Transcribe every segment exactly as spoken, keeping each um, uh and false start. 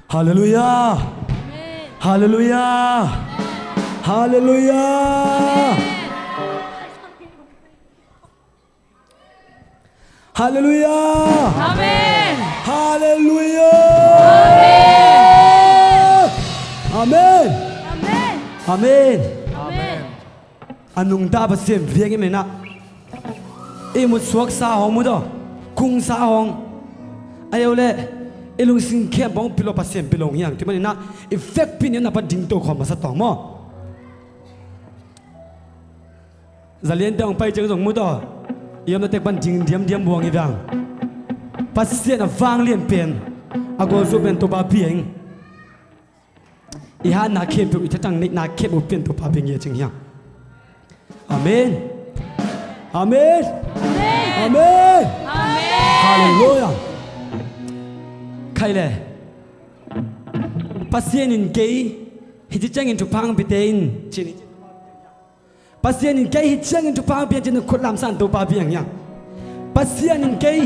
Halleluiah. Halleluiah. Halleluiah. Halleluiah. Amen. Halleluiah. Amen. Amen. Amen. A nungta Pasian viang i menah i mut suaksa hong mu daw, kungsa hong, a yo le i lungsim khempeuh hong pillo Pasian pillo hiang ti maninah i vekpi ni na pan ding to khawm masa tawng maw? Zaliante hong pai ciang zong mu daw, i omna tek pan ding diamdiam buang i vang. Pasian a vanglian pen a gualzo pen Topa piang. I hatna khempeuh, i thatang neihna khempeuh pian Topa beng hi a cing hiam? Amen. Amen. Amen. Halleluiah. Khai le, Pasian in kei hih ci ciangin thupha hong pite in cin. Pasian in kei hih ciangin thupha hong pia cin khut lamsan Topa piang hiang. Pasian in kei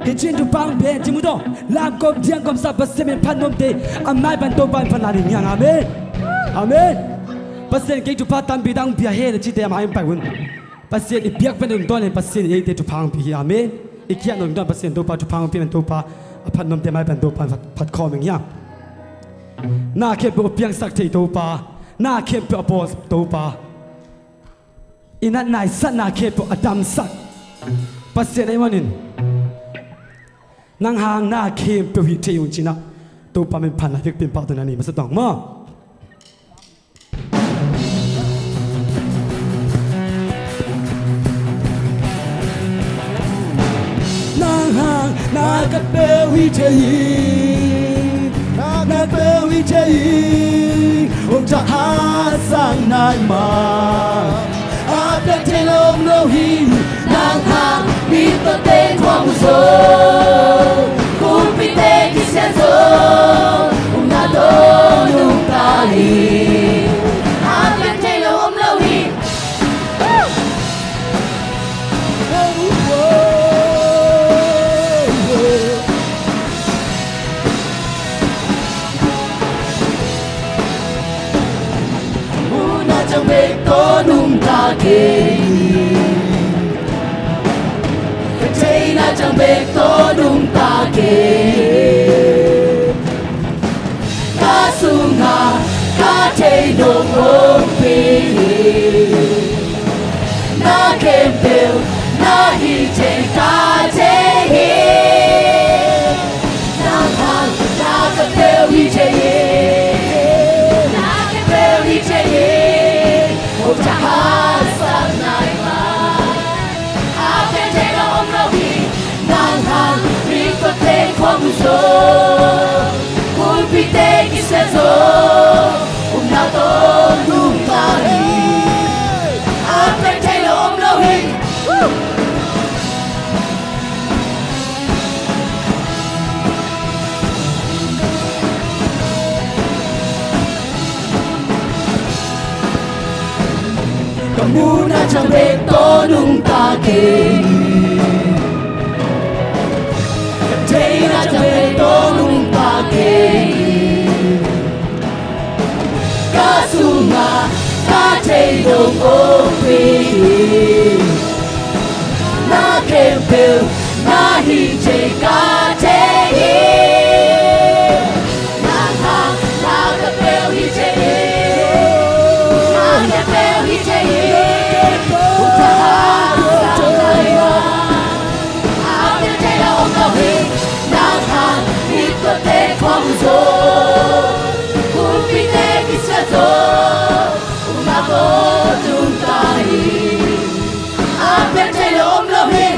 hih ciangin thupha hong pia cin mu daw, lamkawm diangkawmsa Pasian min phat nuamte a mai pan Topa in phat lai ding hiang. Amen. Amen. Pasian in kei thupha tampi dang pia he na cite a mai in pai un. Pasian i piak pen un dawn in Pasian in eite thupha hong pia hi. Amen. I kiat nong dawn Pasian Topa thupha hong pia pen Topa a phat nuamte a mai pan Topa in phat, phat khawm ing hiang. Na khempeuh a piangsak thei Topa, na khempeuh a pawlsak Topa, i natna i satna khempeuh a damsak Pasian ahih manin nang hang na khempeuh hih thei ung cinah Topa min phat na vekpi in pahtawi na nei masa tawng maw? Nang hang na ka peuh hi thei hi, na ka peuh hi thei hi, hong thah haksat nai mah. A piang thei lo om lo hi, nang hang mi tawh teng thuak zo, kumpite kisia zo, um na tawh nungta hi. A piang thei lo om lo hi. Muna ciang bek tawh nungta kei, ka theina ciang bek tawh nungta kei. Ka sungah ka thei dong om pi. Na khempeuh na hih thei ka thei hi. Nang hang na ka peuh hi thei hi. Na ka peuh hi thei hi. Hong thah haksat nai mah. A piang thei lo om lo hi. Nang hang mi tawh teng thuak zo, kumpite kisia zo, um na tawh nungta hi. A piang thei lo om lo hi. Ka muhna ciang bek tawh nungta kei, ka theihna ciang bek tawh nungta kei. Ka sungah ka thei dong om pi. Na khempeuh na hih thei ka thei hi. Nang hang na ka peuh hi thei hi. Na ka peuh hi thei hi. Hong thah haksat nai mah. A piang thei lo om lo hi. Nang hang mi tawh teng thuak zo, kumpite kisia zo, um na tawh nungta hi. A piang thei lo om lo hi.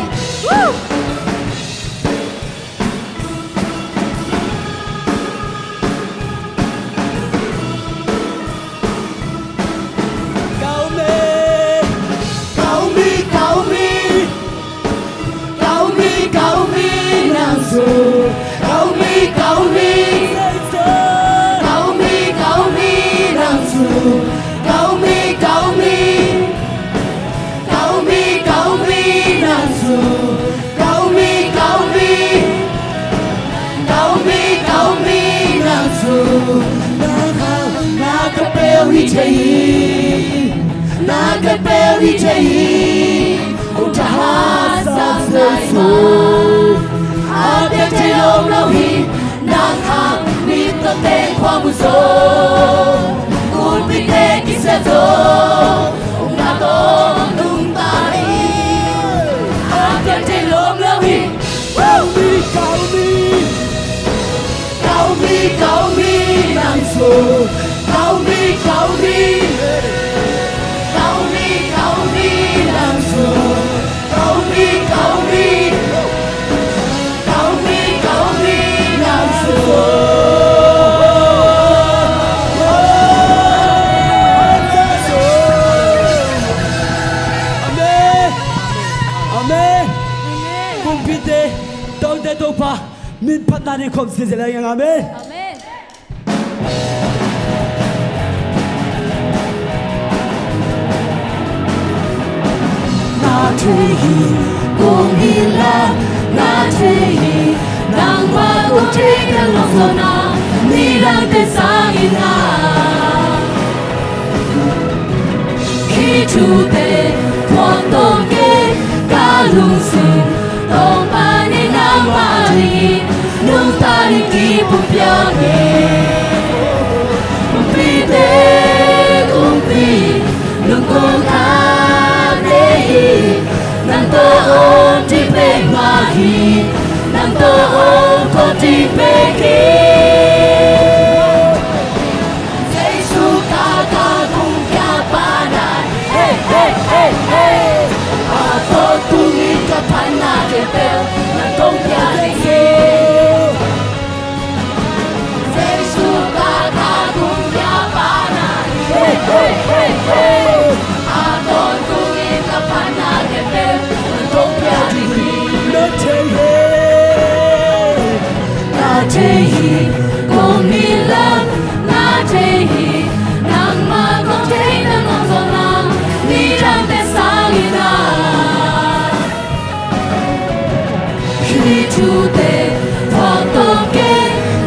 thei hi, na kepel hi thei hi. Hong tha hasa nai mah, a piak thei lawm lo hi. Nang hang mi tawh teng khua mu zaw, kumpite kisia zaw, hong na tawh nungta hi. A piak thei lawm lo hi. Kau mi, kau mi, kau mi, kau mi nang zaw. Kau mi, kau mi, kau mi, kau mi nang zaw. Kau mi, kau mi, kau mi, kau mi nang zaw. Amen. Amen. Kumpite, Tote Topa min phatna ding khawm sese lai ngang. Amen. Amen. Na thei hi, kong hi la, na thei hi, nangmah kong thei, nang lawng zaw na, nidangte sangin a. Hih thute phuang tawm kei ka lungsung, Topa in nangmah dingin nungta ding kipum piak hi. Kumpite kumpi, lungkung khat nei hi. Nang tawh hong ding pek mah hi. Nang tawh hong khawk ding pek hi. Jesu kaka kung kia pana. Hey, hey, hey, hey. A tawntungin ka phatna khempeuh nang kong pia ding hi. Jesu kaka kung kia pana. Hey, hey, hey, hey. A tawntungin ka phatna khempeuh nang kong pia ding hi. Na thei hi. Na thei hi, kong hi la, na thei hi, nangmah kong thei, nang lawng zaw na, nidangte sangin a. Hih thute phuang tawm kei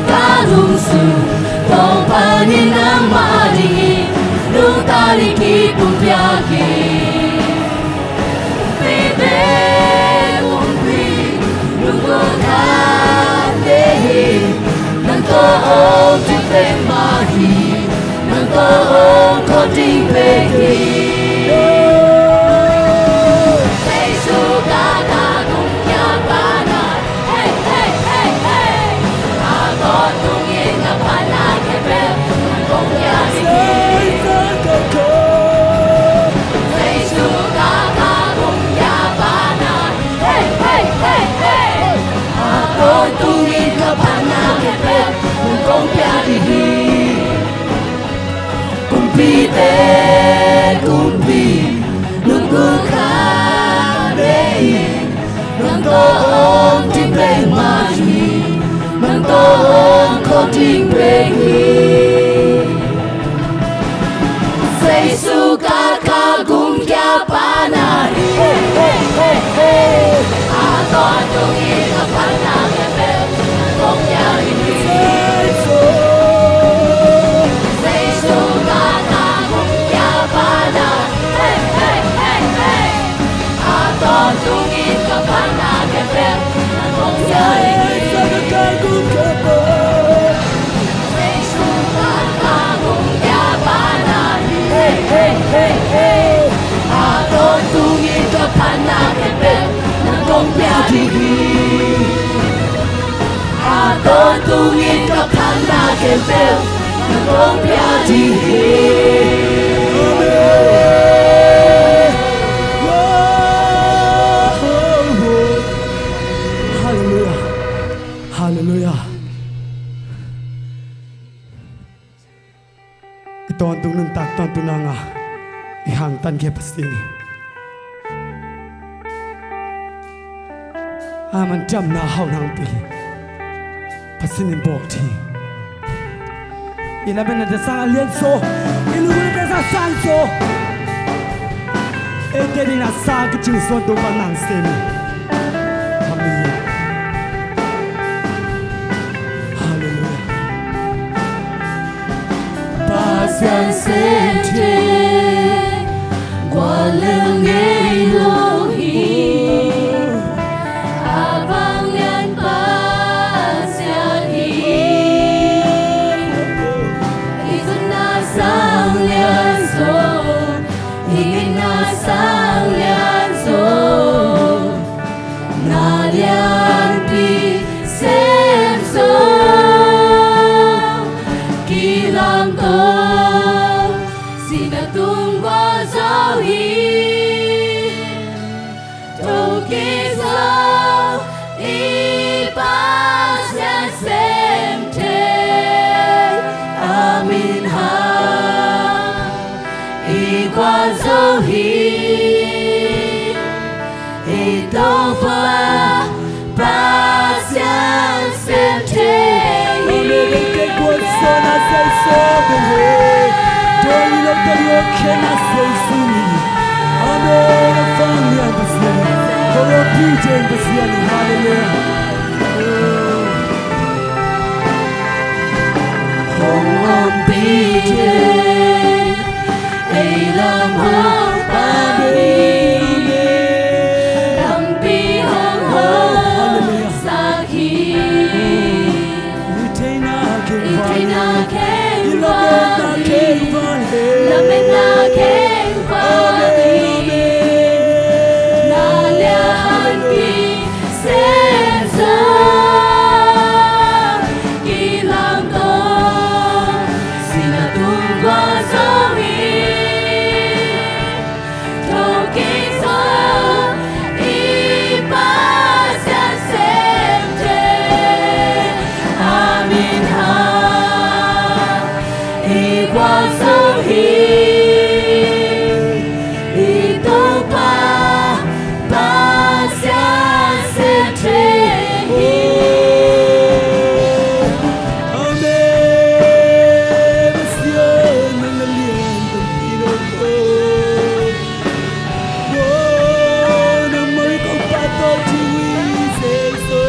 ka lungsung, Topa in nangmah dingin nungta ding kipum piak hi. Kumpite kumpi, lungkung khat nei hi. Nang tawh hong ding pek mah hi. Nang tawh hong khawk ding pek hi. Jesu kaka kung kia pana. Hey, hey, hey, hey. A tawntungin ka phatna khempeuh nang kong pia ding hi. Jesu kaka kung kia pana. Hey, hey, hey, hey. A tawntungin ka phatna khempeuh nang kong pia ding hi. Kumpite kumpi, lungkung khat nei hi. Nang tawh hong ding pek mah hi. Nang tawh hong khawk ding pek hi. Jesu kaka kung kia pana. Hey, hey, hey, hey. A tawntungin ka phatna khempeuh nang kong pia ding hi. Jesu kaka kung kia pana. Hey, hey, hey, hey. A tawntungin ka phatna khempeuh nang kong pia ding hi. Jesu kaka kung kia pana. Hey, hey, hey, hey. A tawntungin ka phatna khempeuh nang kong pia ding hi. A tawntungin ka phatna khempeuh nang kong pia ding hi. Amen. Halleluiah. Halleluiah. I tawntung nuntak tawntung nanga i hangtan khe Pasian hi. A man ciamna hauh nang pi. Pasian in bawl thei. I lametnate sang a lian zaw, i lungnate sang a sang zaw. Eite dingin a sang kicing zaw Topa nang sem hi. Amen. Halleluiah. Pasian sem thei, guallel ngei lo hi. A vanglian Pasian hi. I zonna sang lian zo, i ngeina sang lian zo, na lianpi sem zo, kilamto sihna tung guah zo hi. Thokik zo i Pasian sem thei, a min hang i guah zo hi. I Topa Pasian sem thei hi. Amen. Kei guah zo na Jesu kong he. Doi lo doi o kei na Jesu ni. Amen. A vanglian Pasian. Hong ompih ding Pasian. Hallelujah. Hong ompih ding. Ei lam hong pan hi. Lampi hong hosak hi. I theihna khempeuh, i theihna khempeuh, i lametna khempeuh, i lametna khempeuh. Amen, amen. Na lianpi sem zo, kilamto sihna tung guah zo hi. Thokik zo i Pasian sem thei, a min hang i guah zo hi. I Topa Pasian sem thei hi. Amen. Pasian nang na lian tampi lo. Nang miracle pa tawh ci ui Jesu.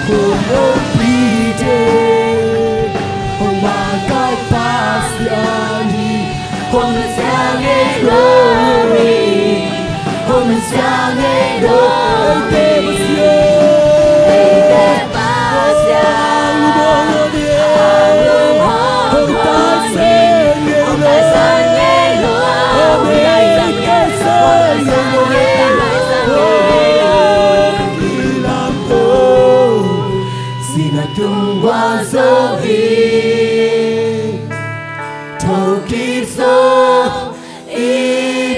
Hong ompih ding, hong makaih Pasian hi. Hong nusia ngei lo hi. Hong nusia ngei lo hi. Eite Pasian, a lunghong, hong taisan ngei lo, hong taisan ngei lo, hong taisan ngei lo, hong taisan ngei lo. Sihna tung guah zo hi. Thokik zo i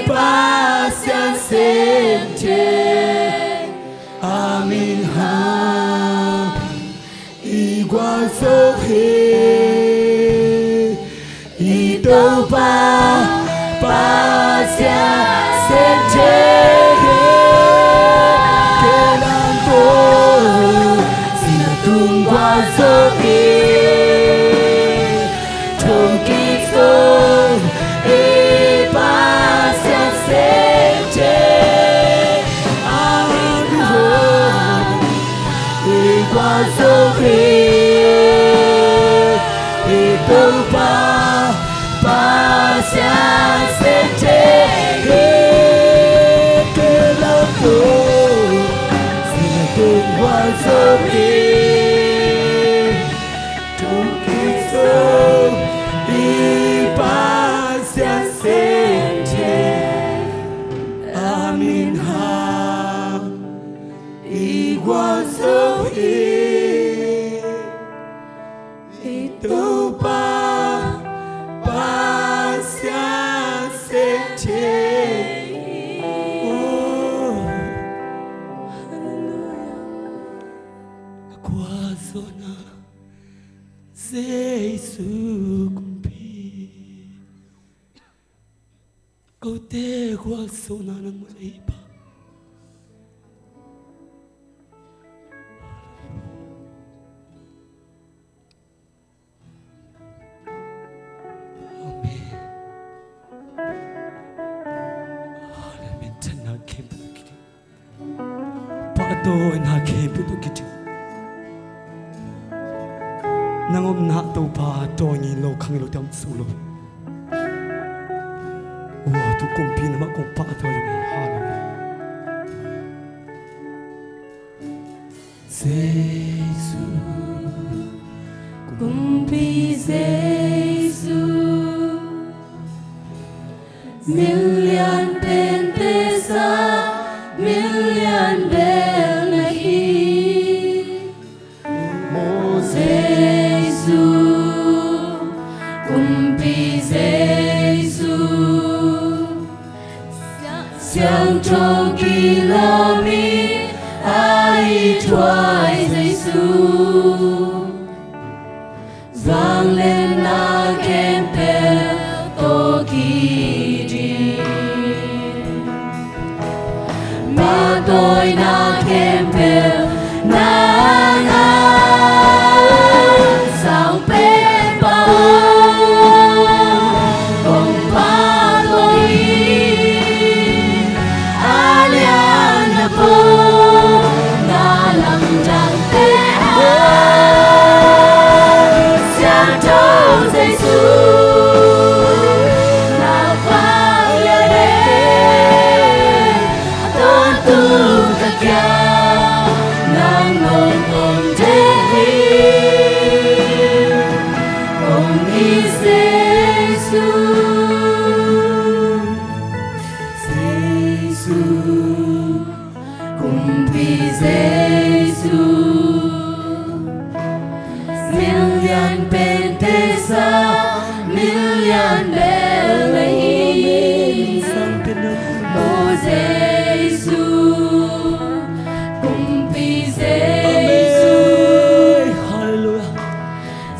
Pasian sem thei, a min hang i guah zo hi. I Topa Pasian sem thei hi. Kilamto sihna tung guah zo hi. Thokik zo i Pasian sem thei, a min hang i guah zo hi. I Topa Pasian sem thei hi. Kilamto sihna tung guah zo hi. Thokik zo i Pasian sem thei, a min hang i guah zo hi. I Topa Pasian sem thei hi. Oh. Hallelujah. Ka guah zo na Jesu kumpi. Kote guah zo na nangmah ei Pa. Amen. Amen. Thanna khempeuh tawh kidim. Pa tawh na khempeuh tawh kidim. Nang omna Topa, tawi ngei lo, khang ngei lo te om suk lo. Ua, tu kumpi na mah kong pahtawi lo hi. Hallelujah. Jesu, kumpi Jesu, min lian pente sang min lian bel na hi. Aw Jesu, kumpi Jesu, siangtho kilawm in a i thuai Jesu. Vangliatna khempeuh tawh kiding, pahtawina khempeuh nang a sang pen pa aw, kong pahtawi hi. A lian a pawlna lamdangte ah, Siangtho Jesu, na vangliatna a tawntung ka kiang nang hong om den hi. Kong it Jesu, Jesu, kumpi Jesu, min lian pente sang min lian bel na hi. Aw Jesu, kumpi Jesu, Amen. Hallelujah.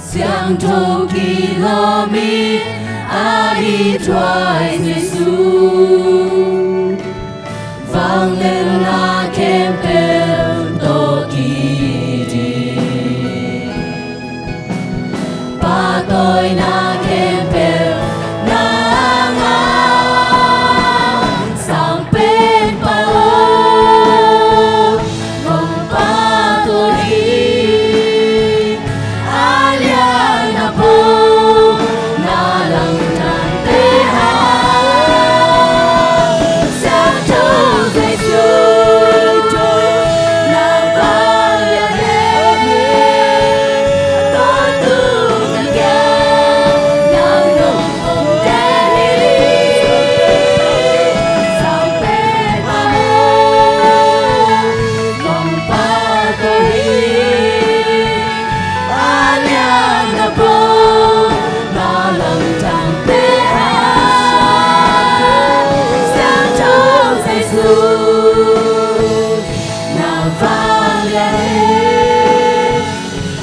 Siangtho kilawm in a i thuai Jesu. Vangliatna khempeuh tawh kiding, pahtawina khempeuh nang a sang pen pa aw, kong pahtawi hi. A lian a pawlna lamdangte ah, Siangtho Jesu, na vangliatna a tawntung ka kiang nang hong om den hi. Sang pen pa aw, kong pahtawi hi. A lian a pawlna lamdangte ah, Siangtho Jesu, na vangliatna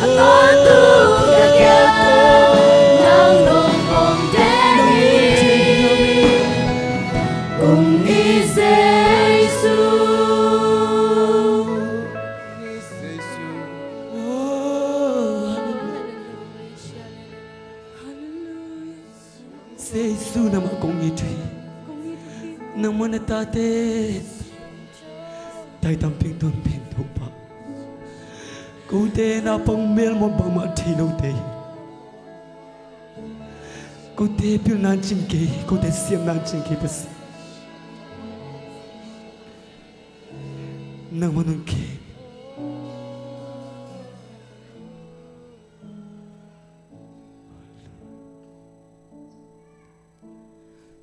a tawntung ka kiang nang hong om den hi. Kong it Jesu. Jesu, nangmah kong it hi. Nangmah na tate, taitam pingtun ping Topa. Kote naupang melmaw bangmah thei lote hi. Kote pilna in cing kei, kote siamna in cing kei Pasian. Nangmah nong kei.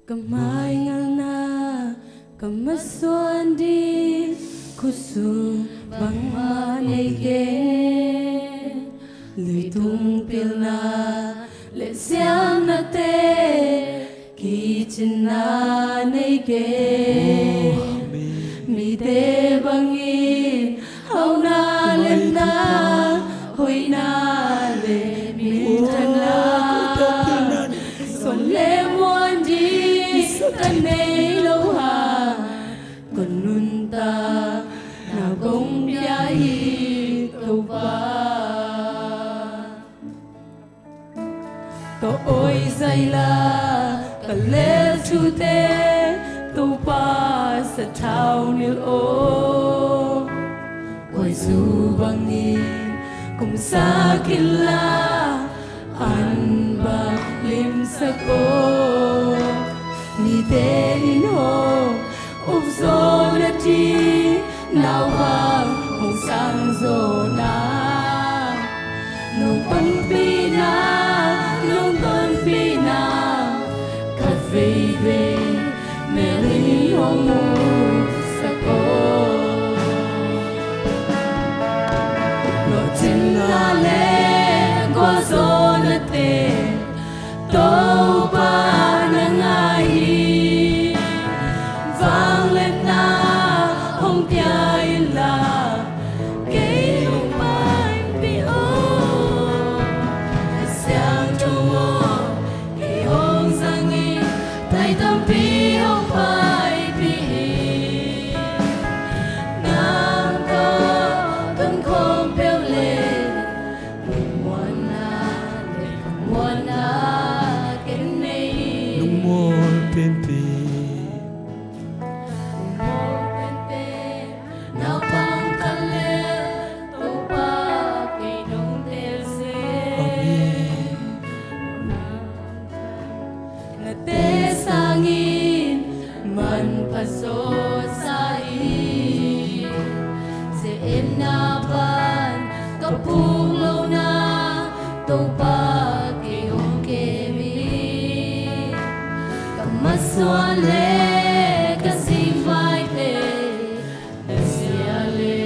Ka maingalna ka masuan ding khutsung bangmah nei keng. Leitung pilna le siamnate kicinna nei keng. Mite bangin hauhna le na, hoihna le minthanna, suan le muan ding ka nei lo hang, ka nuntakna kong pia hi Topa. Ka oi zaila, ka lel thute, Topa sathau nilh aw. Khuaizu bangin kumsak inla, An bang limsak aw, mite in hong up zawh nading, nau bang hong sang zawhna. Nong ompihna, nong tonpihna, khat veivei melin hong musak aw. Nawhcinna le gualzawhnate Topa na ngah hi. Vangliatna hong pia inla, kei hong panpih aw. Kha Siangtho aw, kei hong zang in, thai tampi hong paipih in. Nang tawh tonkhawm peuh le, lungmuanna le khamuanna ken nei. Lungmuang penpen. Lungmuang penpen. Naupang khat le Topa kei nong teel seh. Amen. Na teel sangin manpha zaw sa hi. Ze-etna pan ka puk lohna Topa kei hong kem hi. Ka masuan le ka singvaite na zia le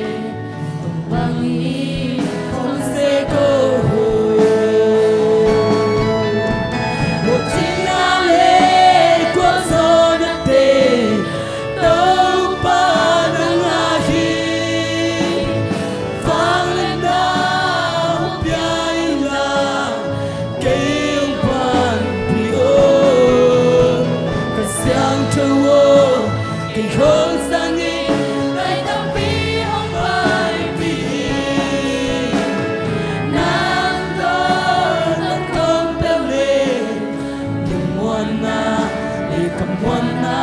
bang in hong sek aw. Nawhcinna le gualzawhnate Topa na ngah hi. Vangliatna hong pia inla, kei hong panpih aw. Kha Siangtho aw, kei hong zang in, thai tampi hong paipih in. Nang tawh tonkhawm peuh le, lungmuanna le khamuanna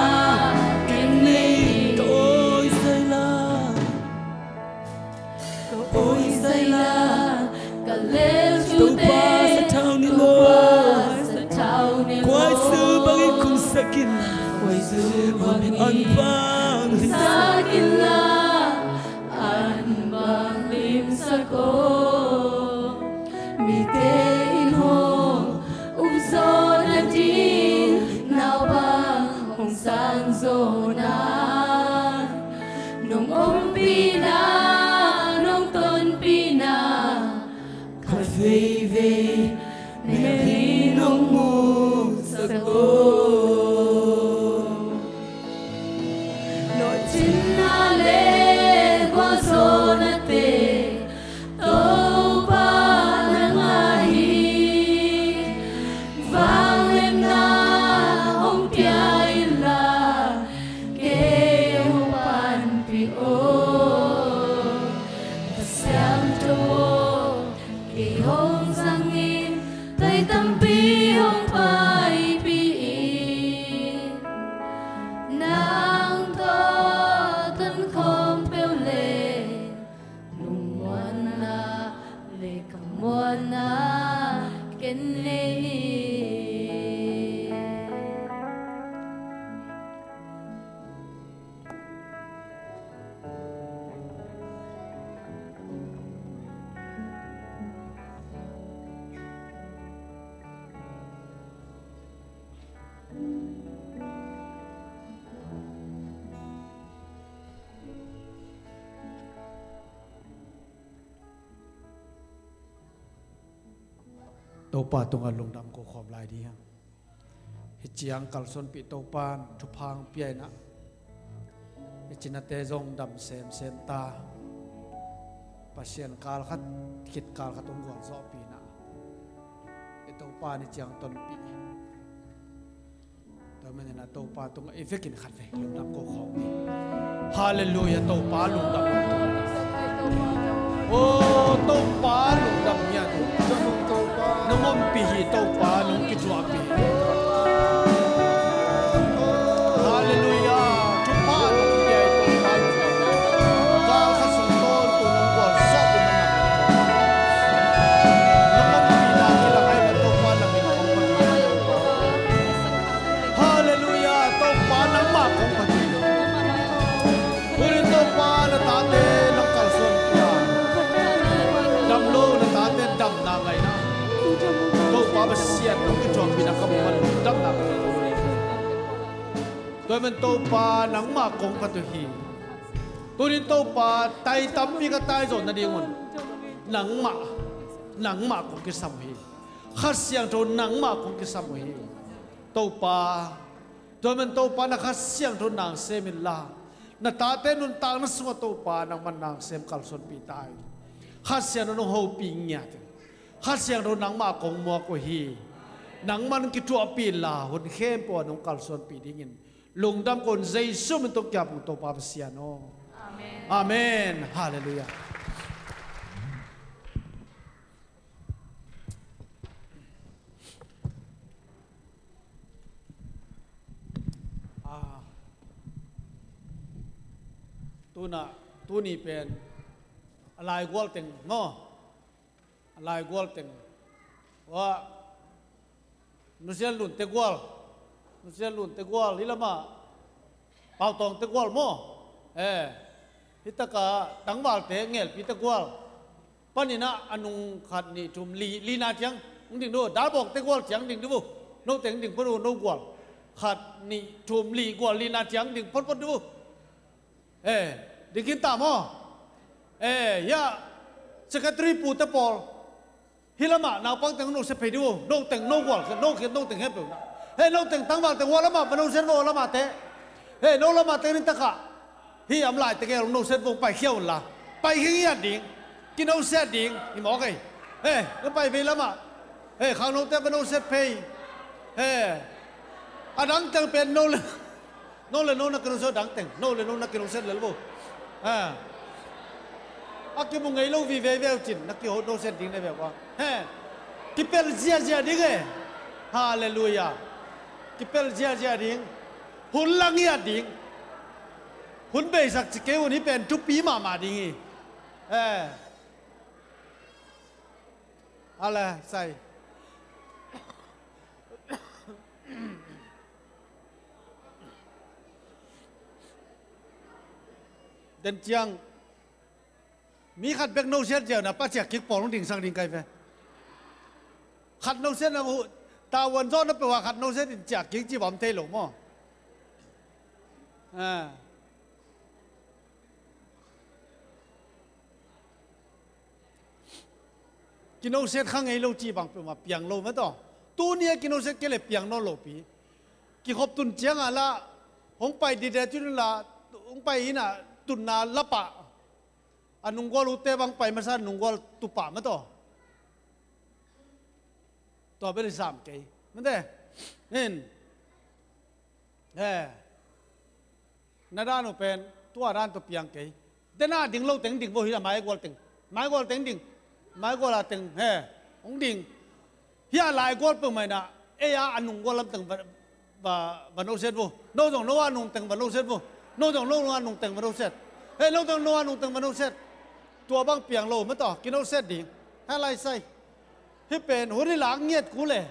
ken nei. Ka awi zai la, ka awi zai la, ka lel thute Topa sathau ni law. Topa sathau ni law. Khuaizu bangin khumsak in. Khuaizu bangin an bang khumsak in la, an bang limsak aw. Mite in hong up zawh nading, nau bang hong sang zawhna. Nong ompihna, nong tonpihna, khat veivei melin hong musak aw. Nawhcinna le gualzawhnate Topa na ngah hi. Vangliatna hong pia inla, kei hong panpih aw. Kha Siangtho aw, kei hong zang in, thai tampi hong paipih in. Nang tawh tonkhawm peuh le, lungmuanna le khamuanna ken nei. Topa tungah lungdam ko khawm lai ding hi hang. Hih ciang kalsuanpih Topa in thupha hong pia in ah, hih cinate zong dam semsem ta. Pasian kal khat khit kal khat hong gualzawhpih in ah, hih Topa in hih ciang tonpih. Tua manin ah Topa tungah i vekin khat vei lungdam ko khawm ni. Halleluiah, Topa lungdam. Aw, Topa lungdam hi a, Topa. Nong ompih hi, Topa, nong kithuahpih hi. Halleluiah, thupha nong pia hi, Topa. Kal khat sung tawntung nong gualzawhpih man a, nong ompihna kilang ahi, Tua man Topa, nangmah kong phat uh hi. Tunin Topa, tai tampi ka tai zawh nadingun nangmah, nangmah kong kisam uh hi. Kha Siangtho nangmah kong kisam uh hi. Topa, tua man Topa, na Kha Siangtho nang sem inla, na tate nuntakna sungah Topa nangman nang sem kalsuanpih ta in. Kha Siangtho nong hopih ngiat in. Kha Siangtho nangmah kong muak uh hi. Nangman kithuahpih inla hun khempeuh ah nong kalsuanpih dingin lungdam ko in, Jesu min tawh kiap ung, Topa Pasian aw. Amen. Amen. Halleluiah. Ah, tuna, tuni pen a laigual teng maw? A laigual teng. Wa, nusian lunte gual. Nusian lunte gual. Hi lama pautawngte gual maw? Eh, hi taka tangvalte ngelpite gual. Paninah a nung khat nih thum li, lina ciang hong ding duh, dalbawkte gual ciang ding duh. No teng ding phot uh, no gual. Khat nih thum li gual lina ciang ding photphot duh. Eh, ding khin ta maw? Eh, ya, secretary pute pawl. Hi lamah naupang teng no se phei dih uh. No teng no gual, no khiat no teng he peuh na. He no teng tangval teng hua lamah va no set vo lamah te. He no lamah teng ning takah. Hi am lai teng el no set vo pai khiau la. Pai khing hiat ding. Ki no set ding. Hi mawk ei. He no pai vei lamah. He khang no te va no set phei. He. A dang teng pen no le. No le no na kinoset dang teng, no le no na kinoset lel vo. Ha. A kimu ngei lo vive veu cin, na kiho no set ding ne veu a. He. Kipel ziazia ding e. Halleluiah. Kipel ziazia ding. Hun lang hiat ding. Hun beisak ci kei un hi pen thupi mahmah ding hi. He. Ale, sai. Den ciang mi khat bek no set ziau na pa ciak kik pawl hong dingsak ding kai ve. Khat no set na uh, tavuan zawh na peuh a khat no set in ciak kik ci bawm thei lo maw? Ah. Kinoset kha ngei lo cih bang peuhmah piang lo mah tawh. Tuni a kinoset kei le piang nawn lo pi. Kikhop tun ciangah lah hong pai dide cun lah hong pai innah tunna lapah a nunggual ute bang pai masa nunggual tupah mah tawh. Tua bel i sam kei mate. Nin. He. Na dan uh pen tua dan tawh piang kei. Dena ding lo teng ding vo hi a maigual teng. Maigual teng ding. Maigual a teng he. Hong ding. Hi a laigual peuhmah inah ei a a nunggual lam teng va, va, va no set vo. No zong no a nung teng va no set vo. No zong no a nung teng va no set. He no zong no a nung teng va no set. Tua bang piang lo mah tawh kino set ding. He lai sai. Hih pen hun i lak ngiat kul e.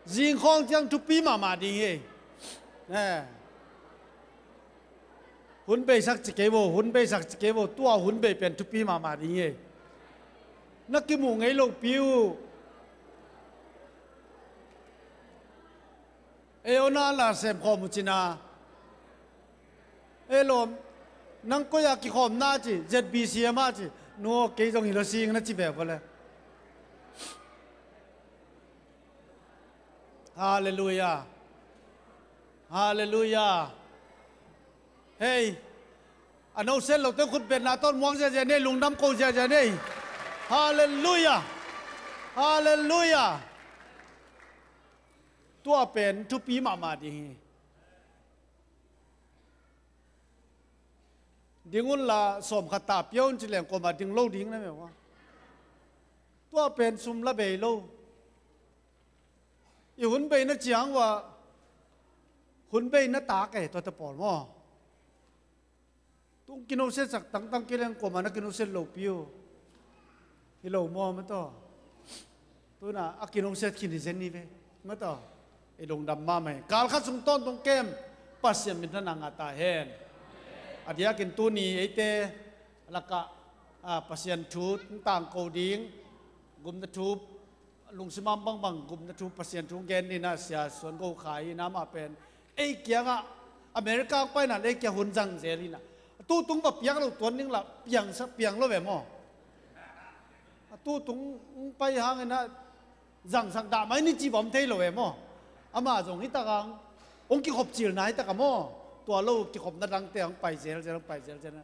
Zingkhawng ciang thupi mahmah ding hi. Eh. Hun beisak ci kei vo, hun beisak ci kei vo, tua hun bei pen thupi mahmah ding hi. Na kimuh ngei lopi uh. Ei aw na la sem khawm uh cina. Ei lawm, nang koi a kikhawmna ci, Z B C M a ci, nu aw kei zong hi lo sing na ci ve vawle. Halleluiah. Halleluiah. Hei, a no set lote khut betna tawn muak ziazia nei, lungdam ko ziazia nei. Halleluiah. Halleluiah. Tua pen thupi mahmah ding hi. Ding unla sawm khat ta pia un ci leng kuamah ding lo ding na meuh a. Tua pen sum la bei lo. I hun bei na ciang uh a hun bei na tak e tuate pawl maw? Tung kinoset sak tangtang kileng kuamah na kinoset lopi uh. Hi lo maw mah tawh. Tuna a kinoset khin hi zen ni ve mah tawh. I lungdam mahmah hi. Kal khat sung tawntung kem Pasian min thana ngah ta hen. A diakin tuni eite lakah, a, Pasian thu tangko ding gumna thu lungsimam bangbang gumna thu Pasian thu gen nina sia suan go khai hi na mah pen Ei kiangah America hong paina le ei kiang hun zang zel inah, a tutung va piak lo tuan ding lah piangsa piang lo ve maw? A tutung hong pai hanginah zangsak dah mai ni ci bawm thei lo ve maw? Amah zong hitakah hong kikhop cilna hitakah maw? Tua lo kikhopna dangte hong pai zelzel hong pai zelzel.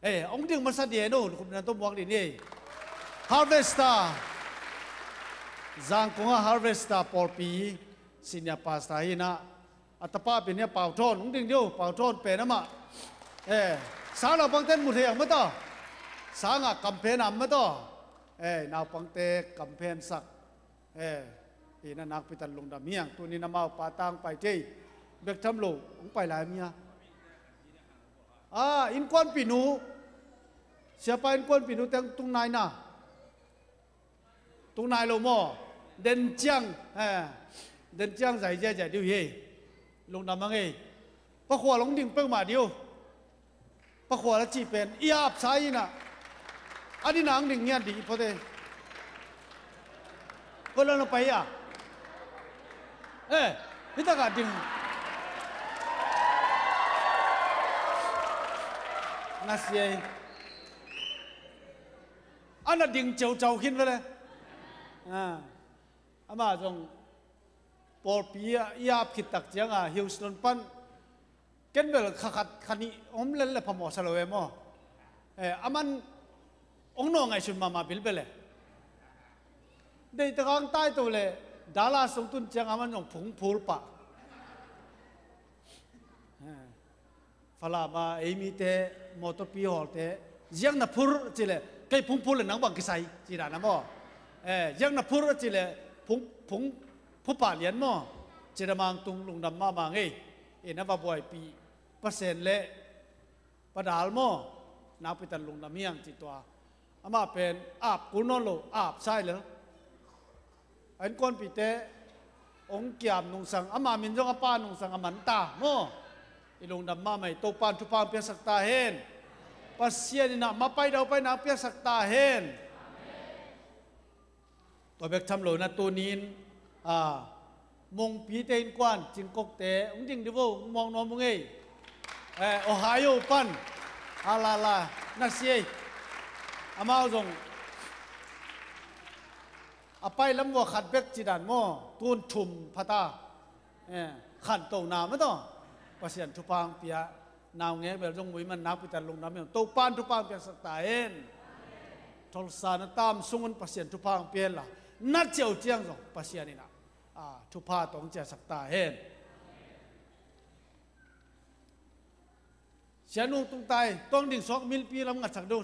Eh, hong ding masa di e no, khupna tawh muak di ni. Harvester. Zangkong ah Harvester pawlpi senior pastor hi inah, a tapa pen hi a, Pau Thawn, hong ding di o, Pau Thawn pen amah. Eh, sang naupangte mu thei ang mataw. Sangah campaign am mataw. Eh, naupangte campaign sak. Eh, inah nakpi tak lungdam hi ang, tunin amau pa tang pai thei. Bek tham lo hong pai lai mi a. Ah, innkuanpihnu. Siapa innkuanpihnu teng tung nai na. Tung nai lo maw? Den ciang, eh, den ciang zai ziaziai diu hi. Lungdam a ngei. Pakhual hong ding peuhmah diu. Pakhual a cih pen i apsa inah, a dina hong ding ngiat dih i phote. Koi lo na pai a? Eh, hitakah ding. Na sia hi. A na ding ceucau khin vele. Ah. Amah zong pawlpi ah i ap khit tak ciangah Houston pan ken bel kha khat kha nih om lel le phamawh sa lo e maw? Eh, aman hong nawh ngaihsun mahmah bilbel e. Deihtak hong taito le Dallas hong tun ciangah aman zong phungphul pah. Eh. Falam a ei mite mawtawpi hawlte, ziang na phur a cih leh kei phungphul le nang bang kisai ci dan a maw? Eh, ziang na phur a cih leh phung, phung, phupah lian maw? Ci dan a mang tung lungdam mahmah ngei. Inn a va buaipih Pasian le Pa Dal maw? Nakpi tak lungdam hi ang ci tua. Amah pen ap kul nawn lo, ap sai lel. A innkuanpihte hong kiam nungsang, amah min zong a pa nungsang a man ta maw? I lungdam mahmah hi. Topan thupha hong piaksak ta hen. Pasian inah mapai daupai na hong piaksak ta hen. Tua bek tham lo inah tunin, a, Mongpite innkuan, Cingkokte, hong ding di vo, hong muang nuam ung ei. Eh, Ohio pan. A la la, na sia ei. Amau zong a pai lam vua khat bek ci dan maw, tun thum pha ta. Eh, khantohna mah tawh Pasian thupha hong pia. Naungek bel zong muiman nakpi tak lungdam hi. Topan thupha hong piaksak ta hen. Tholsa na tam sungun Pasian thupha hong pia hen la, na ciau ciang zong Pasian inah, a, thupha tawh hong ciahsak ta hen. Sianu tung tai, tuang ding suak milpi lam ngatsak do.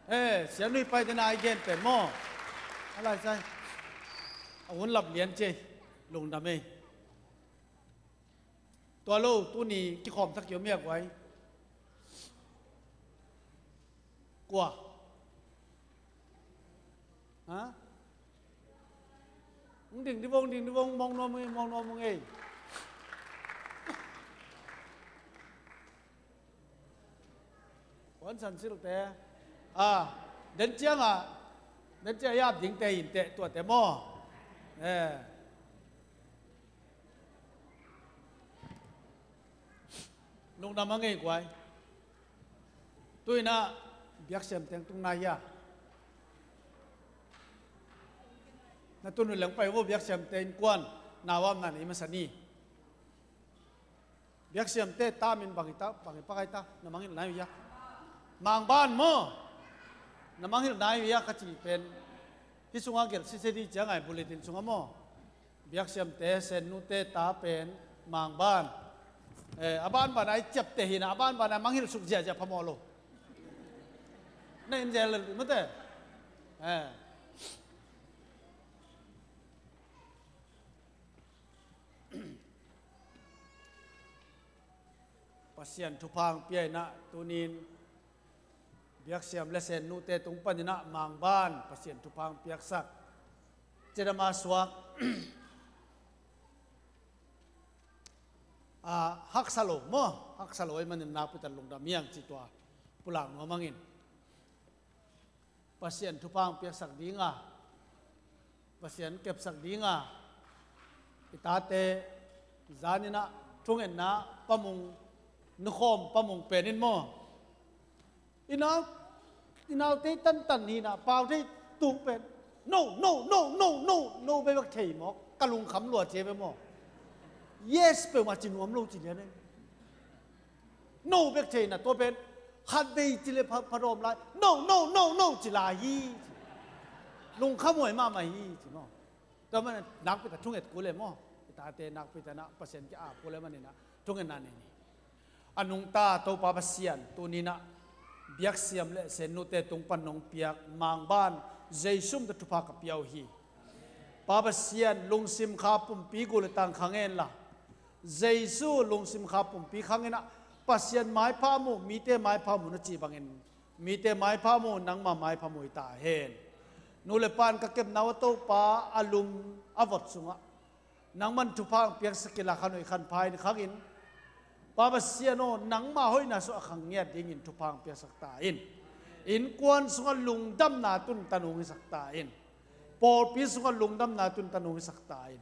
Eh, sianu i pai dena i gen pen maw? A lai sai. A hun lap lian cei, lungdam ei. Tua lo, tuni kikhawm thak kio miak uai. Kua? Ha? Hong ding di vong, ding di vong, mong nuam ung ei, mong nuam ung ei. Puan san silte. Ah, den ciangah, den ciangah i ap dingte hi inteh tuate maw? Eh. Lungdam a ngei guai. Tuinah biaksiam teng tung nai hia? Na tun uh leng pai vo biaksiamte innkuan, nauam nan ei masa ni. Biaksiamte tamin bang i ta, bang i pakai ta, na mangngilh nai uh hia? Mangban maw? Na mangngilh nai uh hia ka cih pen hih sungah gelh sitset ding ciang ai bulletin sungah maw? Biaksiamte, Sennute ta pen mangban. Eh, a banban ai ciapteh hinah, a banban ai mangngilh suk ziahziah phamawh lo. Na in zel lel dih mate. Eh. Pasian thupha hong pia inah tunin biaksiam le Sennute tung paninah mangban Pasian thupha hong piaksak. Cidama suak. Ah, haksa lo maw? Haksa lo ahih manin nakpi tak lungdam hi ang cih tua pulak nuam hangin. Pasian thupha hong piaksak dinga, Pasian kepsak dinga, i tate zaninah Thungetna pamung, nukhawm pamung pen in maw, i nau, i naute tantan hi na, paute tung pen, "No, no, no, no, no, no," bek bek thei maw, ka lungkham lua cia ve maw. "Yes," peuhmah ci nuam lo ci lian e. "No," bek thei na, tua pen, khat vei ci le pha, pha dawm lai, "No, no, no, no," ci lai hi. Lungkham huai mahmah hi ci maw. Tua man nakpi tak thunget kul e maw. I tate nakpi tak na Pasian ki-ap kul e manin ah thungetna nei ni. A nungta Topa Pasian, tuni-in ah biaksiam le sennute tung pan nong piak mangban Jesu min tawh thupha ka pia uh hi. Pa Pasian, lungsim kha pumpi gu le tang kha ngen la, Jesu lungsim kha pumpi kha ngen ah, Pasian maipha mu, mite maipha mu na cih bangin, mite maipha mu, nangma maipha mu hi ta hen. Nu le pa in ka kepna uh a, Topa, a lum a vot sungah nangman thupha hong piaksak kei la, khan hoih khan pha in khangin, Pa Pasian aw, nangma hoihna sungah khang ngiat dingin thupha hong piaksak ta in. Innkuan sungah lungdamna tuntan hong hisak ta in. Pawlpi sungah lungdamna tuntan hong hisak ta in.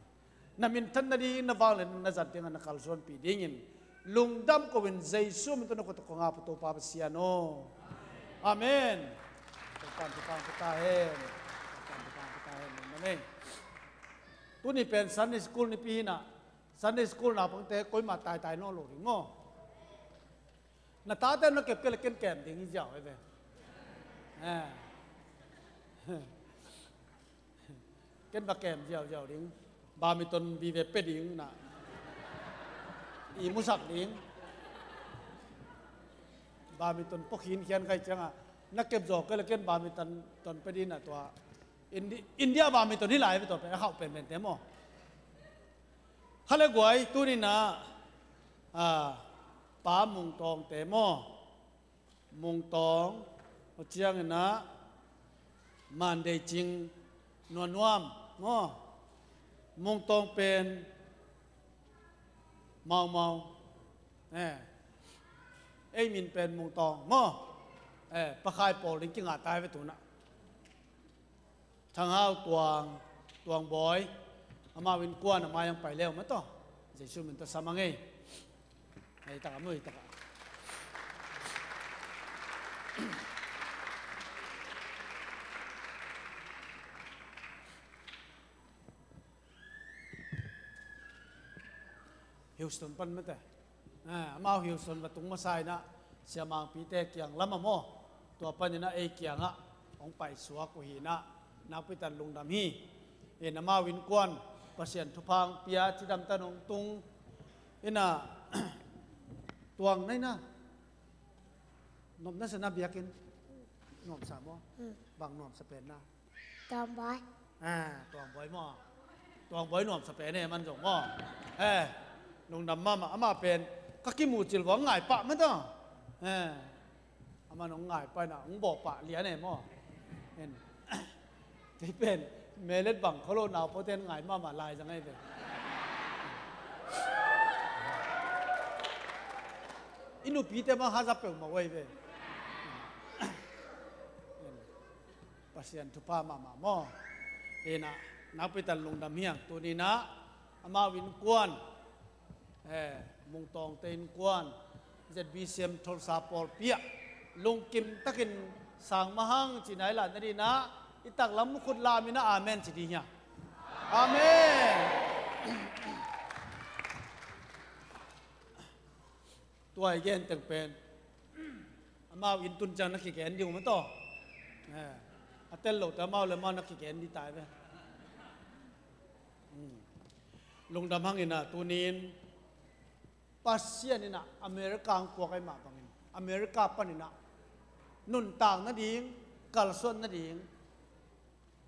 Na minthan nading, na vangliatna zat dingah na kalsuanpih dingin lungdam ko-in, Jesu min tawh na khut tawh kong ap uh, Topa Pasian aw. Amen. Topa in thupha hong pia ta hen. Topa in thupha hong pia ta hen. Amen. Tuni pen Sunday School nipi hi na, Sunday School naupangte koimah taitai nawn lo ding maw. Na tate na kep kei le ken kem ding hi ziau e ve. Eh. Ken va kem ziauziau ding. Badminton vive pia ding na. I musak ding. Badminton pua khin khian khai ciangah na kep zaw kei le ken badminton pia ding na tua. Indi-, India badminton hi lai ve tua pen, a khauh penpente maw. Kha le guai, tuni-in ah, ah, Pa Mung Tawngte maw. Mung Tawng, a ciangin ah, Mandei Cing, Nuan Nuam maw. Mung Tawng pen Mau Mau. Eh. Ei min pen Mung Tawng maw. Eh, pakhai pawl ding kingah tai ve tu-in ah. Thang Hau Tuang, Tuang Bawi, amau innkuan a mai hong pai leu mah tawh. Jesu min tawh sam a ngei. Hei takah mu, hei takah. Houston pan mate. Ah, amau Houston va tung masa-in ah, Sia Mangpite kiang lamah maw, tua panin ah ei kiangah hong paisuak uh hi-in ah, nakpi tak lungdam hi. In amau innkuan Pasian thupha hong pia, cidamtakin hong tung in ah, Tuang, na in ah, nuam na sa na biakinn, nuamsa maw? Hmm. Bang nuamsa pen na? Tuang Bawi. Ah, Tuang Bawi maw. Tuang Bawi nuamsa pen e, aman zong maw. Eh, lungdam mahmah, amah pen ka kimuh cil vua ngai pah mah ta. Eh, aman hong ngai pah in ah, hong bawh pah lian e maw. En. Kei pen melet bang kholo nau pawten ngai mahmah lai zang ahi ve. I nupite bang haza peuhmah uh ahi ve. Pasian thupha mahmah maw. Hi-in ah, nakpi tak lungdam hi hang. Tuni-in ah, amau innkuan, eh, Mung Tawngte innkuan, Z B C M Tulsa pawlpi ah lungkim takin sang mah hang ci-in ah i lah nadingin ah, i taklam khut lam in ah amen ci ding hi hang. Amen. Tua i gen teng pen amau inn tun ciang na kigen ding uh mah tawh. Eh, a tel lote amau le amau na kigen ding tai ve. Hmm. Lungdam hang in ah, tuni-in Pasian in ah America hong puak ahih mah bangin, America panin ah nuntak nading, kalsuan nading,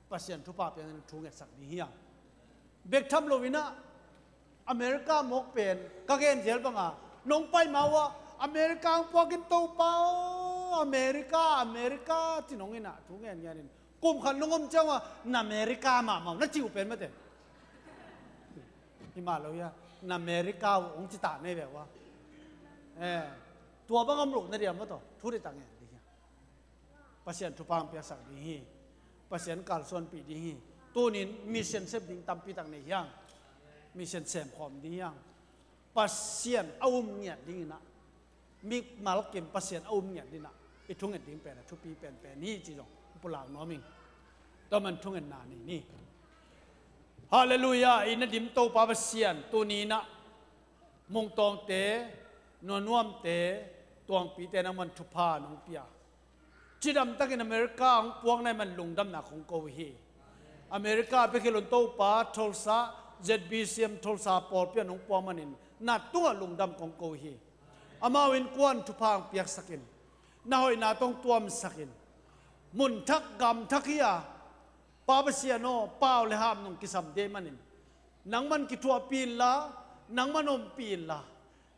Pasian thupha piangin thu ngetsak ding hi hang. Bek tham lo-in ah, America mawk pen ka gen zel banga, nong pai ma uh ah, America hong puak in Topa aw, America, America, ci nong in ah, thu ngen ngen in. Kum khat nong om ciang uh ah, na America mahmah uh, na cih uh pen mate. Hi mah lo hi a, na America uh hong ci ta nei ve uh ah. Eh, tua bang om lo na diam mah tawh, thu dih tak ngen dih hi a. Pasian thupha hong piaksak ding hi. Pasian kalsuanpih ding hi. Tuni-in mission sep ding tampi tak nei hi hang. Mission semkhawm ding hi hang. Pasian a um ngiat dingin ah, mimal kim Pasian a um ngiat dingin ah i thunget ding pen a thupi penpen hi ci zong pulak nuam ing. Tua man thungetna nei ni. Halleluiah. I na dim Topa Pasian, tuni-in ah Mungtawngte, Nuanuamte, Tuangpite nangman thupha nong pia. Cidam takin America hong puakna i man lungdamna kong ko hi. America a pia khilun Topa, Tulsa, Z B C M Tulsa pawlpi ah nong puak manin na tungah lungdam kong ko hi. Amau innkuan thupha hong piaksakin, na hoihna tawh hong tuamsakin, mun thak gam thak hi a, Pa Pasian aw, pau le ham nong kisam ding manin nangman kithuahpih inla, nangman ompih inla,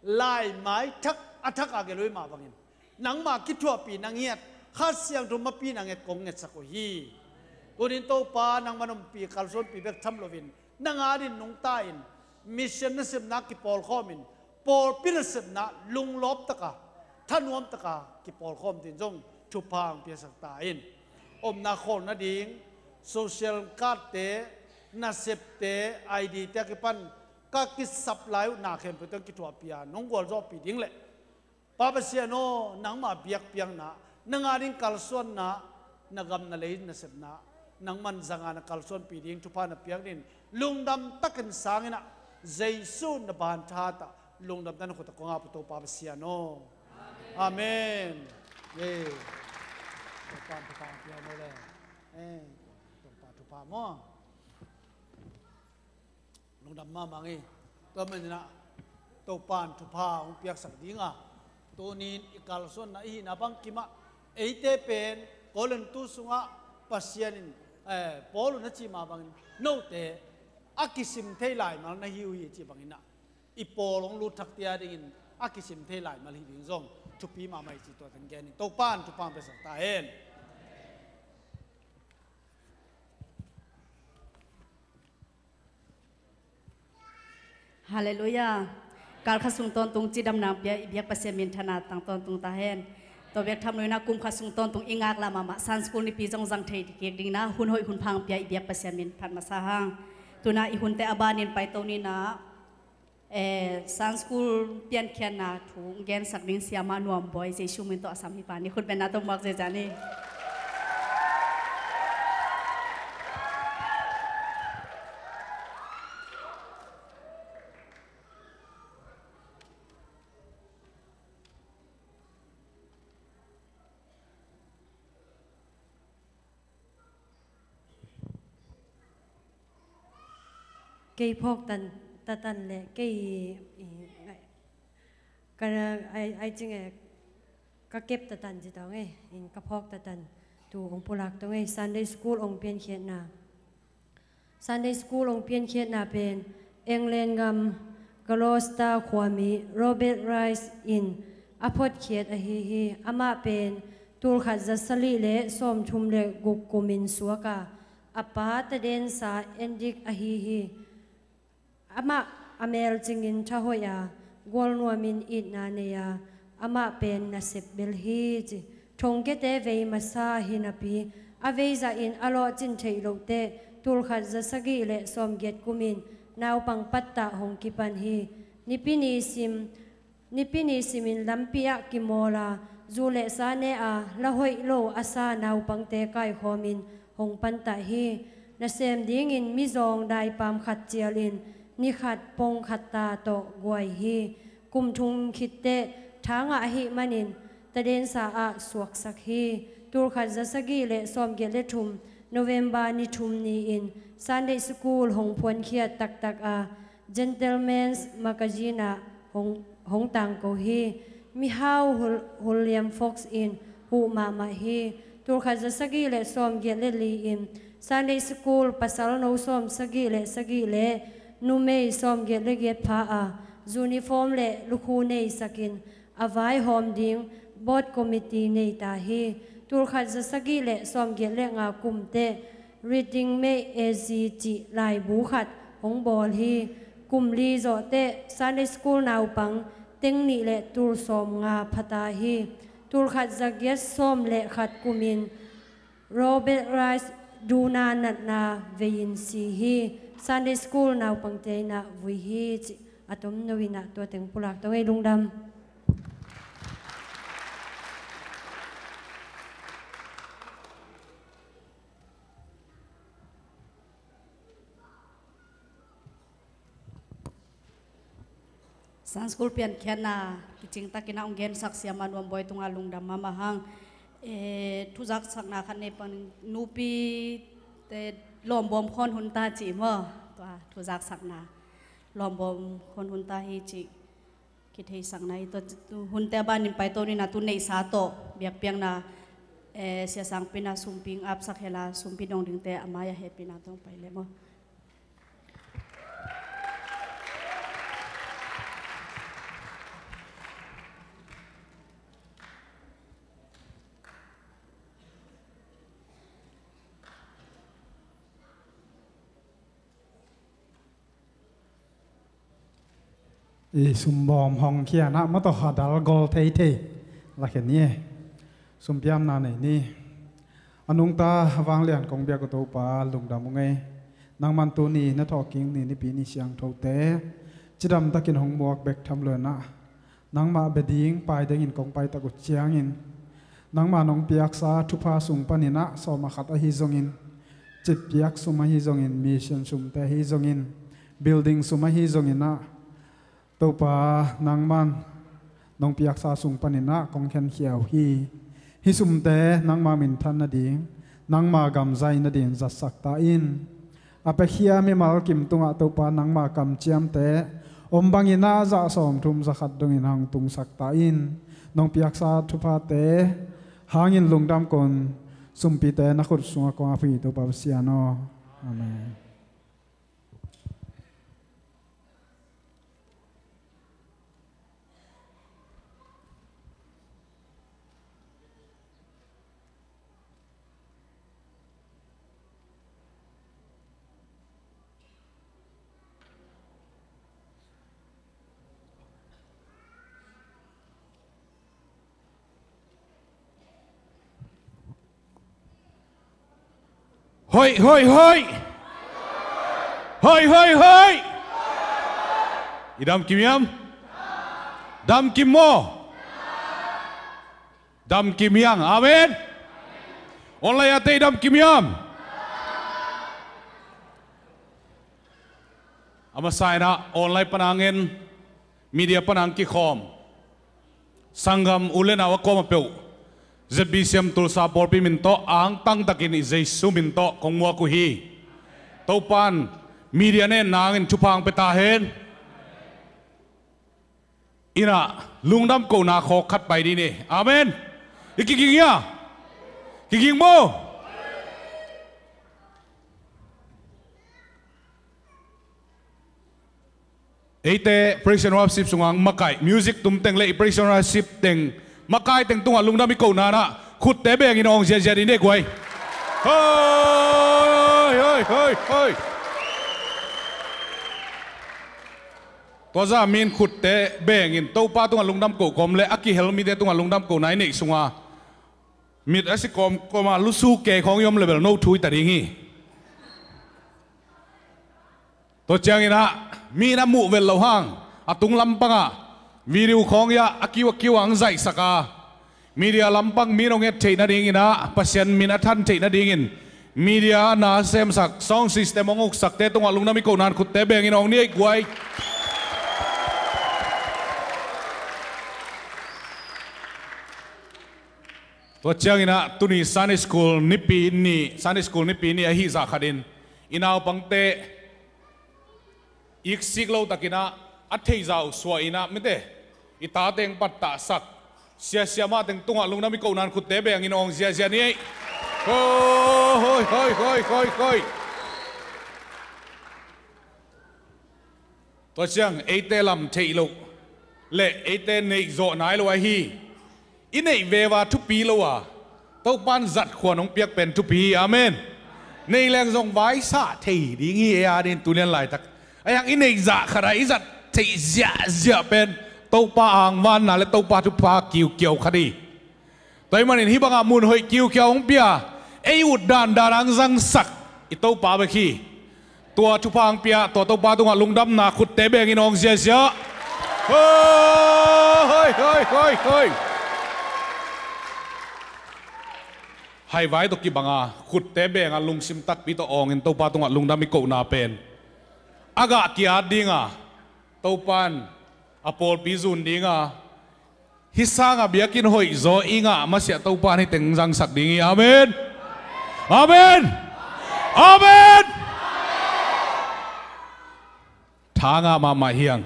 laimai thak a thak a gelh uh i mah bangin nangma kithuahpih na ngiat, Kha Siangtho mapi na nget kong ngetsak uh hi. Tunin Topa nangman ompih kalsuanpih bek tham loin nang adin nungta in, mission nasepna kipawlkhawmin, pawlpi nasepna lunglawp taka, thanuam taka kipawlkhawm ding zong thupha hong piasak ta in. Omna khawlna ding, social card-te, nasepte, I D-te a kipan ka kisap lai uh na khempeuh teng kithuahpih a nong gualzawhpih ding le Pa Pasian aw, nangma biakpiakna, nang ading kalsuanna, na gam na lei nasepna nangman zanga na kalsuanpih ding thupha na piak dingin lungdam takin sang in ah, Jesu na ban tha tah lungdam takin khut a kong ap uh Topa Pasian aw. Amen. Amen. Ei. Topa thupha pian aw le. Ei. Topa thupha maw. Lungdam mahmah ing. Tua manin ah Topa in thupha hong piaksak ding a, tunin i kalsuanna i hihna bangkim ah eite pen Korintu sungah Pasian in, eh, Paul in a cih mah bangin note a kisim thei laimal na hi uh hi cih bangin ah i pawl hong lut thakte adingin a kisim thei laimal hi ding zong thupi mahmah hi cih tua teng gen ing. Topa in thupha hong piaksak ta hen. Halleluiah. Kal khat sung tawntung cidamna pia i biak Pasian minthanna tang tawntung ta hen. Tua bek tham loin ah kum khat sung tawntung i ngaklah mahmah Sunday School nipi zong zang thei kik dingin ah hun hoih hun pha hong pia i biak Pasian minthan masa hang. Tu-in ah i hunte a banin paito ni-in ah, eh, Sunday School piankhiatna thu hong gensak ding Siama Nuam Bawi, Jesu min tawh a sam hi pa ni, khut bengna tawh muak ziahziah ni. Kei phawk tan, ta tan le kei, i, ka, ai, ai cing e, ka kep ta tan ci tawng e, in ka phawk ta tan, tu ong pulak tawng e, Sunday School ong piankhiatna. Sunday School ong piankhiatna pen England gam Gloucester khuami Robert Rice in a photkhiat ahi hi. Amah pen tulkhat za sagih le sawmthum le guk kumin suak a, a pa tadensa endik ahi hi. Amah a mel cingin thahoih a, gualnuamin itna nei a, amah pen nasep bel hi ci. Thongkiate vei masa hi napi, a vei zahin a lawhcin theih loh teh, tulkhat za sagih le sawmgiat kumin naupang pattah hong kipan hi. Nipi ni sim, nipi ni simin lampi ah kimawl a, zu le sa ne a, la hoih lo a sa naupangte kaikhawmin hong pantah hi. Nasem dingin mizawng daipam khat cialin ni khat pong khat ta tawh guai hi. Kum thum khit teh tha ngah ahih manin tadensa ah suaksak hi. Tulkhat za sagih le sawmgiat le thum November ni thum ni-in Sunday School hong phuankhiat taktak a, Gentleman's Magazine ah hong, hong tangko hi. Mihau Hul-, Hulliam Fox in huh mahmah hi. Tulkhat za sagih le sawmgiat le li-in Sunday School pasal no sawm sagih le sagih le numei sawmgiat le giat pha a, uniform le lukhu neisakin a vaihawm ding board committee nei ta hi. Tulkhat za sagih le sawmgiat le nga kum teh Reading Magazine cih laibu khat hong bawl hi. Kum li zawh teh Sunday School naupang teng nih le tul sawmnga pha ta hi. Tulkhat za giat sawm le khat kumin Robert Rice duhna natna vei-in si hi. Sunday School naupangte in ah vui hi cih A tom no in ah tua teng pulak to ei, lungdam. Sunday School piankhiatna kicingtakin a hong gensak Siama Nuam Bawi tungah lungdam mahmah hang. Eh, thuzaksakna khat nei pan, nupite lawmbawm khawn hun ta ci maw? Tua thuzaksakna lawmbawm khawn hun ta hi ci kitheisakna hi. Tua hunte a banin paito ni in ah tu neihsa tawh biakpiakna, eh, Sia Sangpi in ah sumpi hong apsak hela, sumpi dong dingte a mai-ah hehpihna tawh pai leh maw? I sumbawm hong khian ah maw, tawh a dal gol theithei la khen ni e. Sumpiamna nei ni. A nungta a vanglian kong biak uh Topa, lungdam ung ei. Nangman tuni na thawhkik ni, Nipi ni siangthote cidamtakin hong muak bek tham lo in ah, nangmah bia ding pai dengin kong paitak uh ciangin, nangmah nong piaksa thupha sung panin ah, sawm ah khat ahi zongin, citpiak sum ahi zongin, mission sumte ahi zongin, building sum ahi zongin ah, Topa, nangman nong piaksa sung panin ah kong khenkhia uh hi. Hih sumte nangma minthan nading, nangma gam zaih nading zatsak ta in. A piakhia mimal kim tungah Topa, nangma kamciamte om bangin ah za sawmthum za khat dongin hong tungsak ta in. Nong piaksa thuphate hangin lungdam kon, sumpite na khut sungah kong ap hi, Topa Pasian aw. Amen. Hoih, hoih, hoih. Hoih, hoih, hoih. I dam kim hiam? Dam kim maw? Dam kim hiang. Amen. Online ah te i dam kim hiam? A masa in ah online pan hong en, media pan hong kikhawm, sanggam u le nau a kuamah peuh, Z B C M Tulsa pawlpi min tawh angtangtakin i Jesu min tawh kong muak uh hi. Topa'n media na enna hangin thupha hong pia ta hen. In ah lungdam kohna khawk khat pai dih ni. Amen. I kiging hia? Kiging maw? Eite praise and worship sungah makaih, music tum teng le i praise and worship teng makaih teng tungah lungdam i kohna in ah khutte bengin awng ziazia dih ni guai. Hoi, hoi, hoi, hoi. Tua zah mi in khutte bengin Topa tungah lungdam koh kawm le a kihel mite tungah lungdam kohna i neih sunga mit a si kawmkawm a lusu kei khawng i om le bel no thu i ta ding hi. Tua ciangin ah mi in a muh vet loh hang a tung lampangah video khawng i a kiu a kiu a hong zaihsak a, media lampang mi in hong et theih nadingin ah, Pasian min a than theih nadingin media a na semsak, sound system hong uksakte tungah lungdam i kohna in khutte bengin awng ni ei guai. Tua ciangin ah tuni Sunday School nipi ni, Sunday School nipi ni ahih zah khatin i naupangte iksik lo takin ah a theihzah uh suah in ah mite i tate hong pattahsak sia siamah teng tungah lungdam i kohna in khutte bengin awng ziazia ni ei. Hoi, hoi, hoi, hoi, hoi. Tua ciang eite lam theih loh le eite neih zawh nai lo ahi, i neih veva thupi lo a, Topa'n zat khuan hong piak pen thupi hi. Amen. Neih leng zong vaisah thei ding hi ei a dingin tu lian laitak. Ahi hang i neih zah khat a i zat theih ziahziah pen Topa angvanna le Topa thupha kiukiau khat hi. Tua ahih manin hih bangah mun hoih kiukiau hong pia, ei ut dandan a hong zangsak i Topa bek hi. Tua thupha hong pia, tua Topa tungah lungdamna khutte bengin awng ziazia. Hoi, hoi, hoi, hoi. Haivai tawh kibanga khutte benga lungsim takpi tawh awngin Topa tungah lungdam i kohna pen a gah ki-at dinga, Topan a pawlpi zun dinga, hih sanga biakinn hoihzaw i ngah masiah Topan hih teng zangsak ding hi. Amen. Amen. Amen. Tha ngah mahmah hiang.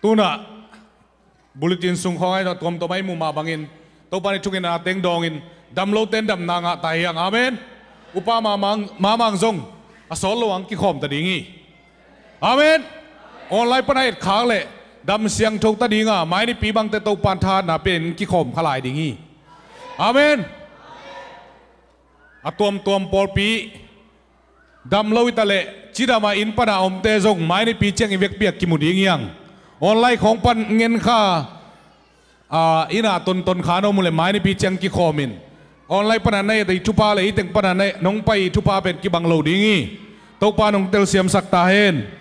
Tunah bulletin sung khawng ai tuamtuam ai muh mah bangin Topan i thungetna teng dawngin damlote in damna ngah ta hiang. Amen. Upa Mamang, Mamang zong a sawt lo ang kikhawm ta ding hi. Amen. Online pana etkhak le dam siangtho ta dinga, mai nipi bangte Topan thahatna pen kikhawm kha lai ding hi. Amen. A tuamtuam pawlpi damlo i ta le, cidama inn pana omte zong mai nipi ciang i vekpi ah kimu ding hiang. Online khawng pan ngen kha, a, inn ah tonton kha na om uh le mai nipi ciang kikhawmin, online pana na et i thupha le i teng pana na nong pai i thupha pen kibang lo ding hi. Topa nong telsiamsak ta hen.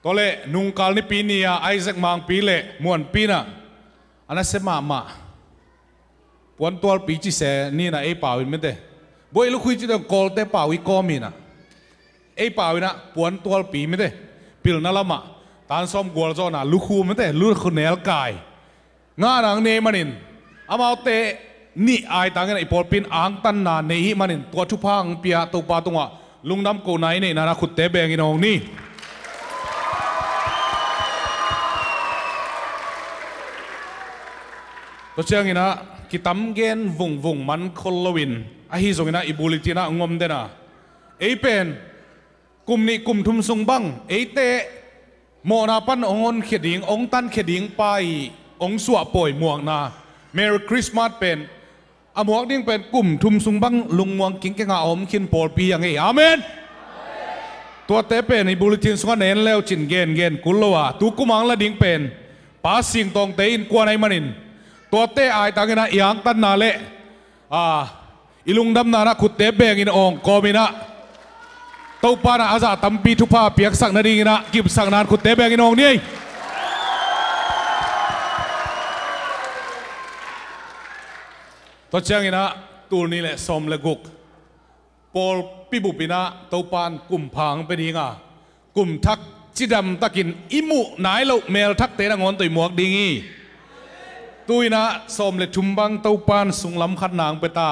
Tua le nungkal nipi ni-a Isaac Mangpi le Muanpi inah a nasia mahmah puantualpi cise ni inah ei pau in mete, buai lukhui ci dong Kawlte pau i kawm inah ei pau inah puantualpi mete, pilna lamah tansawm gualzawhna lukhu mete, lukhu nelkai ngah nang nei manin, amaute nih aitang inah i pawlpi in angtanna nei hih manin tua thupha hong pia Topa tungah lungdam kohna i neihna na khutte bengin awng ni. Tua cianginah kitam gen vungvung man khol loin ahi zonginah i bulletin ah ngom dena, ei pen kum nih kum thum sung bang eite mawhna pan hong honkhia ding, hong tankhia ding pa i hong suahpawi muakna Merry Christmas pen a muak ding pen kum thum sung bang lungmuang kingkenga a om khin pawlpi a ngei. Amen. Tuate pen i bulletin sungah na en leucin gengen kul lo a, tu kum ang la ding pen Pa Singtawngte innkuan ahi manin tuate aitang inah i angtanna le, a, i lungdamna na khutte bengin awng kawm inah Topa na a zah tampi thupha piaksak nadinginah kipsakna na khutte bengin awng ni ei. Tua cianginah tul nih le sawm le guk pawlpi bup inah Topan kum pha hong pia dinga, kum thak cidam takin i muh nai loh melthakte nangawn tawh i muak ding hi. Tu inah sawm le thum bang Topan sunglam khatna hong pia ta.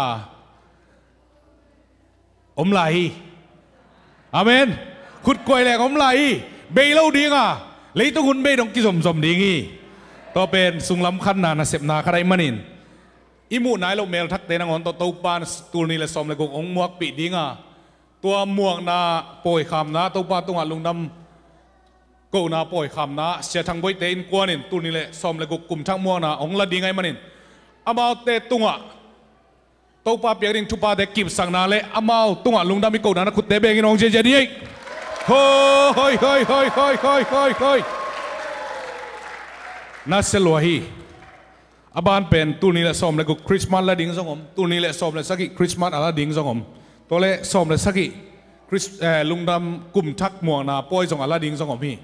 Om lai hi. Amen. Khutkuai leng om lai hi. Bei lo dinga, leitung hun bei dong kizomzom ding hi. Tua pen sunglam khatna nasepna khat ahi manin i muh nai loh melthakte nangawn tawh Topan tul nih le sawm le guk hong muakpih dinga, tua muakna pawikhamna, Topa tungah lungdam kohna pawikhamna Sia Thang Boite innkuanin tul nih le sawm le guk kum thak muakna hong la ding ahi manin, amaute tungah Topa piak ding thuphate kipsakna le amau tungah lungdam i kohna na khutte bengin awng ziazia ni ei. Hoi, hoi, hoi, hoi, hoi, hoi, hoi. Na sia lua hi. A ban pen tul nih le sawm le guk Christmas la ding zong om, tul nih le sawm le sagih Christmas a la ding zong om. Tua le sawm le sagih Chris-, eh, lungdam kum thak muakna pawi zong a la ding zong om hi.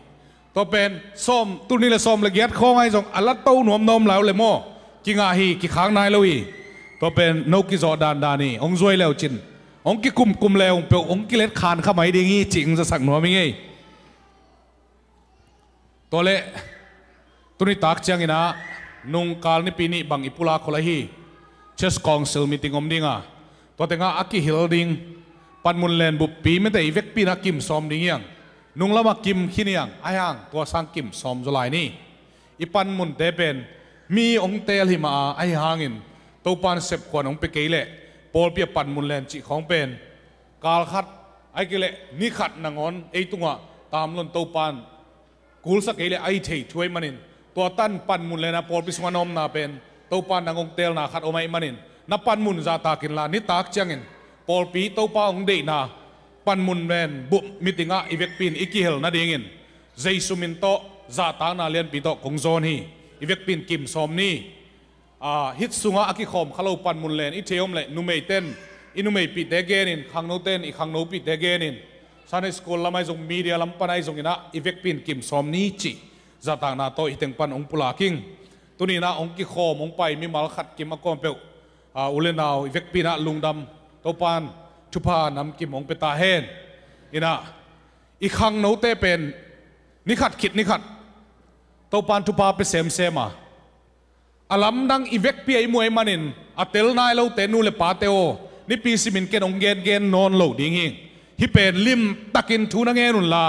Tua pen sawm, tul nih le sawm le giat khawng ahi zong a la to nuamnuam lai uh le maw, kingah hi, kikhak nai lo hi. Tua pen no kizawh dandan hi, hong zuai leucin hong kikumkum le hong peuh hong kilet khan kha mai ding hi cih hong zasak nuam hi ngei. Tua le tuni tak cianginah nungkal nipi nih bang i pulak khol ahi Church Council meeting om dinga, tua tengah a kihil ding panmun len buppi mete i vekpi inah kim sawm ding hiang. Nunglamah kim khin hiang, ahi hang tua sang kim sawm zaw lai ni. I panmunte pen mi hong teel hi mah a, ahi hangin Topan sepkhuan hong pia kei leh pawlpi a panmun len cih khawng pen kal khat ahi kei leh ni khat nangawn ei tungah tamlon Topan kulsak kei le a hi thei thu ahi manin, tua tan panmun le na pawlpi sungah na omna pen Topa nang hong teelna khat om ahi manin, na panmun zahtak inla nitak ciangin pawlpi Topa hong deihna panmun pen bup meeting ah i vekpi in i kihel nadingin Jesu min tawh zahtakna lianpi tawh kong zawn hi. I vekpi in kim sawm ni. Aa, hih sungah a kikhawm kha lo panmun len i thei om leh numeite'n i numeipihte genin, khangnote'n i khangnopihte genin, Sunday school lam ahi zong, media lam pan ahi zong inah, i vekpi in kim sawm ni cih zahtakna tawh hih teng pan hong pulak ing. Tuni inah hong kikhawm hong pai mimal khat kim a kawm peuh, a, u le nau i vekpi inah lungdam, Topa'n thupha namkim hong pia ta hen. Inah i khangnote pen ni khat khit ni khat Topa'n thupha pia semsem a, a lamdang i vekpi a i muh ahih manin a tel nai lote nu le pate aw, nipi simin ken hong gengen nawn lo ding hi. Hih pen limtakin thu na ngen unla,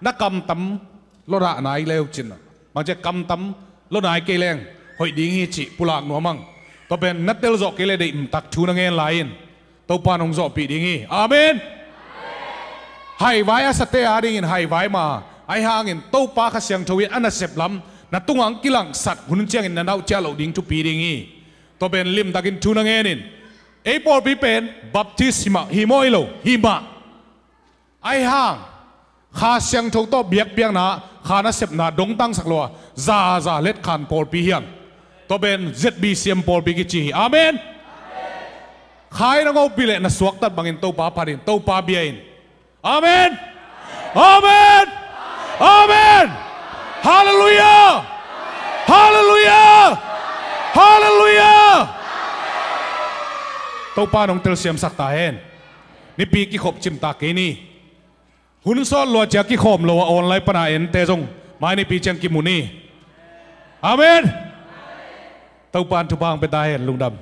na kamtam lua dah nai le uh cin, bangci kamtam lua nai kei leng hoih ding hi cih pulak nuam ing. Tua pen na tel zawh kei le deihtak thu na ngen lai in Topa'n hong zawhpih ding hi. Amen. Haivai a sate adingin haivai mah ahi hangin Topa Kha Siangtho in a nasep lam na tungah hong kilangsak hun ciangin na nau ciah loh ding thupi ding hi. Tua pen limtakin thu na ngen in. Ei pawlpi pen Baptist hi mah, hi maw, hi lo, hi mah. Ahi hang Kha Siangtho tawh biakpiakna, Kha nasepna dongtangsak lo a, zaza letkhan pawlpi hi hang. Tua pen Z B C M pawlpi kici hi. Amen. Kha in a ngopih leh na suaktat bangin Topa phat in, Topa bia in. Amen. Amen. Amen. Halleluiah. Halleluiah. Halleluiah. Topa'n hong telsiamsak ta hen. Nipi kikhop cimtak kei ni. Hun sawt lua ciang kikhawm lo a online pana ente zong mai nipi ciang kimu ni. Amen. Topa'n thupha hong pia ta hen. Lungdam.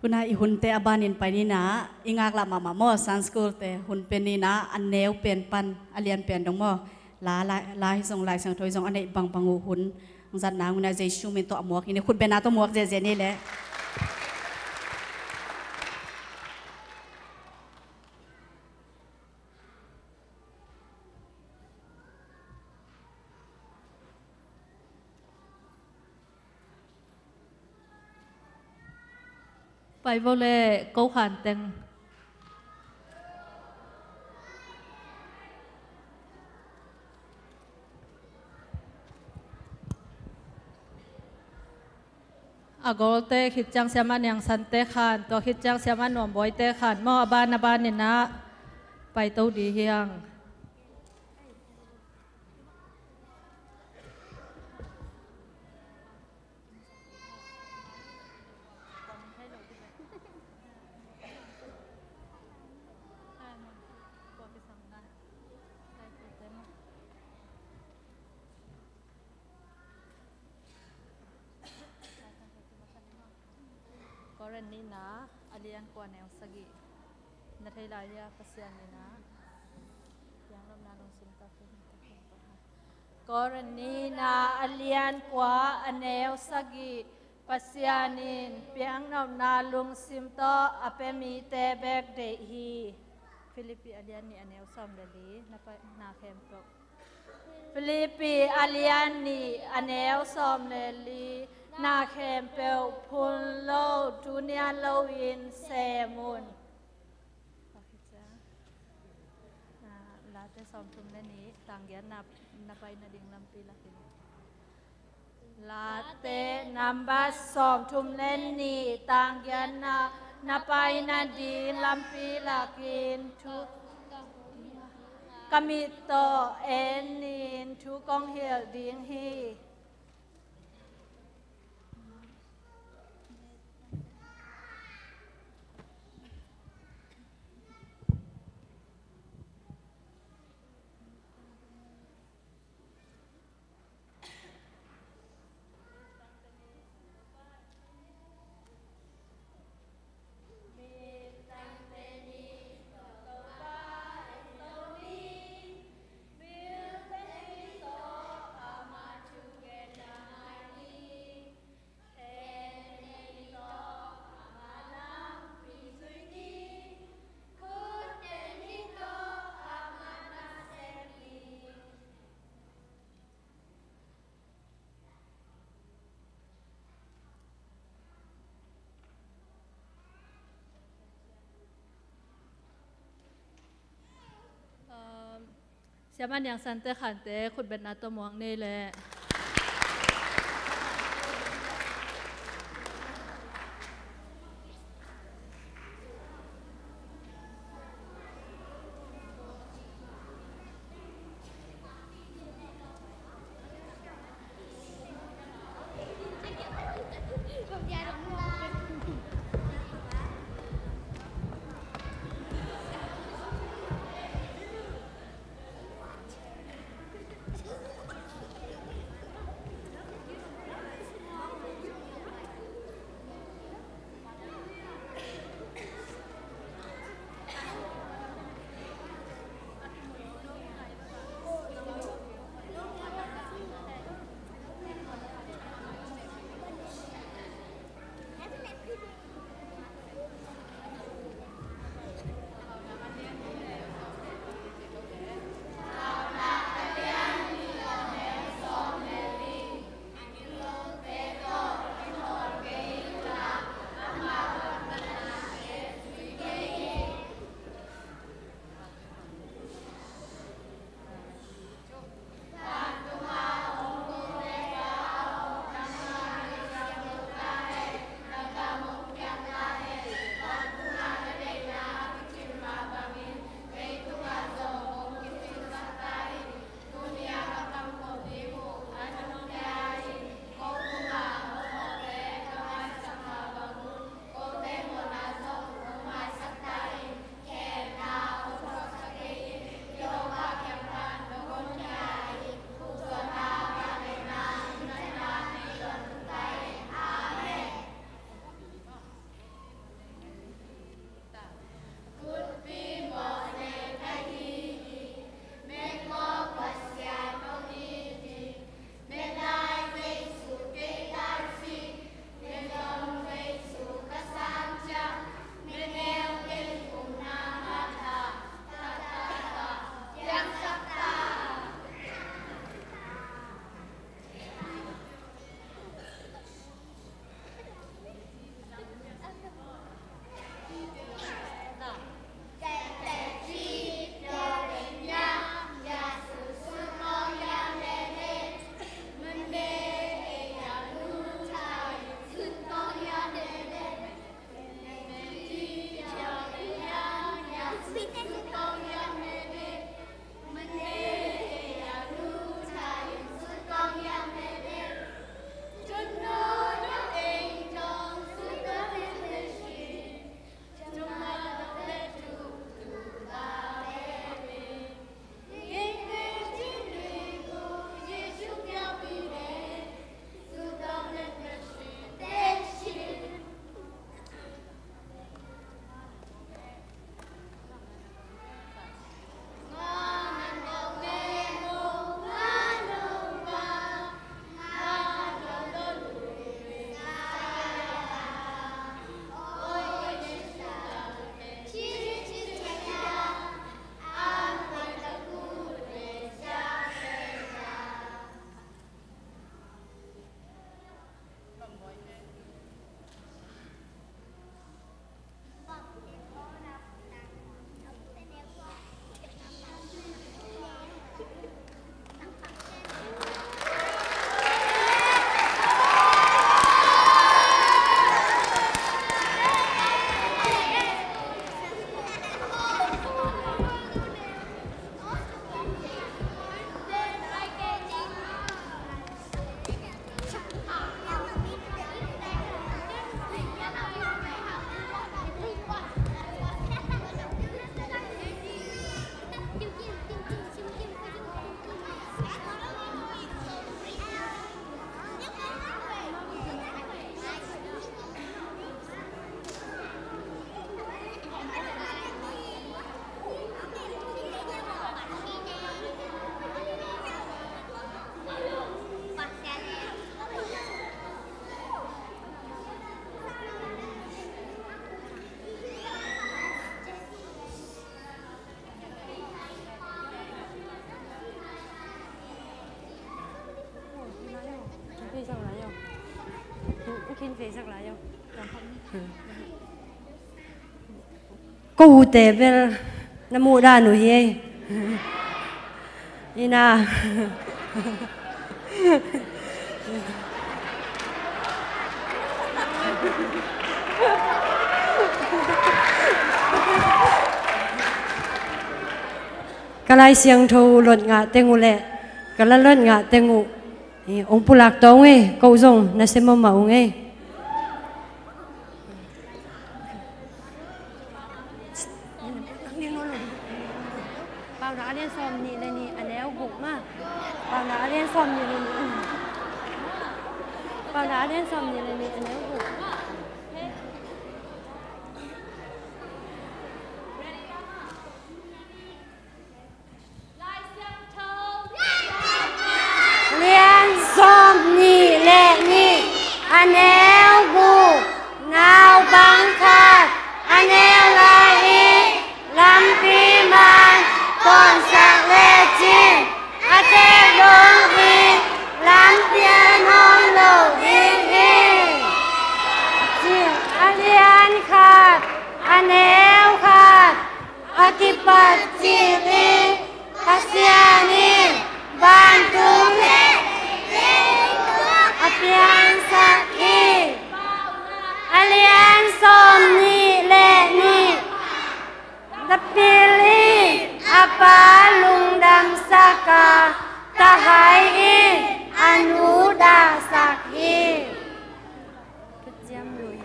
Tuna i hunte a banin pai nina, i ngaklah mahmah maw, Sunday school te hun pen nina, a neu pen pan a lian pen dong maw. La, la, la hi zong, Lai Siangtho hi zong a neih bangbang uh hun zatna ngunah Jesu min tawh a muak hi ni, khut bena tawh muak ziahziah ni leh. Pai vo le, ko khan teng. A golte khit ciang Siamah Niang Sante khan, tua khit ciang Siamah Nuam Bawite khan maw, a ban a ban inah paito dih hiang. Korin nihna a lian kua neu sagih. Na thei lai hia? Pasian in a piang nopna lungsim tawh pen. Korin nihna a lian kua a neu sagih. Pasian in piang nopna lungsim tawh a pia mite bek deih hi. Filipi a lian nih a neu sawm le li. Na pa, na khempeuh. Filipi a lian nih a neu sawm le li. Na khempeuh phun lo, tunian loin sem un. Late sawmthum le nih, tang giat na, na pai nading lampi lakin. Late nambat sawmthum le nih, tang giatna, na pai nading lampi lakin thu ka mit tawh en in thu kong hilh ding hi. Siamah Niang Sante Khante khutbetna tawh muak ni leh. Ko ute bel na muh dan uh hi ei. Ina. Ka Lai Siangtho lot ngah teng uh leh ka la lot ngah teng uh, eh, hong pulak tawh ung ei, ko zong na sem mahmah ung ei. Paunak a lian sawm nih le nih a neu guk ma. Paunak a lian sawm nih le nih. Paunak a lian sawm nih le nih a neu guk. Lian sawm nih le nih a neu guk, naupang khat a neu lai ih, lampi man tawnsak lecin a tek dong hi, lampi an hong lo ding hi. Ci a lian khat a neu khat a kipat cil ih Pasian in vantung le a piangsak hi. A lian sawm nih le nih, na pil ih a pa lungdamsak a, tahai in a nu dahsak hi. Thuciam lui.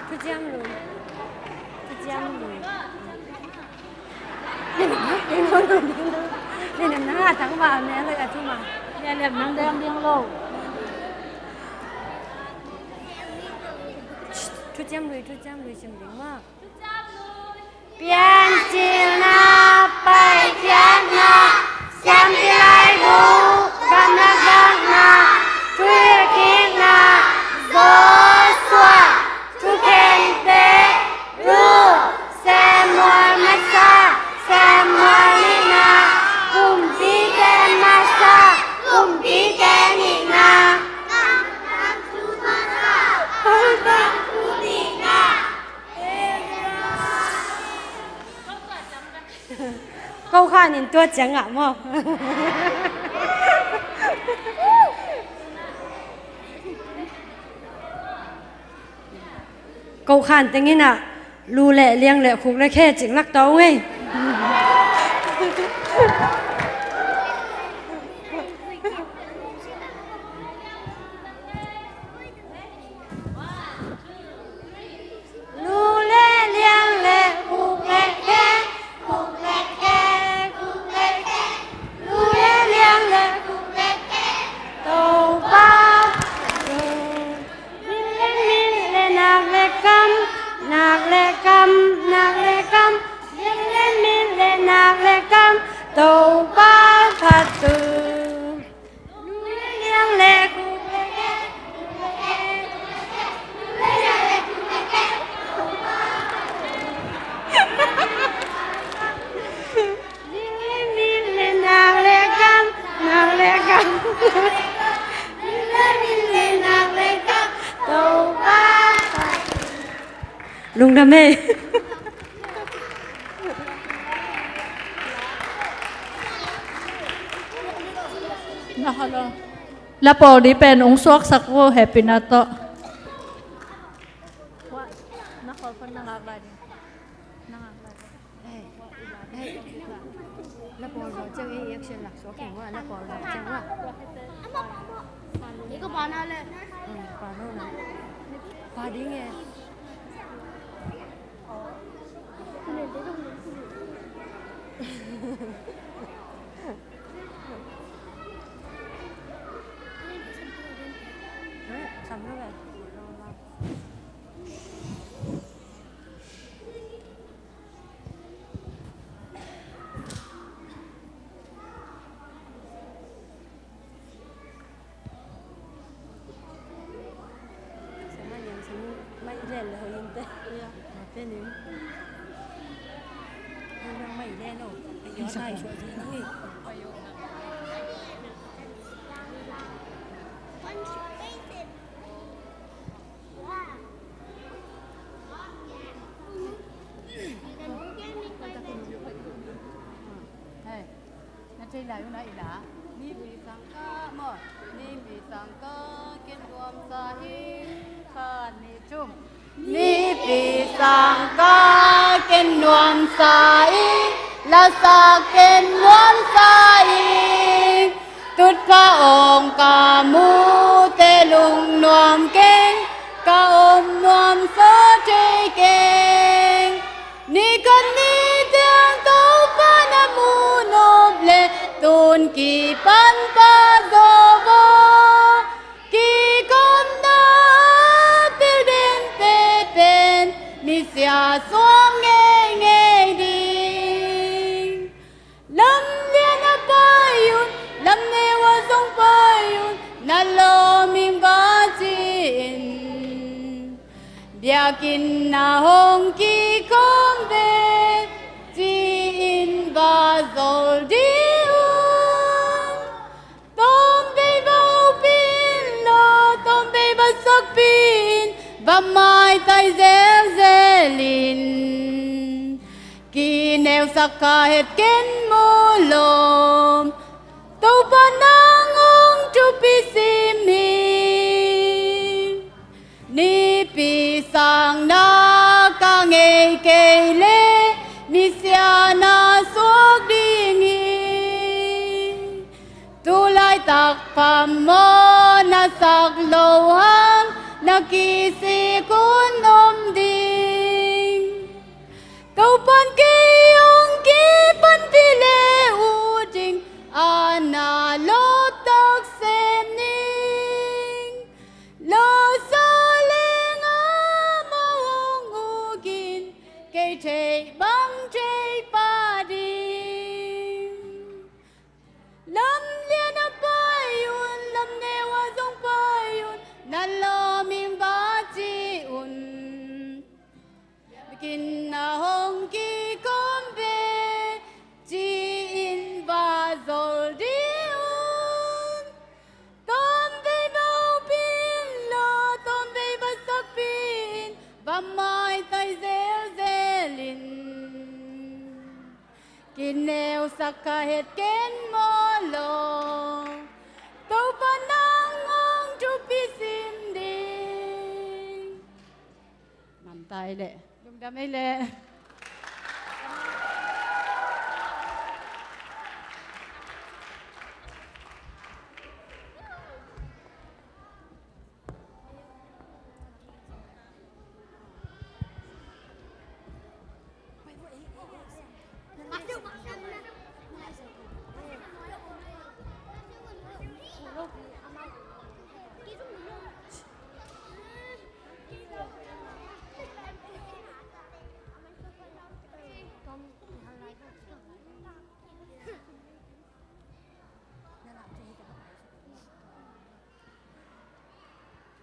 Thuciam lui. Thuciam lui. Nih nem nang a tang ba me lui a thuma. Nih nem nang deng ding lo. Thuciam lui, thuciam lui sim ding ma. Piancilna, paikhiatna, siampi laibu, gamla gakna, thuhilhkikna, Joshua, thukhen pek, Ruth, Samuel masa, Samuel nihna, Kumpite masa, Kumpite nihna, Kamkamtu masa, Kamkamtu nihna. Ko khan in tua ciangah maw? Ko khan tengin ah lu le liang le khuk le khe cik lak tawh ung ei. Lu le liang le khuk le khe, khuk le khe, khuk le khe. Lu le liang le khuk le khe, Topa. Min le min le nak le kam, nak le kam, nak le kam. Min le min le nak le kam, Topa phat tu. Lungdam ei. Na halo. La pawl ding pen ong suaksak vo, hehpihna tawh. Na khol phone na ngak lai ding. Na ngak lai ding. Hei, hei, la pawl lo ciang ei, action lak suak keng ua, la pawl lo ciang ua. Iko pa na le. Hmm, pa lo na. Pa ding e. Hey. Thei lai uh na i la. Nipi sangkah maw? Nipi sangkah ken nuamsa ing. Khat, nih, thum. Nipi sangkah ken nuamsa ing. Lasak ken nuamsa ing. Tutphah awng ka mute lungnuam keng. Ka om nuamsa thei keng. Ni khat ni ciang Topa na mu nop leh tun kipan pah zaw vua. Kikhopna pil den pet pen misia suak ngeingei ding. Lam lian ah pai un, lam neu ah zong pai un, na lawm ing va ci-in. Biakinn ah hong kikhawm ve ci-in va zol ding un. Tawmvei va hopih in la, tawmvei va sakpih in, va maitai zelzel in. Kineusak kha het ken maw lawm, Topa nang hong thupi sim hi. Nipi sang na ka ngei kei leh misia na suak ding hi. Tu laitak phamawh na sak loh hang na kisik un om ding. Topa'n kei hong kipanpih leh ut ding, a na lawptak sem ning. Lawsa leng amau hong uk in, kei theih bang thei pah ding. Lam lian ah pai un, lam neu ah zong pai un, na lawm ing va ci un. Biakinn ah hong kikhawm ve ci-in va zol ding un. Tawmvei va hopih in la, tawmvei va sakpih in, va maitai zelzel in. Kineusak kha het ken maw lawm, Topa nang hong thupi sim ding. Namtai leh lungdam ei leh.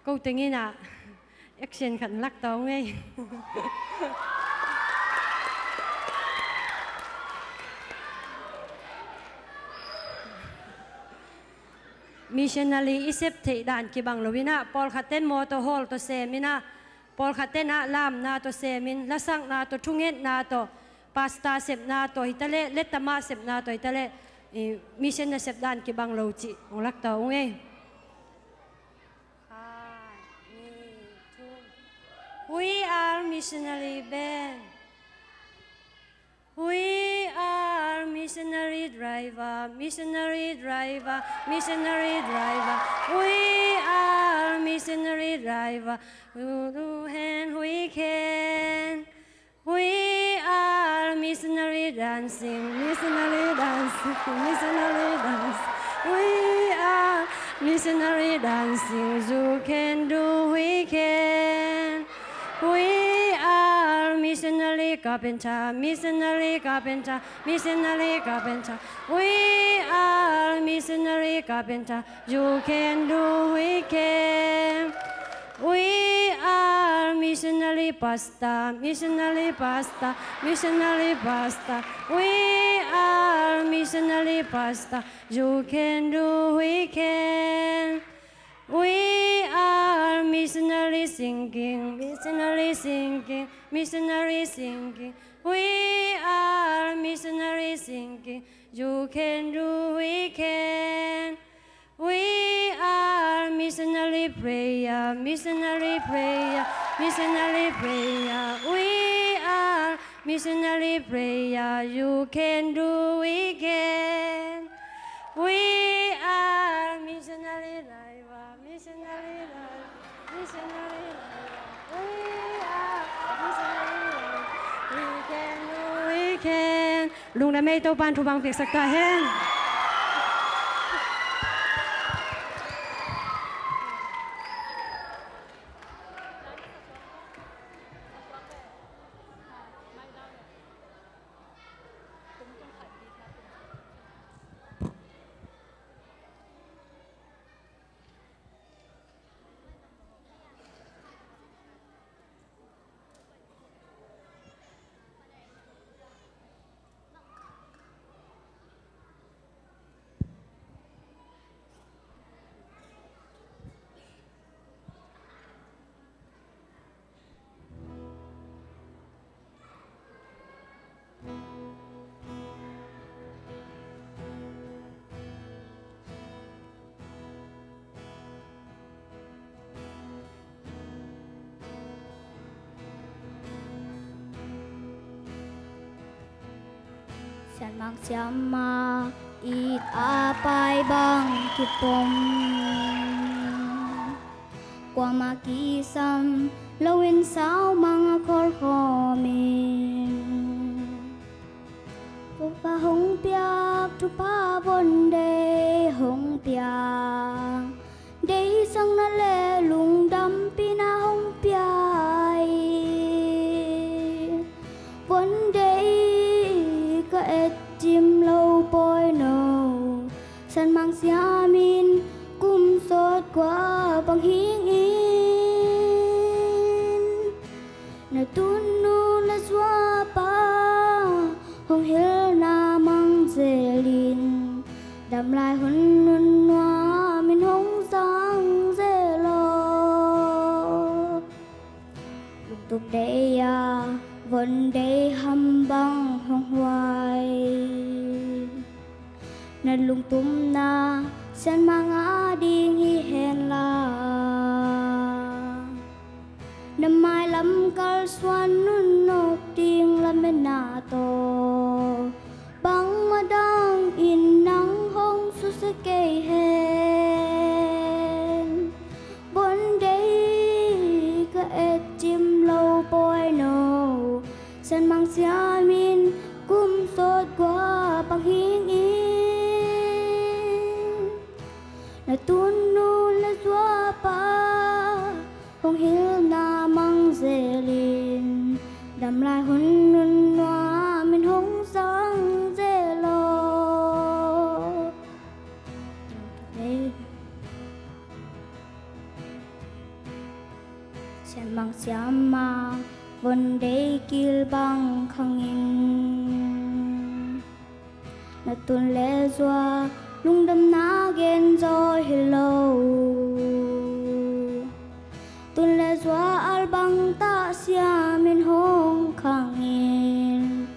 Ko teng in ah action khat lak tawng ei. Missionary i sep theih dan kibang lo in ah, pawlkhat ten mawtaw hawl tawh sem in ah, pawlkhat ten ah lamna tawh sem in, lasakna tawh, thungetna tawh, pastor sepna tawh hi ta leh, letter mah sepna tawh hi ta leh, i, mission na sep dan kibang lo cih hong lak tawng ei. Khat, nih, thum. We are missionary band. We are missionary driver, missionary driver, missionary driver. We are missionary driver. We do hand we can. We are missionary dancing, missionary dancing, missionary dancing. We are missionary dancing, you can do, we can. We are missionary carpenter, missionary carpenter, missionary carpenter. We are missionary carpenter, you can do, we can. We are missionary pastor, missionary pastor, missionary pastor. We are missionary pastor, you can do, we can. We are missionary singing, missionary singing, missionary singing. We are missionary singing, you can do. Missionary prayer, we are missionary prayer, you can do, we can. We are missionary life, missionary life, missionary life. We are missionary life, we can do, we can. Lungdam ei, Topa'n thupha piaksak ta hen. Sianmang siama it a pai bang kipom, kuama kisam loin saumang a kholkhawm in. Thupha hong piak, thupha von dei hong piak, deihsakna le lungdampihna hong pia hi. Von dei ka et cim lo pawi no, Sianmang siam in kum sawt kua bang hing in. Na tunnu na zuapa hong hilhna mang zelin, damlai hun nun nuam in hong sang zel aw. Lungtup dei a von dei ham bang hong huai, na lungtupna Sianmang a ding hi hen la. Na mailam kalsuan nunnawk ding lametna tawh bangmah dangin nang hong susia kei hen. Von dei ka et cim lo pawi no, Sianmang siam in kum sawt kua bang hing in. Na tunnu na zuapa hong hilhna mang zelin, damlai hun nun nuam in hong sang zel aw. Sianmang siama von dei kil bang khang in, na tun le zua lungdamna gen zaw hi lo. Tun le zua al bang tah siam in hong khang in,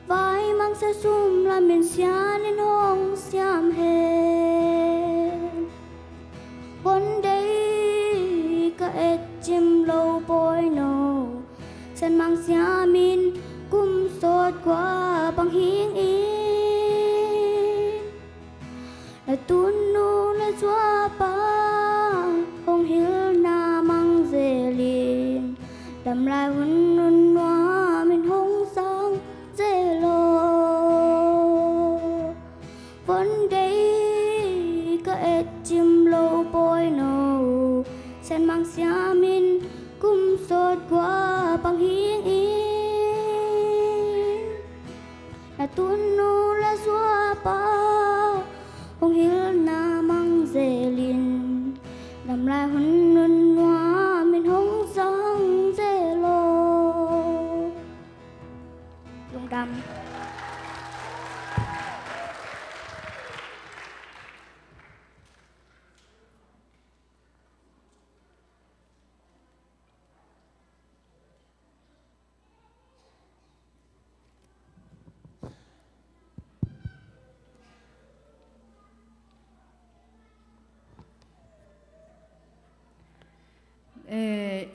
vai mangsa sum lam in sian in hong siam hen. Von dei ka et cim lo pawi no, Sianmang siam in kum sawt kua bang hing in. Na tunnu na zuapa hong hilhna mang zelin, damlai hun nun nuam in hong sang zel aw. Von dei ka et cim lo pawi no, Sianmang siam in kum sawt kua bang hing in. Na tunnu na zuapa hong hilhna mang zelin, damlai hun nun nuam in hong sang zel aw. Lungdam.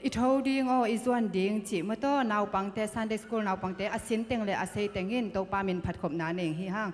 I tho ding aw, i zuan ding cih mawtaw naupangte, Sunday School naupangte a sin teng le a sei teng in Topa min phatkhopna nei hi hang.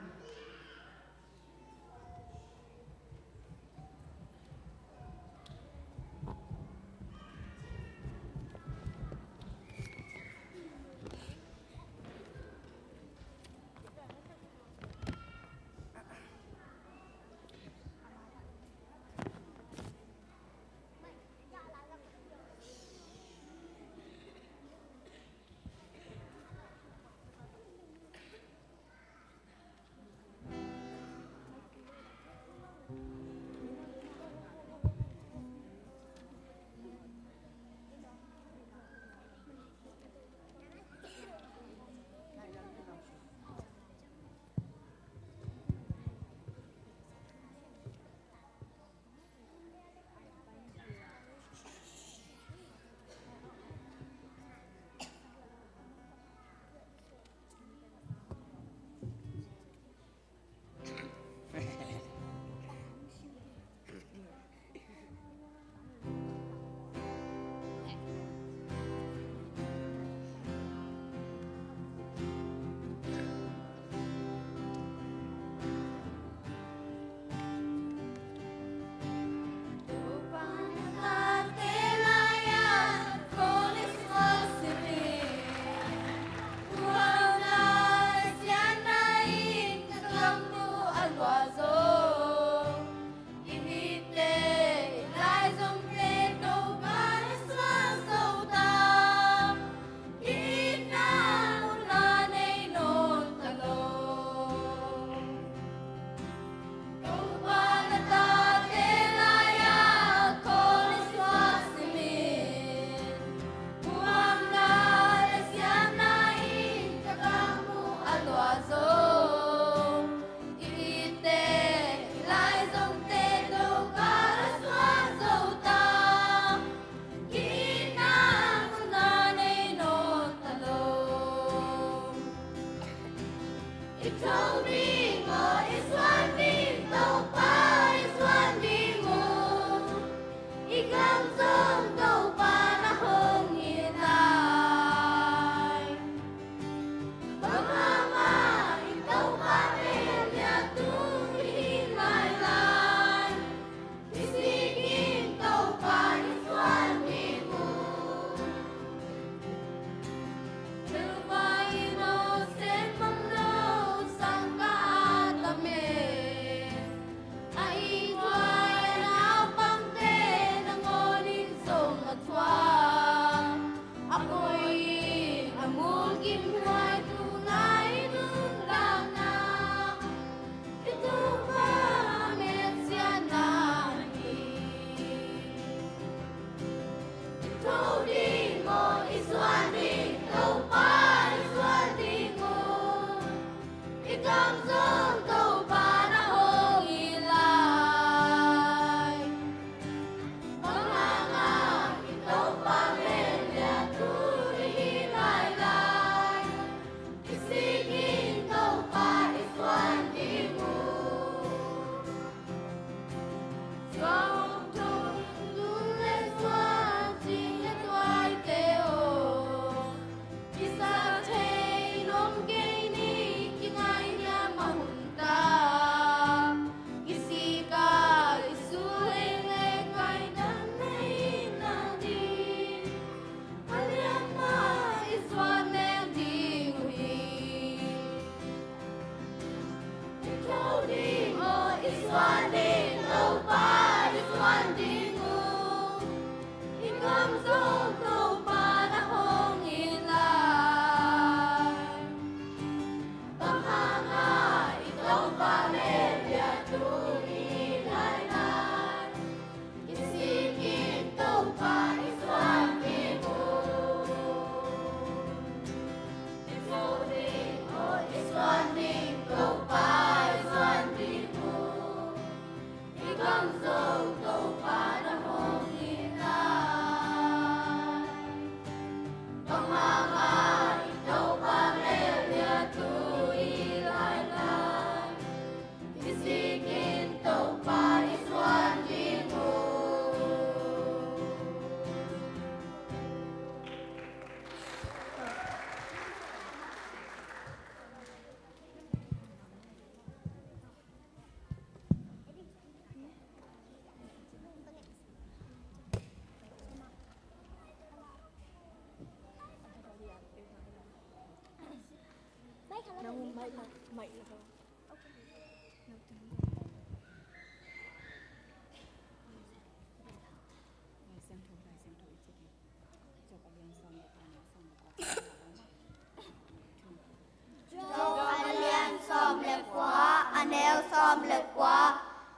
Job a lian sawm le kua, a neu sawm le kua.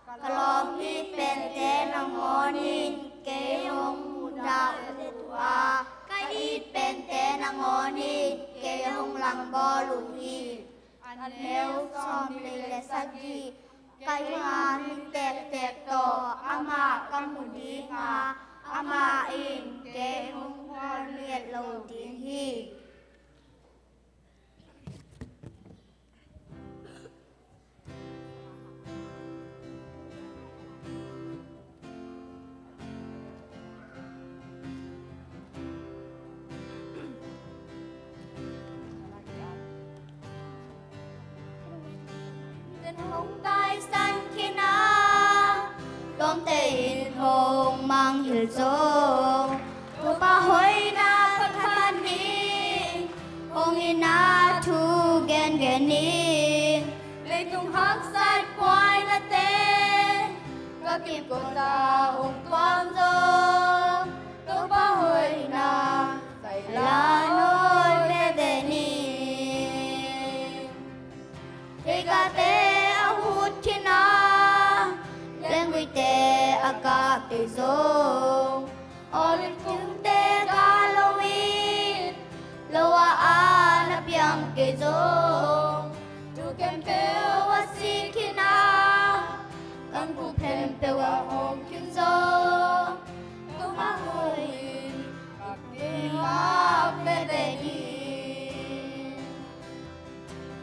Ka lawm it pente nangawn in kei hong mudah uh a, ka it pente nangawn in kei hong langbawl uh hi. A neu sawmli le sagih. Ka ing a mi tektek tawh amah ka mu ding a, amah in kei hong khual miat lo ding hi. Zen hong taisan khin a, lawmte in hong mangngilh zong, Topa hoihna phatphat ni, hong itna thu gengen ni. Leitung haksat buainate ka kimkot a hong tuam zong, Topa hoihna zai la nawi veve ni. Theigate a hut khin a, lengguite a kah kei zong, olive kungte kah lo in, lo a an a piang kei zong, thu khempeuh a sik khin a, ganvung khempeuh a hawm khin zong, Topa hoih in ka kingak veve ni.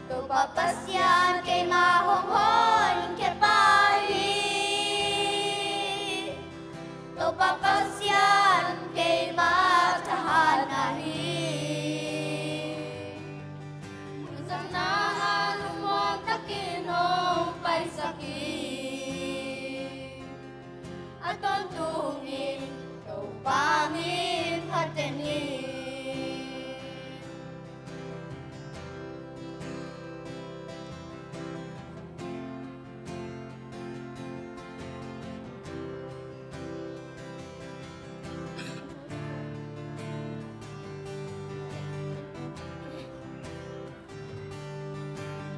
Topa Pasian keima hong honkhia pa hi. Topa Pasian keima thahatna hi. Munsakna ah lungmuang takin hong paisak hi. A tawntungin Topa min phat den ni.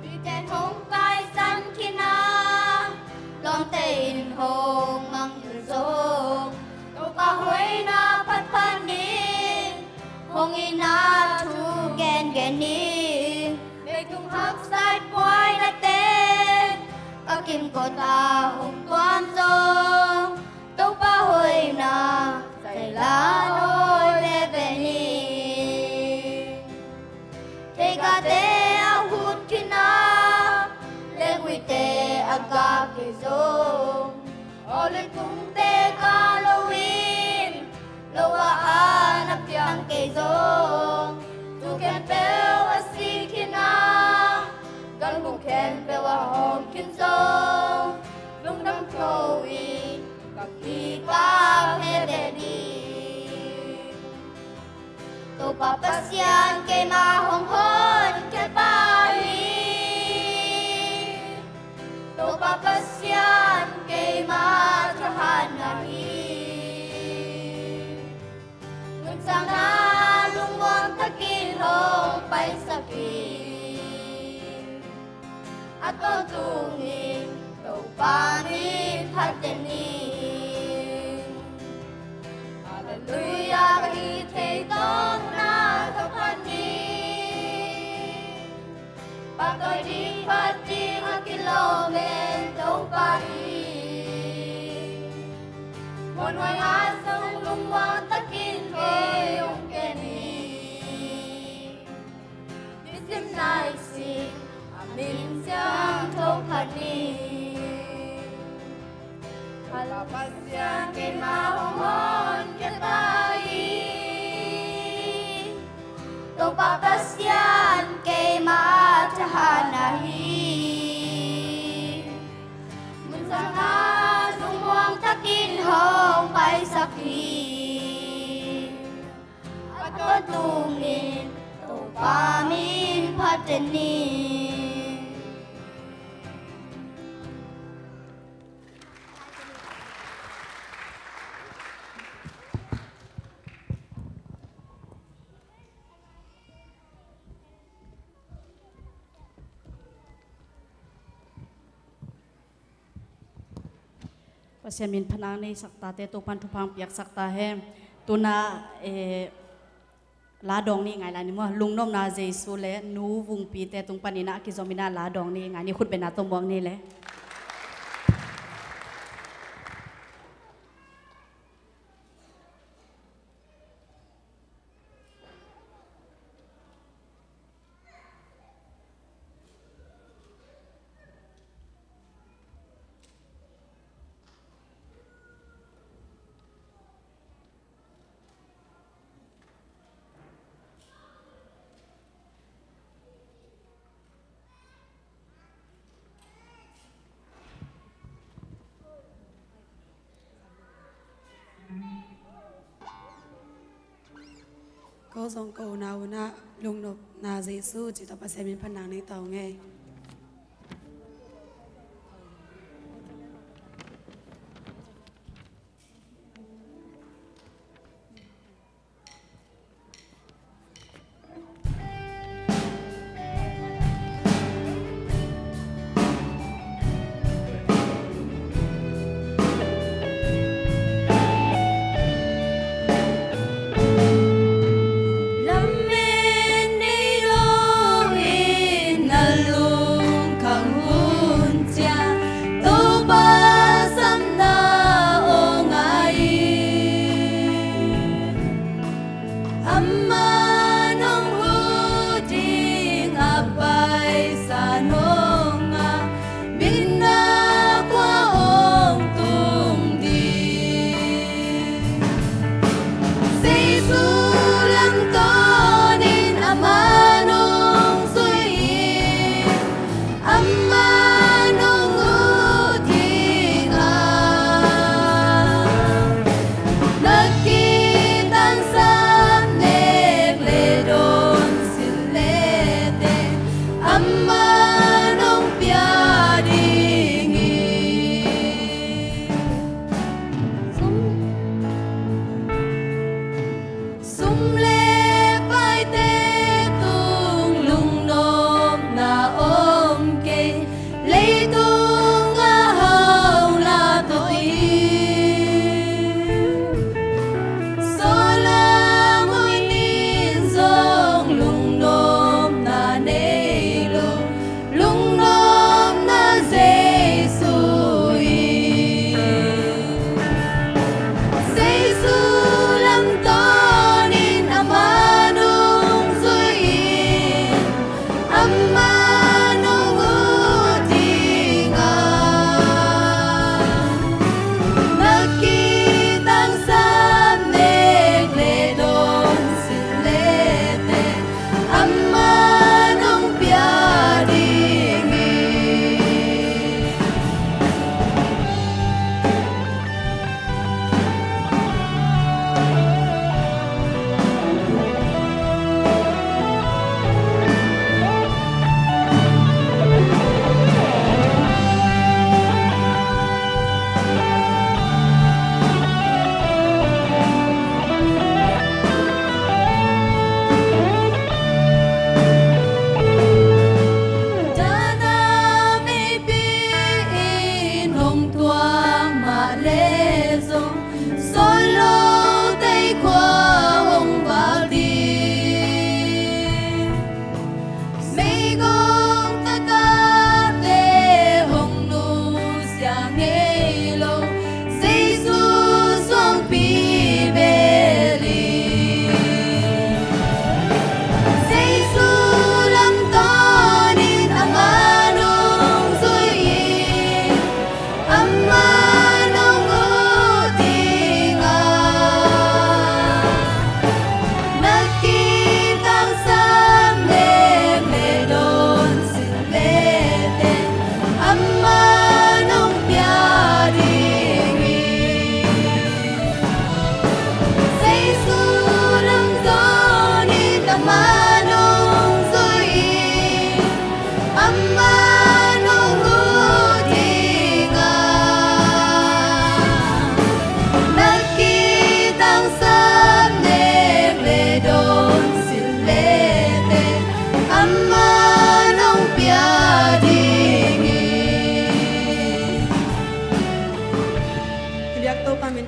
Mite hong taisan khin a, lawmte in hong mangngilh zong, Topa hoihna phatphat ni, hong itna thu gengen ni. Leitung haksat buainate ka kimkot a hong tuam zong, Topa hoihna zai la nawi veve ni. Theigate a hut khin a, lengguite a kah kei zong, olive kungte kah lo in, lo a an a piang kei zong, thu khempeuh a sik khin a, ganvung khempeuh a hawm khin zong, lungdam ko in ka kingak veve ni. Topa Pasian keima hong honkhia pa hi. Topa Pasian keima thahatna hi. Nuntakna lungmuang takin hong paisak hi. A tawntungin Topa min phat den ni. Halleluia, ka hih theih tawpna tawh phat ni. Pahtawi ding phat ding a kilawm en Topa hi. Muanhuai a zong lungmuang takin kei hong kem hi. Nisim naisim a min siangtho phat ni. Topa Pasian keima hong honkhia pa hi. Topa Pasian keima thahatna hi. Munsakna lungmuang takin hong paisak hi. A tawntungin Topa min phat Teni. Pasian min phatna nei sak ta te, Topan thupha piak sak ta hen. Tuna, eh, la dawng ni ngai lai ni maw, Lungnopna Jesu le Nu Vungpi te tung panin a kizom in a la dawng ni ngai ni, khut beng a tawh muak ni le. Ko zong ko na un a Lungnopna Jesu ci tawh Pasian min phatna nei ta ung ei.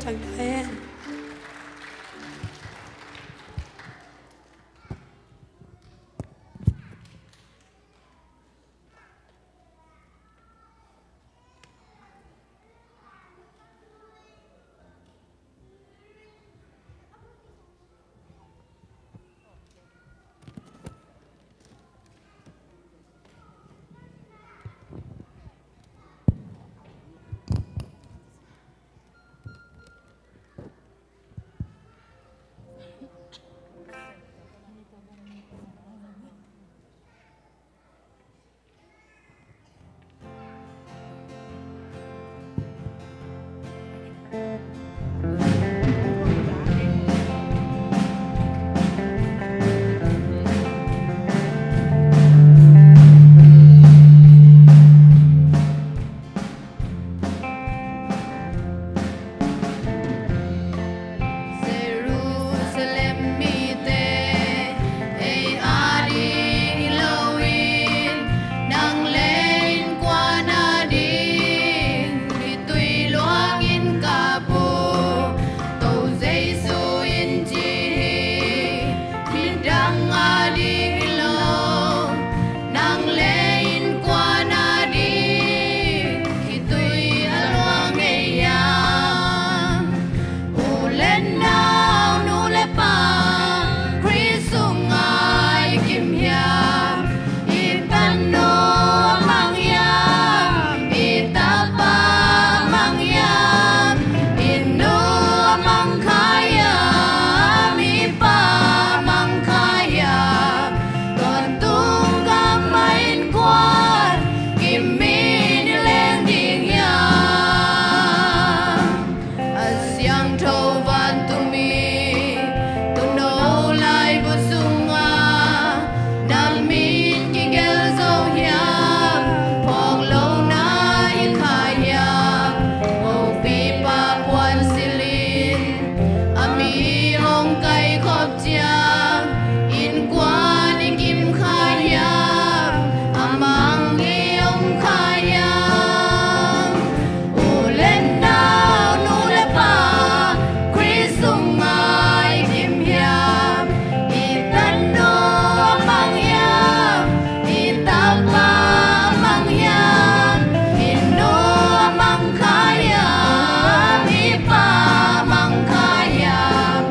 Thang ta hen. Jerusalem mite, ei ading hi loin, nang le innkuan ading, khitui luangin kap uh, Topa Jesu in ci hi. Midang ading hi lo, nang le innkuan ading, khitui a luang ngei hiam? U le nau, nu le pa, Khrist sungah i kim hiam? I tanu a mang hiam? I tapa a mang hiam? I nu a mang kha hiam? I pa a mang kha hiam? Tawntung gam a innkuan kim in i leng ding hiam? A siangtho vantung mi, tuuno laibu sungah na min kigelh zo hiam? Phawk lohna hi kha hiam? Mopipa puansilh in a mi hong kaikhop ciang, innkuan i kim kha hiam? A mang i om kha hiam? U le nau, nu le pa, Khrist sungah i kim hiam? I tanu a mang hiam? I tapa a mang hiam? I nu a mang kha hiam? I pa a mang kha hiam?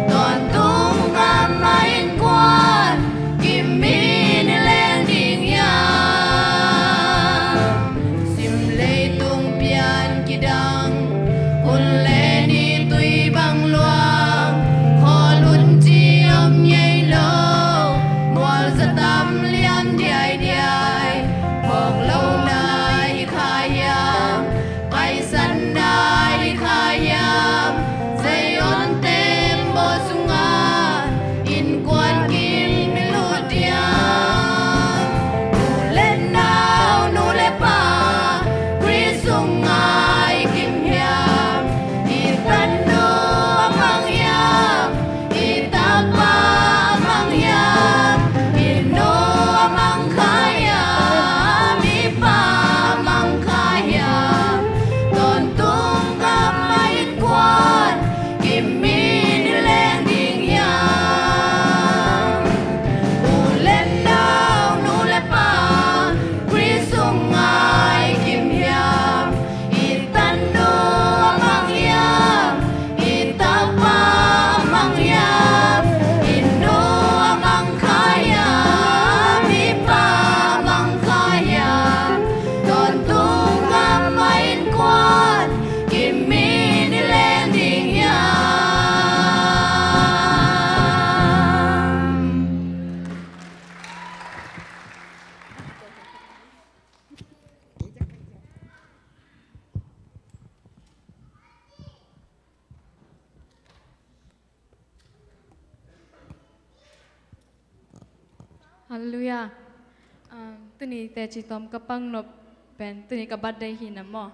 Tawntung gam a innkuan kim in i leng ding hiam? Sim leitung pian kidang, hun le ni tui bang luang, khualun ci om ngei lo, mual za tam lian diaidiai, phawk lohna hi kha hiam? Paisanna hi kha hiam? Zion tembaw sungah innkuan kim i lut hiam? U le nau, nu le pa, Khrist sungah i kim hiam? I tanu a mang hiam? I tapa a mang hiam? I nu a mang kha hiam? I pa a mang kha hiam? Tawntung gam a innkuan kim in i leng ding hiam? U le nau, nu le pa, Khrist sungah i kim hiam? I tanu a mang hiam? I tapa a mang hiam? I nu a mang kha hiam? I pa a mang kha hiam? Tawntung gam a innkuan kim in i leng ding hiam? Halleluiah. Ah, tuni teci tawm ka pang nop pen tuni ka birthday hi na maw.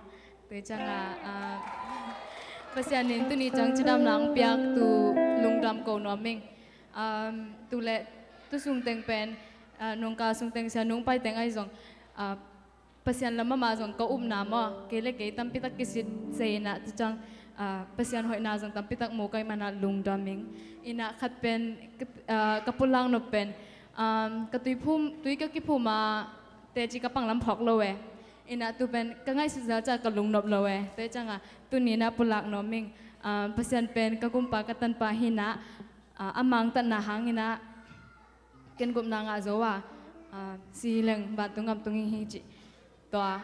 Tua ciangah, ah, Pasian in tuni ciang cidamna hong piak, tu lungdam ko nuam ing. Ah, tu le tu sungteng pen, ah, nungka sungteng sia nungpai teng ahi zong, ah, Pasian lam amah zong ka upna maw, kei le kei tampi tak kisit se inah, tu ciang, ah, Pasian hoihna zong tampi tak mu ka hih manin ah lungdam ing. Inah khat pen ka, ah, ka pulak nop pen, um, ka tui phum, tui ka kiphum a teci ka pang lam phawk lo e. Inah tu pen ka ngaihsut zel ciang ka lungnop lo e. Tua hi ciangah tuni inah pulak nuam ing. Um, Pasian pen ka gumpa ka tanpa hi inah, ah, a mangtatna hang inah ken gupna ngah zo a, ah, si leng vantung gam tung ing hi cih. Tua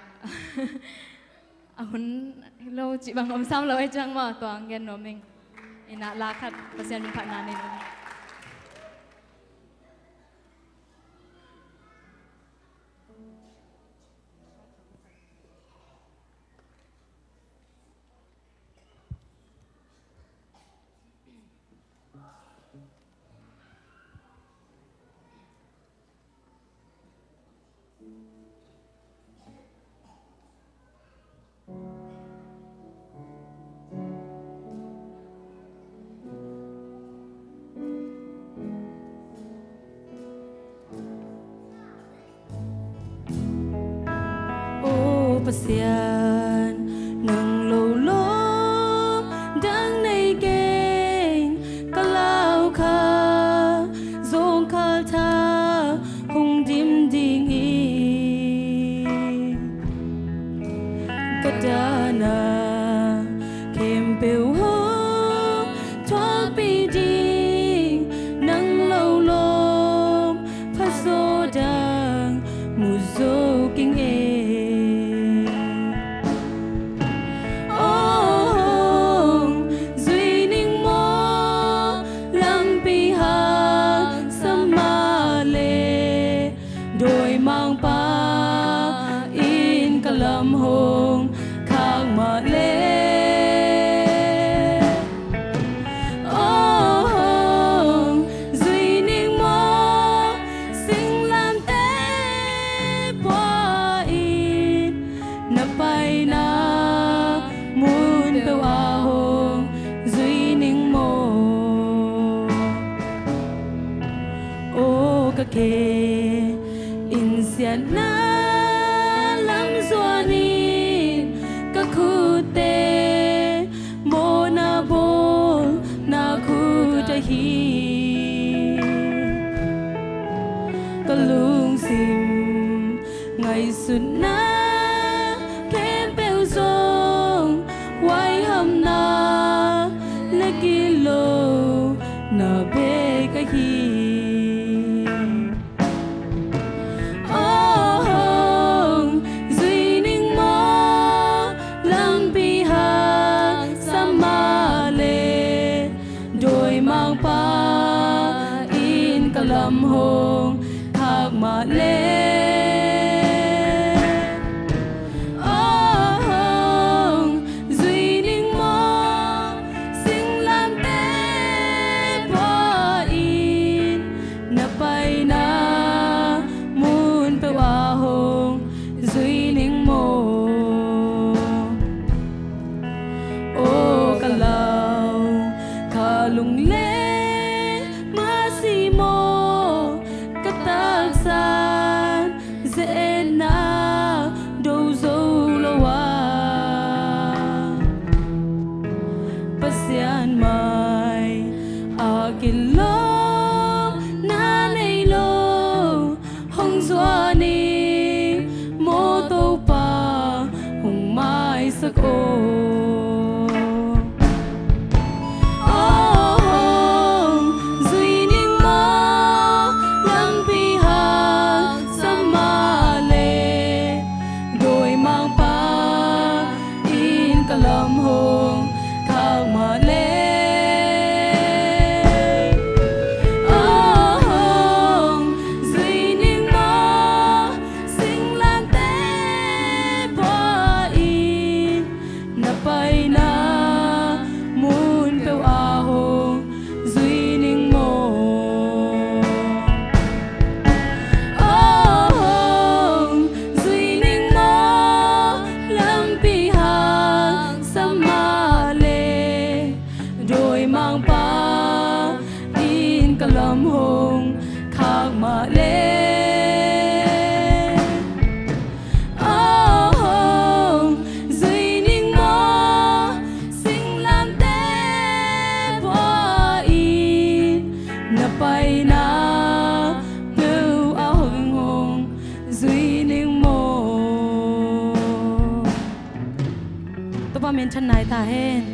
a hun hi lo cih bang om sam lo ahih ciang maw, tua gen nuam ing. Inah la khat Pasian min phatna nei nuam ing. O Pasian, nang lo lawm dang nei keng, ka lau kha zawngkhal tha hong dim ding hi. Ka dahna khempeuh hong thuakpih ding, nang lo lawm phazaw dang mu zo keng e. Aw hong zui ning maw, lampi haksa mah leh, dawimangpa in ka lam hong khak mah leh. Aw hong zui ning maw, singlamteh pua in, na paina mun peuh ah hong zui ning maw. O ka khe in siatna lam zuan in, ka khutte mawhna bawlna khut ahi. Ka lungsim ngaihsutna khempeuh zong, huaihamna le gilo na bek ahi. Aw hong zui ning maw, lampi haksa mah leh, dawimangpa in ka lam hong khak mah leh. Aw hong zui ning maw, singlamteh pua in, na paina mun peuh ah hong zui ning maw. O ka lau kha lungleng mah si maw, ka taksa in ze-etna do zo lo a, Pasian mai a kilawmna nei lo, hong zuan ning maw, Topa hong maisak aw. Aw hong zui ning maw, lampi haksa mah leh, dawimangpa in ka lam hong khak mah leh. Aw hong zui ning maw, singlamteh pua in, na paina mun peuh ah hong zui ning maw. Aw hong zui ning maw, lampi haksa mah leh, Amen. Than nai ta hen.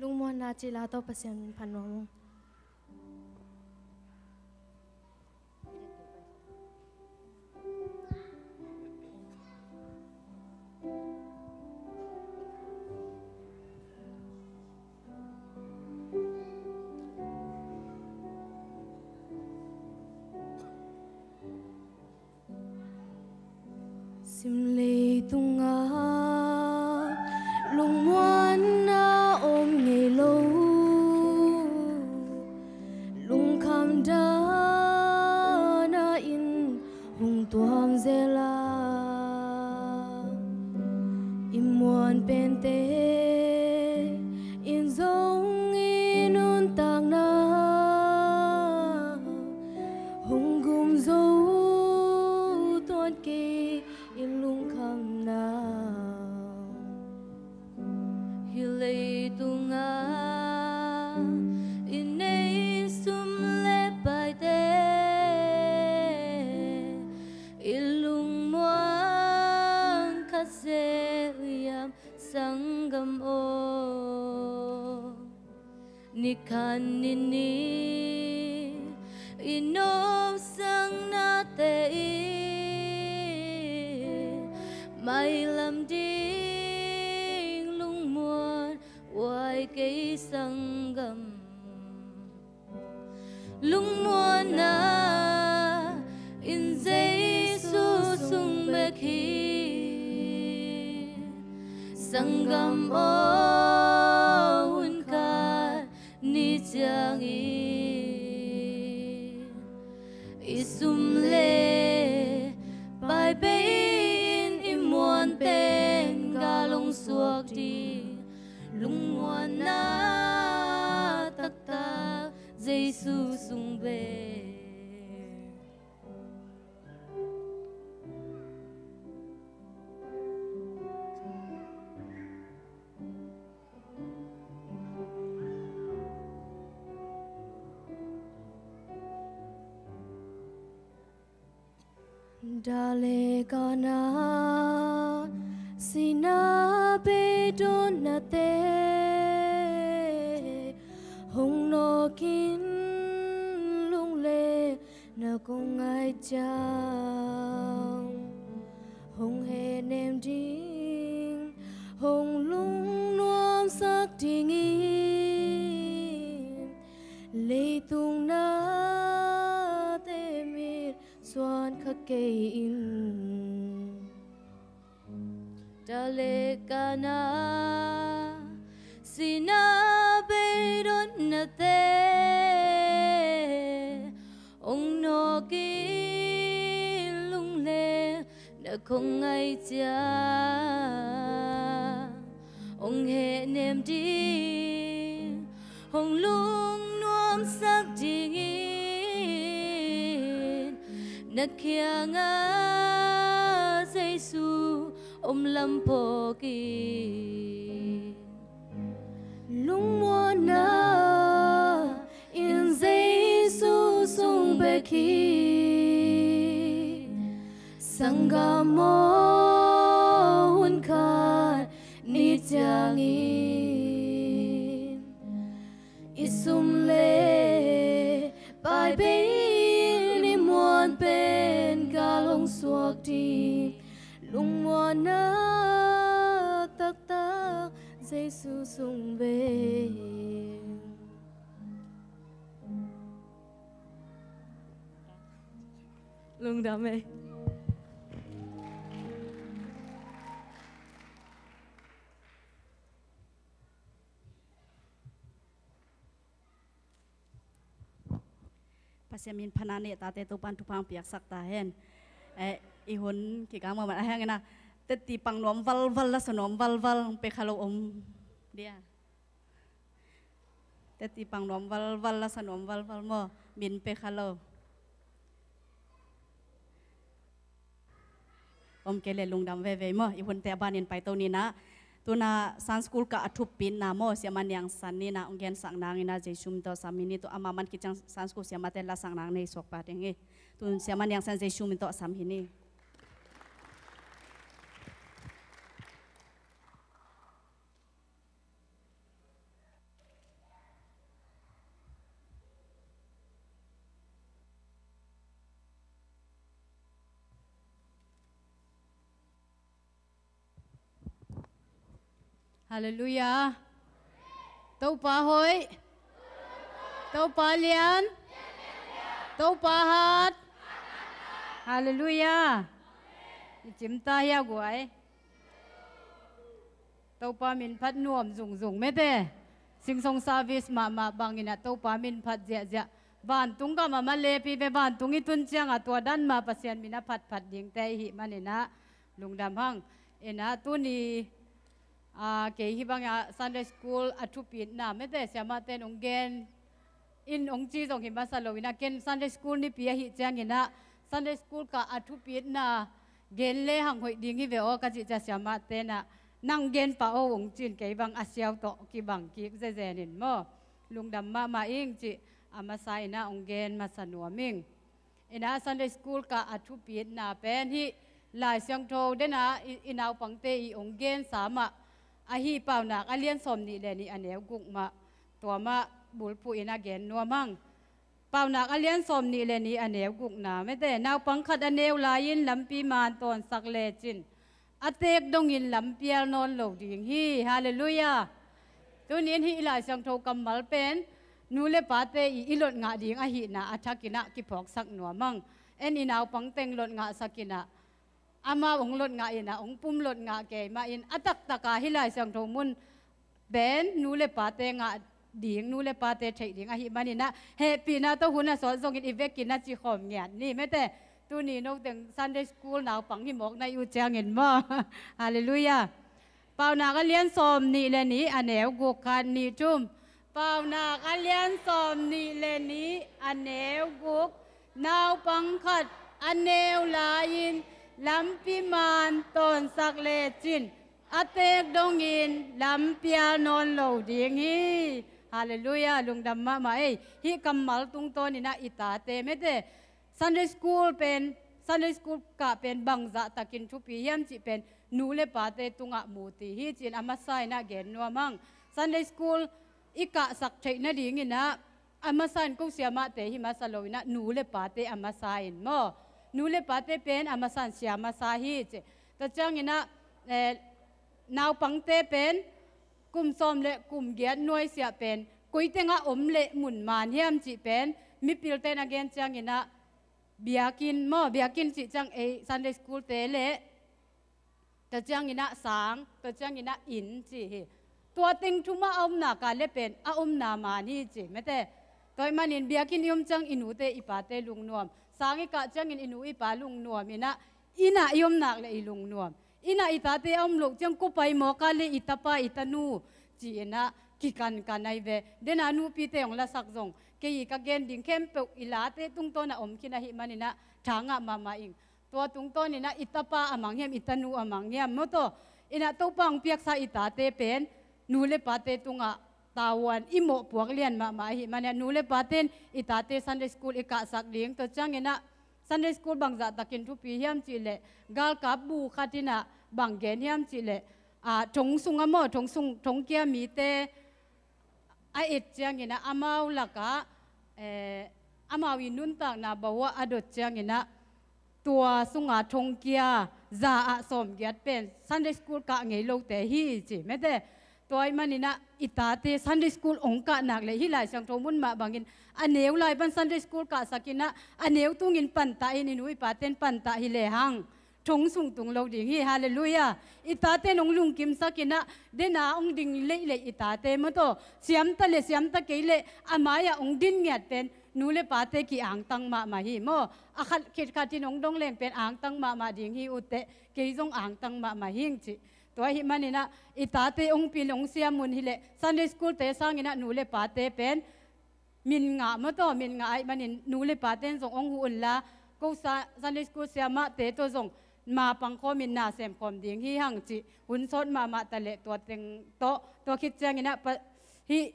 Lungmuanna cila tawh Pasian min phat nuam ung. Simlei tungah lungmuanna om ngei lo, lungkham dana in hong tuam zel a, i muan pente in zong i nuntakna hong gum zo tuan kei i lungkhamna. Hih leitungah i nei sum le paite i lungmuan khat zel hiam, sanggam aw? Nikhat ni ni i nopsaknate in mailam ding lungmuan huai kei, sanggam. Lungmuanna in Jesu sung bek hi, sanggam aw. Hun khat ni ciangin i sum le pai bei-in i muan pen gal hong suak ding, lungmuanna taktak Jesu sung bek. Dah le kana sihna bei dotnate hong nawkin, lungleng na kong ngai ciang, hong hehnem ding, hong lungnuamsak dingin leitung nate mit suan kha kei in. Dah le kana sihna bei dotnate hong nawkin, lungleng na kong ngai ciang, hong hehnem ding, hong lungnuamsak dingin na kiangah Jesu om lam phawk in. Lungmuanna in Jesu sung bek hi, sanggam aw. Hun khat ni ciangin i sum le pai bei-in i muan pen gal hong suak ding, lungmuanna taktak Jesu sung bek. Lungdam ei. Pasian min phatna nei tate Topan thupha piaksak ta hen. Eh, i hun kikang mahmah a hang ina. Teti pang nuam valval, lasa nuam valval, pekha lo om dia. Teti pang nuam valval, lasa nuam valval maw, min pekha lo. Om kei le lungdam veve maw, i hunte a banin paito ni na. Tuna Sunday School kah a thupitna maw, Siama Niang San ni na, hong gensak nangin a Jesu min tawh sam hi ni. Tu ama man khit ciang Sunday School siamate lasak nang nei suak pa ding hi. Tun Siama Niang San Jesu min tawh sam hi ni. Halleluiah. Topa hoih. Topa lian. Topa hat. Halleluiah. I cimta hia guai. Topa min phat nuam zungzung mete. Singsong service mahmah bangin a Topa min phat ziahziah. Vantung gam a malepi ve, vantung i tun ciangah tua dan mah Pasian min a phatphat dingte i hih manin a lungdam hang. Ina tuni, a, kei hih bangin a Sunday School a thupitna mete siamate in hong gen in hong ci zong hi masa lo ina, ken Sunday School nipi ahih ciangin a Sunday School kah a thupitna gen le hang hoih ding hi ve aw ka cih ciang siamate in a, nang gen pah o hong ci in kei bang a siau tawh kibang kik zezen in maw. Lungdam mahmah ing cih a masa in a hong gen masa nuam ing. Ina Sunday School kah a thupitna pen hih Lai Siangtho dena i, i naupangte i hong gensa mah ahi Paunak a lian sawm nih le nih a neu guk mah tua mah bulphuh in a gen nuam hang. Paunak a lian sawm nih le nih a neu gukna mete, naupang khat a neu lai-in lampi maan tawnsak lecin a teek dongin lampial nawn lo ding hi. Halleluiah. Tuni in hih i Lai Siangtho kammal pen nu le pate i, i lot ngah ding ahihna a thakin a kiphawksak nuam hang. En i naupang teng lot ngahsak in a, amau hong lot ngah in a, hong pum lot ngah kei mah in a taktak a hih Lai Siangtho mun pen nu le pate ngah ding, nu le pate theih ding ahih manin a, hehpihna tawh hun a sawt zongin i vekin a cikhawm ngiat ni mete. Tuni noteng Sunday School naupang hi mawk na i uh ciangin maw. Halleluiah. Paunak a lian sawm nih le nih a neu guk, khat nih thum. Paunak a lian sawm nih le nih a neu guk. Naupang khat a neu lai-in lampi maan tawnsak lecin a teek dongin lampial nawn lo ding hi. Halleluiah, lungdam mahmah ei. Hih kammal tungtawnin a i tate mete Sunday School pen, Sunday School kah pen bangzah takin thupi hiam cih pen nu le pate tungah muti hi ci-in a masa in a gen nuam hang. Sunday School i kahsak theih nadingin a, a masa in ko siamate hi masa lo in a, nu le pate a masa in maw. Nu le pate pen a masa in sia masa hi ci. Tua ciangin a, eh, naupangte pen kum sawm le kum giat nuaisiah pen koi tengah om le mun maan hiam cih pen mipilte'n a gen ciangin a, biakinn maw, biakinn cih ciang ei Sunday School te le, tua ciangin a sang, tua ciangin a inn ci hi. Tua teng thum a omna kah le pen a omna maan hi ci mete. Tua ahih manin biakinn i om ciang i nute i pate lungnuam, sang i kah ciangin i nu i pa lungnuam in a, inn ah i om nak le i lungnuam. Inn ah i tate a om loh ciang kua pai mawk a le i tapa i tanu ci-in a kikankan ahi ve. Dena nupite hong lasak zong kei i ka gen ding khempeuh i late tungtawn a om khin ahih manin a tha ngah mahmah ing. Tua tungtawnin a i tapa a mang hiam, i tanu a mang hiam maw, tua in a Topa hong piaksa i tate pen nu le pate tungah tavuan i mawhpuak lian mahmah ahih manin a, nu le pate in i tate Sunday School i kahsak ding. Tua ciangin a Sunday School bangzah takin thupi hiam cih leh galkap bu khat in a bang gen hiam cih leh, a, thong sung a maw, thong sung, thongkia mite a et ciangin a amau lakah, eh, amau i nuntakna bawah a dot ciangin a tua sunga thongkia za ah sawmgiat pen Sunday School kah ngei lote hi ci mete. Tua ahih manin a i tate Sunday School hong kah nak le hih Lai Siangtho mun mah bangin a neu lai pan Sunday School kahsak in a, a neu tungin pantah in i nu i paten pantah hi lehang thong sung tung lo ding hi. Halleluiah. I taten hong lungkimsak in a, dena hong ding leilei i tate maw, tua siamta le siamta kei le a mai-ah hong din ngiat pen nu le pate ki-angtang mahmah hi maw. A khat khit khat in hong dong leng pen angtang mahmah ding hi uh teh, kei zong angtang mahmah hing ci. Tua ahih manin a i tate hong pil hong siam un hi leh Sunday School te sangin a nu le pate pen min ngah maw, tua min ngah ahih manin nu le paten zong hong huh unla, ko sa-, Sunday School siamahte tawh zong ma pangkhawmin na semkhawm ding hi hang cih hun sawt mahmah ta leh tua teng tawh, tua khit cianginah pa, hih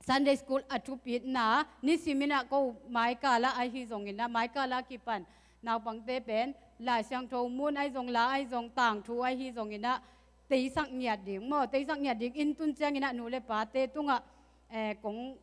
Sunday school a thupitna nisiminah ko maikala ahi zonginah, maikala kipan naupangte pen Lai Siangtho mun ahi zong, la ahi zong, tangthu ahi zonginah teisak ngiat ding maw, teisak ngiat ding in tun cianginah nu le pate tungah, eh, kong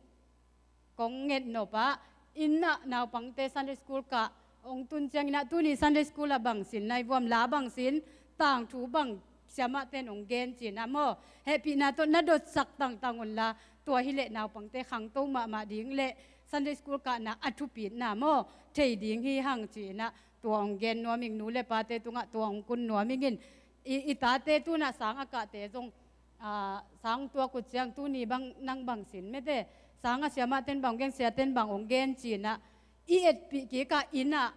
kong ngetnop ah, innah naupangte Sunday school kah hong tun cianginah tuni Sunday school ah bangsin nai vuam, la bangsin, tangthu bang siamahte in hong gen cinah maw, hehpihna tawh na dotsak tangtang unla, tua hileh naupangte khangto mahmah ding le Sunday school kahna a thupitna maw, thei ding hi hang cinah tua hong gen nuam ing, nu le pate tungah tua hong kun nuam ing in, i, i tate tunah sang a kahte zong, ah, sang tuak uh ciang tuni bang nang bangsin mete, sang a siamahten bang hong gen, siaten bang hong gen cinah i etpih kikah innah,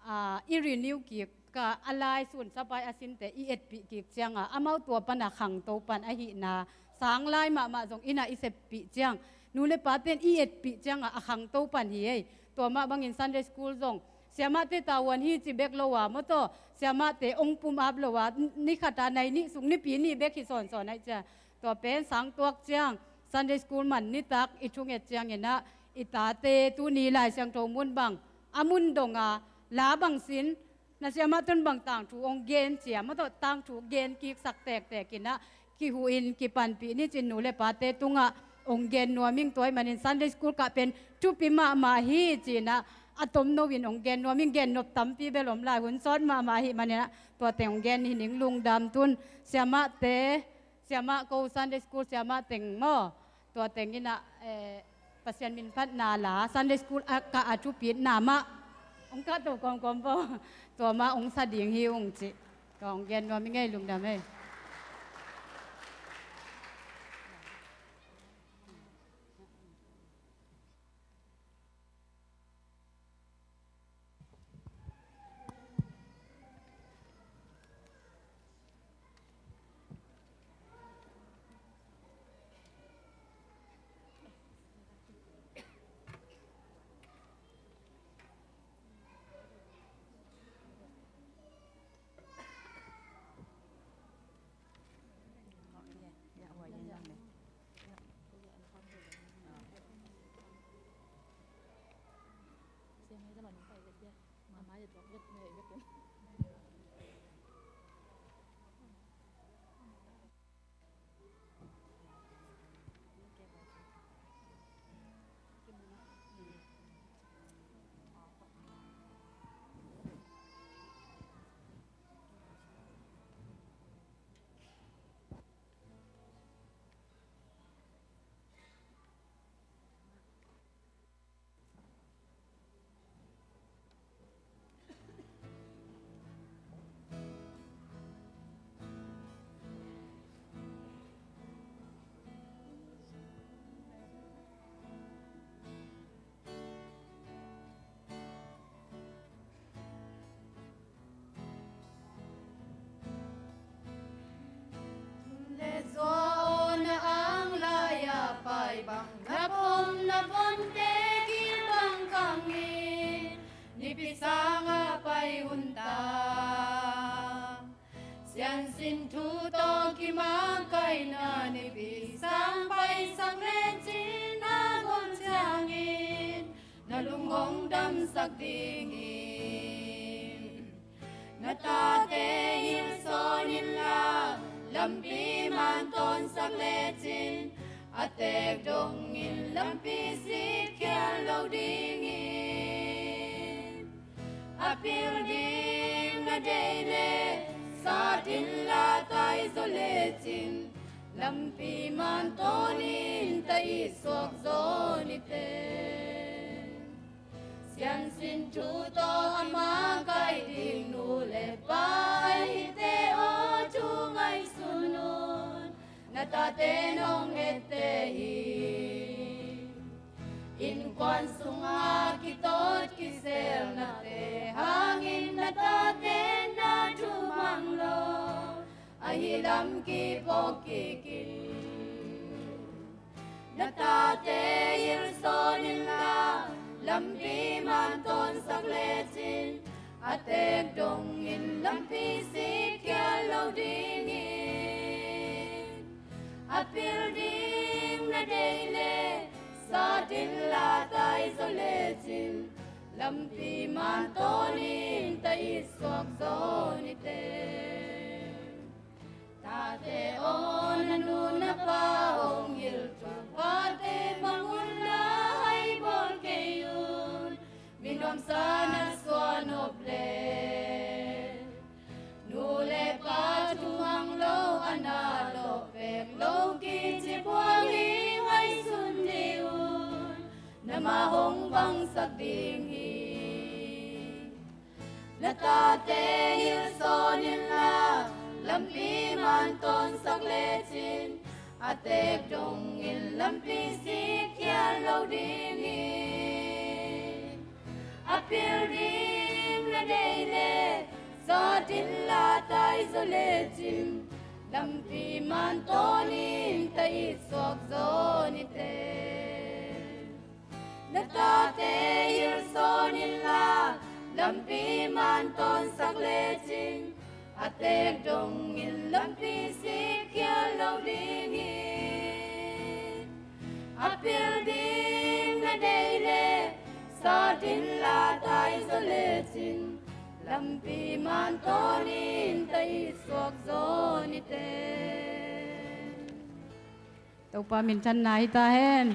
ah, i renew kikah a lai sun sapai a sinte i etpih kik ciangah amau tua pana khangto pan ahihna, sang lai mahmah zong innah i seppih ciang, nu le paten i etpih ciangah a khangto pan hi ei. Tua mah bangin Sunday school zong siamahte tavuan hi ci bek lo a maw taw, siamahte hong pum ap lo a, ni khata nai nih sung nipi nih bek hi sawnsawn aih cia. Tua pen sang tuak ciang Sunday school man nitak i thunget cianginah i tate tuni Lai Siangtho mun bang a mun donga la bangsin, na siamah tun bang tangthu hong gen cia maw taw, tangthu gen kiksak tektek innah kihuhin kipanpih ni cin nu le pate tungah hong gen nuam ing. Tua ahih manin Sunday school kah pen thupi mahmah hi cinah a tomno in hong gen nuam ing. Gennop tampi bel om lai, hun sawt mahmah ahih maninah tua teng hong gen hi ning. Lungdam tun siamahte, siamah ko Sunday school siamah teng maw, tua teng innah, eh, Pasian min phatna la Sunday school a kah a thupitna mah hong kahto kawmkawm paw, tua mah hong sa ding hi ung cih tua hong gen nuam ing ei. Lungdam ei. Le zua aw na ang lai-a pai bang, na pom na vonte gil bang kangin, nipi sanga pai unta. Siansin thu tawh kimakaihna nipi sang paisak lecin na gol ciangin, na lung hong damsak dingin. Na tate hilhsawn inla, lampi man tawnsak lecin, a teek dongin lampi sitkhial lo dingin. A pil ding na deih le, sat inla taizaw lecin, lampi man tawnin ta i suak zaw nite. Siansin thu tawh a makaih ding nu le pa ahite aw thu ngaihsun un, na tate nong etteh hi. Innkuan sunga kitot kiselnate hangin na tate na thumang lo, ahi lam kiphawk kik in. Na tate hilhsawn inla, lampi man tawnsak lecin, a teek dongin lampi sik khial lo dingin, a pil ding na deih leh sat in la tai zaw lecin, lampi man tawnin ta it suak zaw ni teh. Tate aw, na nu na pa hong hilh thupha te mang un la, hai bawl kei un. Mi nuamsa na suah nop leh, nu leh pa thu mang lo, a na lawh pek lo kici buang hi, ngaihsun dih un, na ma hong bangsak ding hi. Na tate hilh sawn in la, lampi man tawnsak lecin, a teek dongin lampi sik khial lo dingin, a pil ding na deih leh sat in la tai zaw lecin, lampi man tawnin ta it suak zaw ni teh. Na tate hilh sawn in la, lampi man tawnsak lecin, a teek dongin lampi sik khial lo dingin, a pil ding na deih leh sat in la tai zaw lecin, lampi man tawnin ta it suak zaw ni teh. Topa minthanna hi ta hen.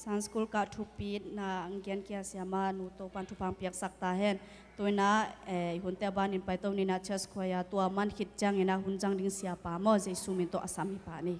Sunday School kah thupitna ang gen kia siama nu Topan thupha piaksak ta hen. Tuina, eh, hunte a banin paito nina church choir tua man khit ciangina hun zang ding siapa maw, Jesu min tawh a sam hi pa ni.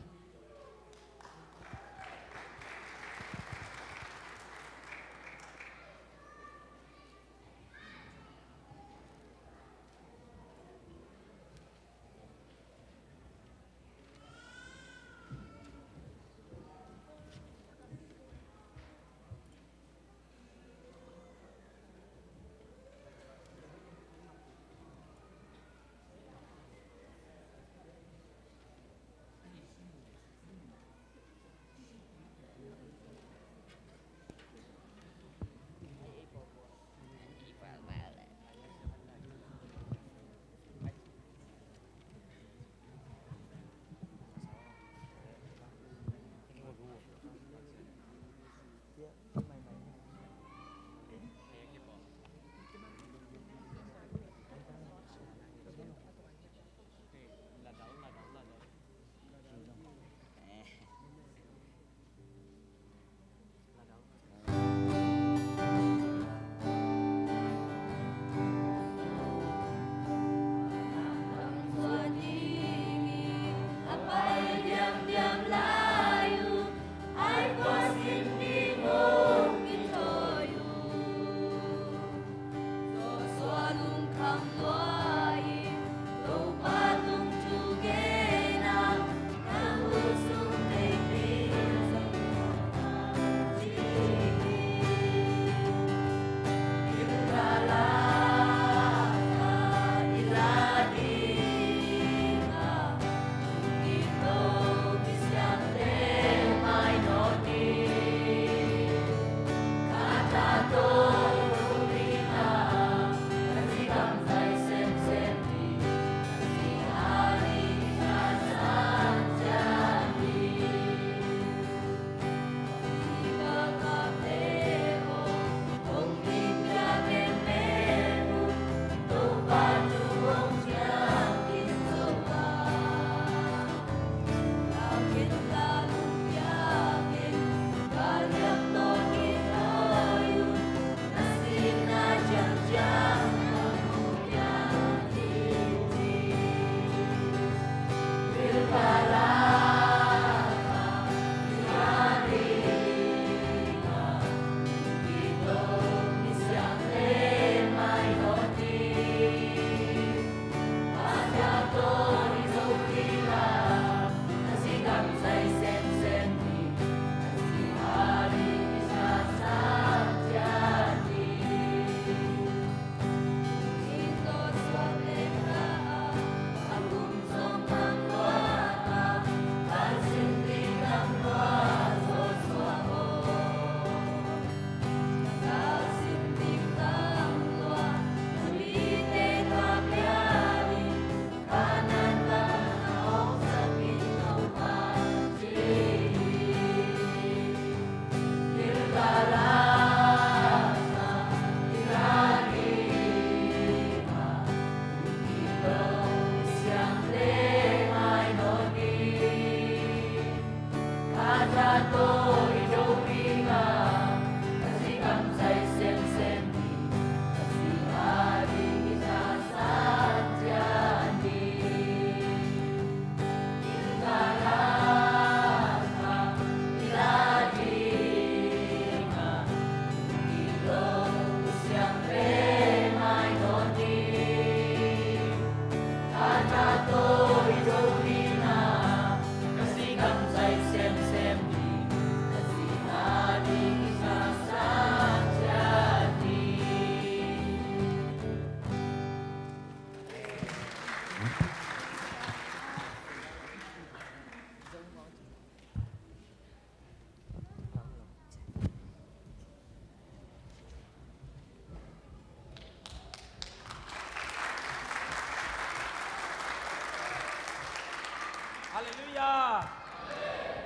Halleluiah.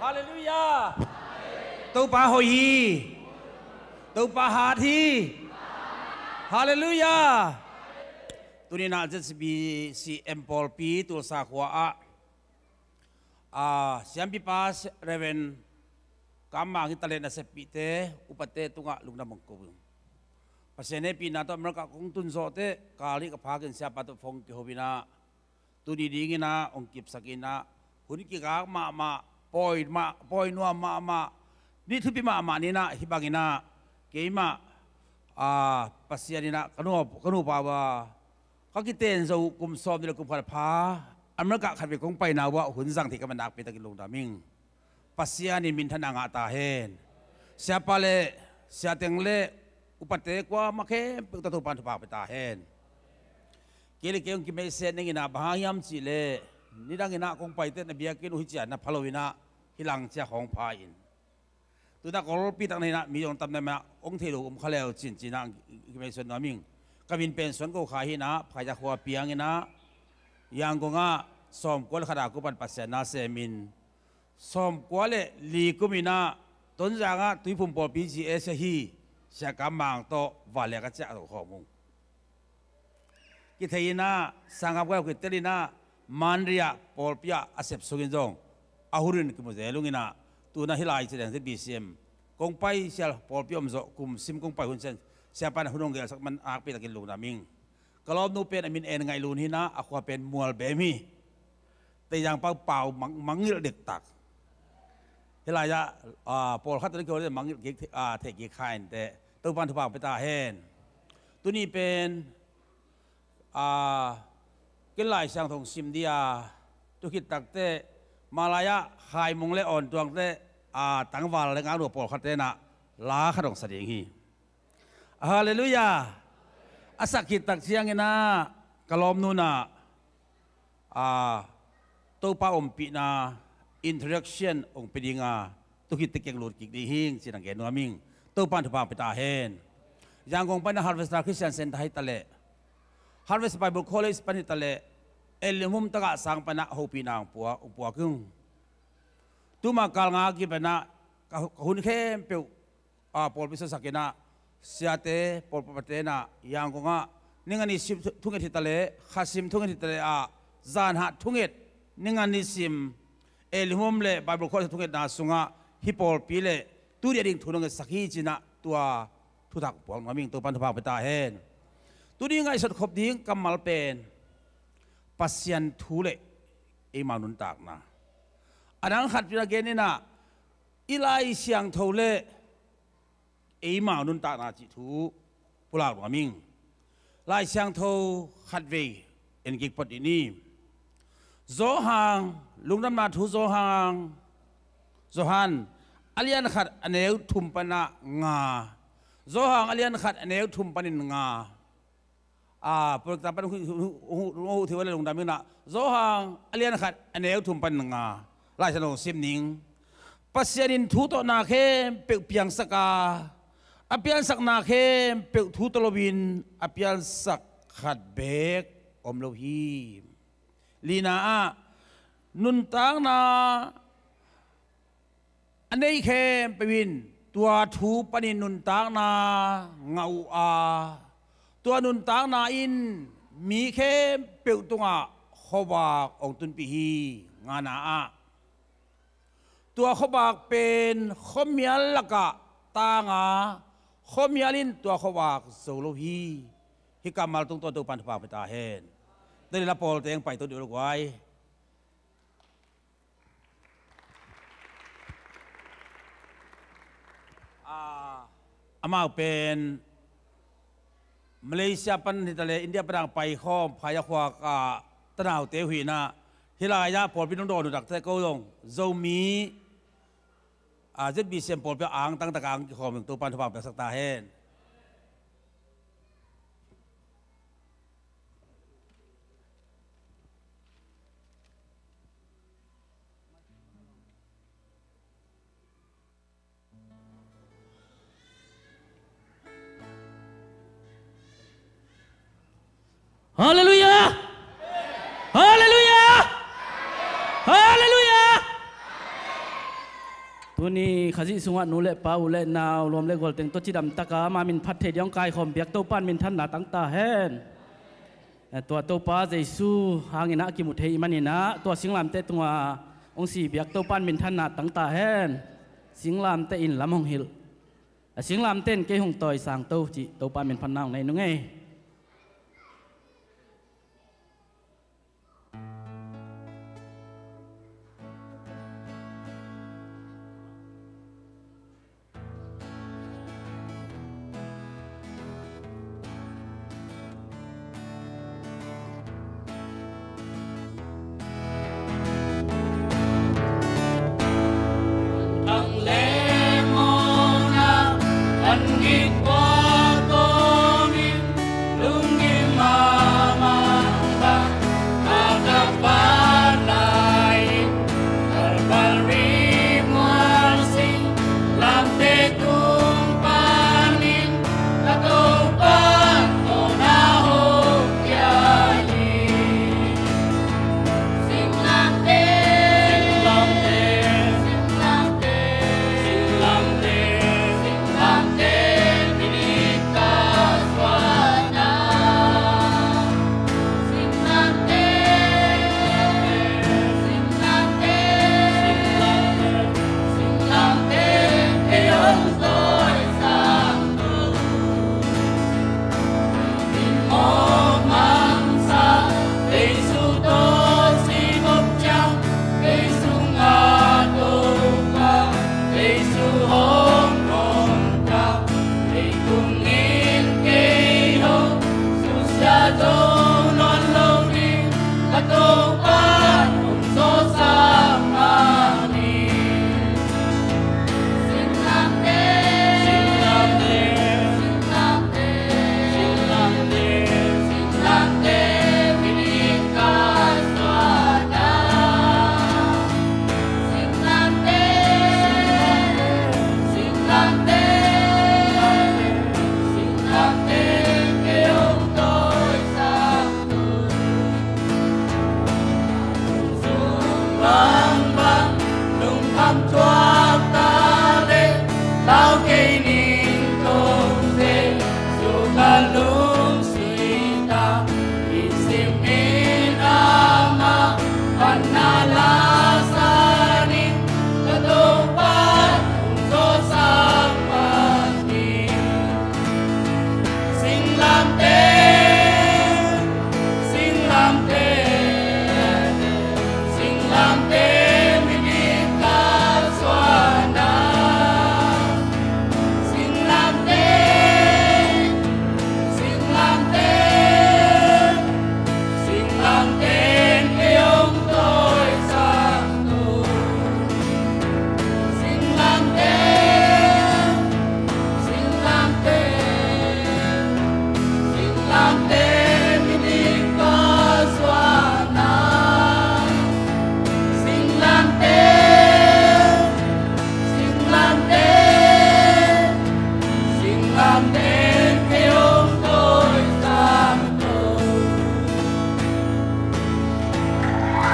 Halleluiah. Topa hoih hi. Topa hat hi. Halleluiah. Tuni-in ah Z B C M pawlpi Tulsa khua ah, a, siampipa Reverend Kam Mang hi talent a seppihte, upate tungah lungdam hong ko ing. Pasian hehpihna tawh America kong tun zawh teh, kal nih ka phak in siapa tawh phone kiho in ah, tuni dingin ah hong kipsak in ah, hun kikak mahmah, pawi mah, pawi nuam mahmah, ni thupi mahmah ni-in ah, hih bangin ah keimah, a, Pasian in ah ka nu, ka nupa uh a, ka kiten zo kum sawmnih le kum khat pha, America khatvei kong paina uh ah hun zang theih ka hih man nakpi takin lungdam ing. Pasian in minthanna ngah ta hen. Siapa le siateng le upate kuamah khempeuh tawh Topa'n thupha pia ta hen. Kei le kei hong kimeihset ning in ah, bang hang hiam cih leh, nidang in ah kong pai teh na biakinn uh hih ciang na pha lo in ah, hih lang ciang hong pha in. Tu-in ah golpi tak na hi in ah, mi zong tam na mah, hong thei lo om kha leu cin ci-in ah kimeihsuan nuam ing. Ka min pen Suan Go Khai hi in ah, Phaizang khua piang in ah, Yangon ah sawmkua le khat a kum pan Pasian na sem in, sawmkua le li kum in ah Tonzang ah Tuiphum pawlpi G S ahi Sia Kam Mang tawh vanleng ka ciah zo khawm ung. Kithei in ah, sanggam ka lo kitel in ah, Mandalay ah pawlpi ah a sep sungin zong a hun in kimu zel ung in ah, tu-in ah hih lai-ah zong Z B C M kong pai, sia pawlpi om zawh kum sim kong pai hun ciang, siapa'n hun hong gelsak man nakpi takin lungdam ing. Ka lawmnu pen a min En Ngaih Lun hi in ah, a khua pen Mualbem hi. Teizang pau pau mang, mangngilh dektak. Hih lai-ah, a, pawlkhat tawh na kiho leh mangngilh kik, a, thei kik kha in teh, Topa'n thupha pia ta hen. Tuni pen, a, ken Lai Siangtho sim ding a, tu khit tak teh, Malay-ah Khai Mung le Awn Tuang te, a, tangval le ngaknu pawlkhat te'n ah la khat hong sa ding hi. Halleluiah. A sak khit tak ciangin ah, ka lawmnu'n ah, a, Topa ompihna introduction hong pia ding a, tu khit teh kei hong lut kik ding hi ing ci-in hong gen nuam ing. Topa'n thupha pia ta hen. Yangon pan ah Harvester Christian Center hi taleh, Harvest Bible College pan hi taleh, Elim Home tagah sang pan ah hopihna hong puak, hong puak ung. Tuma kal nga kipan ah ka, ka hun khempeuh, a, pawlpi suaksak in ah, siate, pawlpi upate in ah, Yangon ah, ni nga nisim thu-, thunget hi taleh, khasim thunget hi taleh, a, zanhah thunget, ni nga nisim, Elim Home le Bible College thungetna sungah, hih pawlpi le tu dia ding thu hong ngetsak hi ci-in ah, tua thutak puak nuam ing. Topa'n thupha pia ta hen. Tuni ngaihsut khop ding kammal pen Pasian thu le eimau nuntakna. A dang khat pi-in ah gen in ah, i Lai Siangtho le eimau nuntakna cih thu pulak nuam ing. Lai Siangtho khatvei en kik phot dih ni. Johan, Lungdamna Thu Johan, Johan, a lian khat a neu thum pan ah nga. Johan a lian khat a neu thum panin nga. A, projector pan hong huh, hong huh, hong huh thei uh leh lungdam ing in ah. Johan a lian khat a neu thum panin nga. Lai Siangtho sim ning. Pasian in thu tawh na khempeuh piangsak a, a piansakna khempeuh thu tawh loin a piansak khat beek om lo hi. Lina ah, nuntakna a nei khempeuh in tua thu panin nuntakna ngah uh a, tua nuntakna in mi khempeuh tungah khuavak hong tunpih hi. Ngana ah, tua khuavak pen khuamial lakah tang a, khuamial in tua khuavak zo lo hi. Hih kammal tungtawn Topa'n thupha pia ta hen. Tua leh la pawlte hong pai to dih un guai. A, amau pen Malaysia pan hi taleh, India pan a pai khawm, Phaya khua a tanaute uh hi in ah, hih lai-ah pawlpi nong dawn uh tak teh ko zong Zomi, a, Z B C M pawlpi ah angtang tak a hong kikhawm ing. Topa'n thupha piaksak ta hen. Halleluiah! Halleluiah! Halleluiah! Tuni Khazih sungah nu le pa, u le nau, lawm le gual teng tawh cidam taka ama min phat thei ding hong kaikhawm biak Topa in minthanna tang ta hen. Eh, tua Topa Jesu hangin ah a kimu thei i manin ah tua singlamteh tungah hong si biak Topa in minthanna tang ta hen. Singlamteh in lam hong hilh. A singlamteh in kei hong tawisang to cih Topa min phatna hong nei nung ei.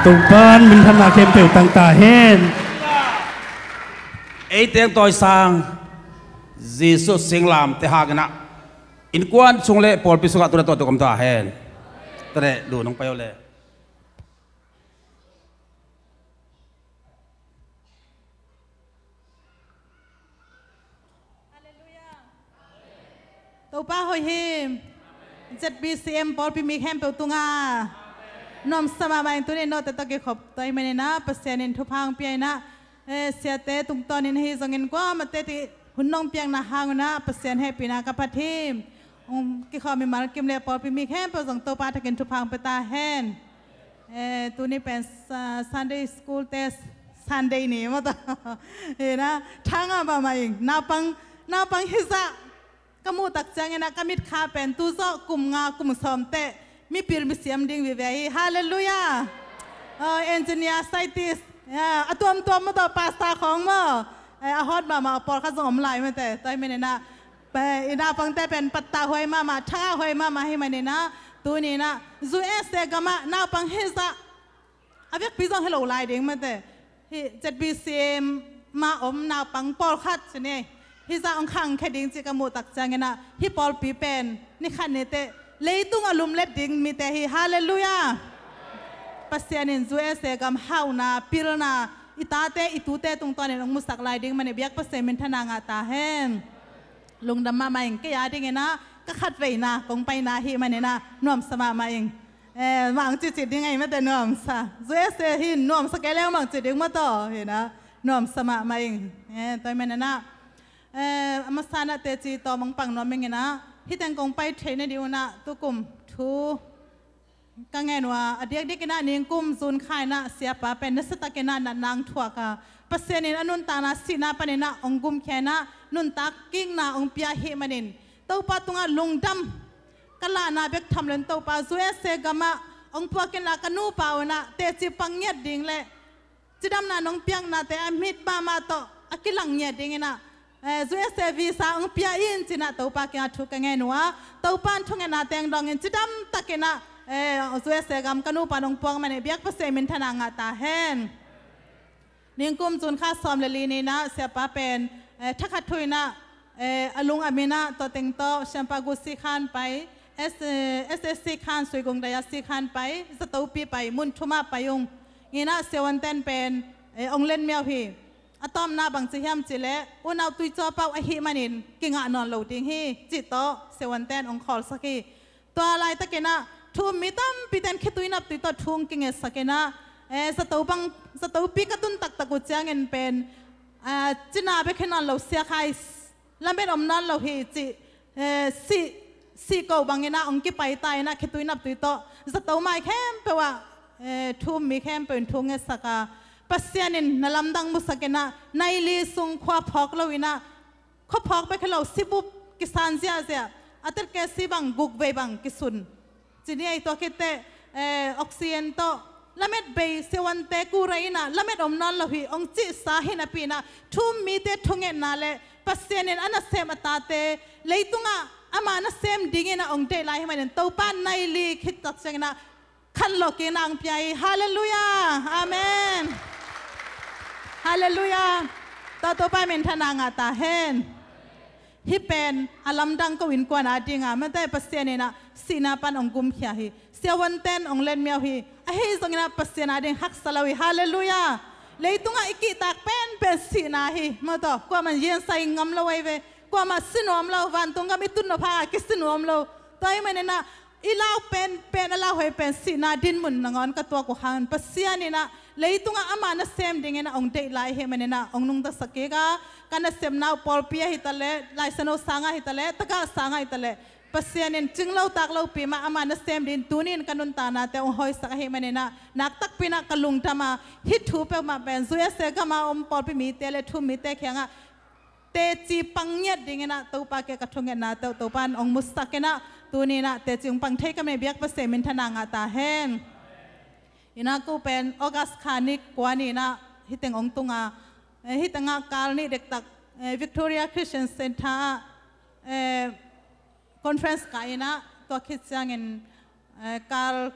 Topa in minthanna khempeuh tang ta hen. Ei teng tawisang Jesu singlamteh hangin ah innkuan sung le pawlpi sungah tu le tawh tuk om ta hen. Tua le lu nong pai o le. Halleluiah. Topa hoih hi. Z B C M pawlpi mi khempeuh tungah nuamsa mahmah in tuni note tawh kikhop tua ahih manin ah Pasian in thupha hong pia in ah, eh, siate tungtawnin ahi zongin kuamate tungah hun nong piakna hang un ah Pasian hehpihna ka phat hi. Hong kikhawm mimal kim le pawlpi mi khempeuh zong Topa thakin thupha hong pia ta hen. Eh, tuni pen sa-, Sunday school te Sunday ni maw tawh. Hi na, thangah mahmah ing. Naupang, naupang hizah ka muh tak ciangin ah ka mitkha pen tu zawh kum nga kum sawm teh mipil misiam ding vive hi. Halleluiah. Oh, engineer, scientist, ya, a tuamtuam maw tawh, pastor khawng maw. Eh, a hawt mahmah a pawlkhat zong om lai mate. Tua ahih manin ah, Pen, i naupangte pen pattah huai mahmah, thangah huai mahmah ahih manin ah, tuni in ah U S A gamah naupang hizah a vekpi zong hi lo lai ding mate. Hih Z B C M ma om naupang pawlkhat ci ni. Hih zah hong khangkhia ding cih ka muh tak ciangin ah, hih pawlpi pen ni khat ni teh leitung a lumlet ding mite hi. Halleluiah. Pasian in U S A gam hauhna, pilna i tate i tute tungtawnin hong musak lai ding manin biak Pasian minthanna ngah ta hen. Lungdam mahmah ing. Kei a dingin ah ka khatveina kong paina ahih manin ah nuamsa mahmah ing. Eh, mah hong cihcih ding ahi mate, nuamsa. U S A hi nuamsa kei leng mah hong cih ding maw taw, hi na, nuamsa mahmah ing. Eh, tua ahih manin ah, eh, a masa in ah teci tawm hong pang nuam ing in ah, hih teng kong pai theihna ding un ah tukum thu ka ngen uh a, a diakdiakin ah ningkum June kha in ah siapa pen nasiatakin ah natna hong thuak a, Pasian in a nuntakna sihna panin ah hong gumkhia in ah nuntak kikna hong pia ahih manin Topa tungah lungdam ka lahna bek tham loin Topa, U S A gamah hong puak in la ka nupa un ah teci pang ngiat ding le cidamna nong piaknate a mit mahmah tawh a kilang ngiat dingin ah, eh, U S A visa hong pia in ci-in ah Topa kiangah thu ka ngen uh a, Topa in thungetna teng dongin cidam takin ah, eh, U S A gam ka nupa nong puak manin biak Pasian minthanna ngah ta hen. Ningkum June kha sawm le li ni in ah siapa pen, eh, thakhat thu in ah, eh, a lung a min ah tua teng tawh Siampa Gu sikhan pai, S, eh, S S sikhan, Suigung Daya sikhan pai, Zatopi pai, mun thum ah pai ung. In ah siavuante'n pen, eh, hong lenmiau hi. A tawpna bangci hiam cih leh unau tuicaw pau ahih manin kingah nawn lo ding hi cih tawh siavuante'n hong khawlsak hi. Tua laitakin ah thu-um mi tampite'n khitui naptui tawh thu hong kingetsak in ah, eh, Zato bang, Zatopi ka tun taktak uh ciangin pen, ah, cina bek hi nawn lo, siakhai lamet om nawn lo hi cih, eh, sih, sih koh bangin ah hong kipai ta in ah khitui naptui tawh Zato mai khempeuh ah, eh, thu-um mi khempeuh in thu hong ngetsak a, Pasian in na lamdang musak in ah nai li sung khua phawk lo in ah, khua phawk bek hi lo, sibup kisan ziahziah, a tet ke si bang guk vei bang kisun. Ci ni ei, tua khit teh, eh, oxygen tawh lamet bei, siavuante kura in ah lamet om nawn lo hi hong cihsa hi napi in ah thu-um mite thungetna le Pasian in a nasem a tate leitungah ama nasem dingin ah hong deih lai ahih manin Topa nai li khit tak ciangin ah khanlawh kikna hong pia hi. Halleluiah. Amen. Halleluiah. Tua Topa minthanna ngah ta hen. Hih pen a lamdang ko innkuan a ding a, mate, Pasian in ah sihna pan hong gumkhia hi. Siavuante'n hong lenmiau hi. Ahi zongin ah Pasian a ding haksa lo hi. Halleluiah. Leitungah i kihtak penpen sihna hi. Maw taw, kuamah in gensa ngam lo ahi ve. Kuamah si nuam lo, vantung gam i tun nop hang a kisi nuam lo. Tua ahih manin ah i lau penpen, a lauhuai pen sihna dinmun nangawn ka tuak uh hangin Pasian in ah leitungah ama nasem dingin ah hong deih lai ahih manin ah hong nungtasak kik a, ka nasepna uh pawlpi ahi ta leh, Lai Siangtho sang ahi ta leh, tagah sang ahi ta leh, Pasian in cing lo tak lopi mah ama nasem dingin tuni-in ka nuntaknate hong hawisak ahih manin ah nak takpi in ah ka lungdam a, hih thu peuhmah pen U S A gam a om pawlpi mite le thu-um mite kiangah teci pang ngiat dingin ah Topa kiang ka thungetnate uh Topa in hong musak in ah tuni-in ah teci hong pang thei ka hih manin biak Pasian minthanna ngah ta hen. In ah ko pen August kha ni kua ni in ah hih teng hong tung a, eh, hih tengah kal nih dektak, eh, Victoria Christian Centre ah, eh, conference kah in ah, tua khit ciangin, eh, kal,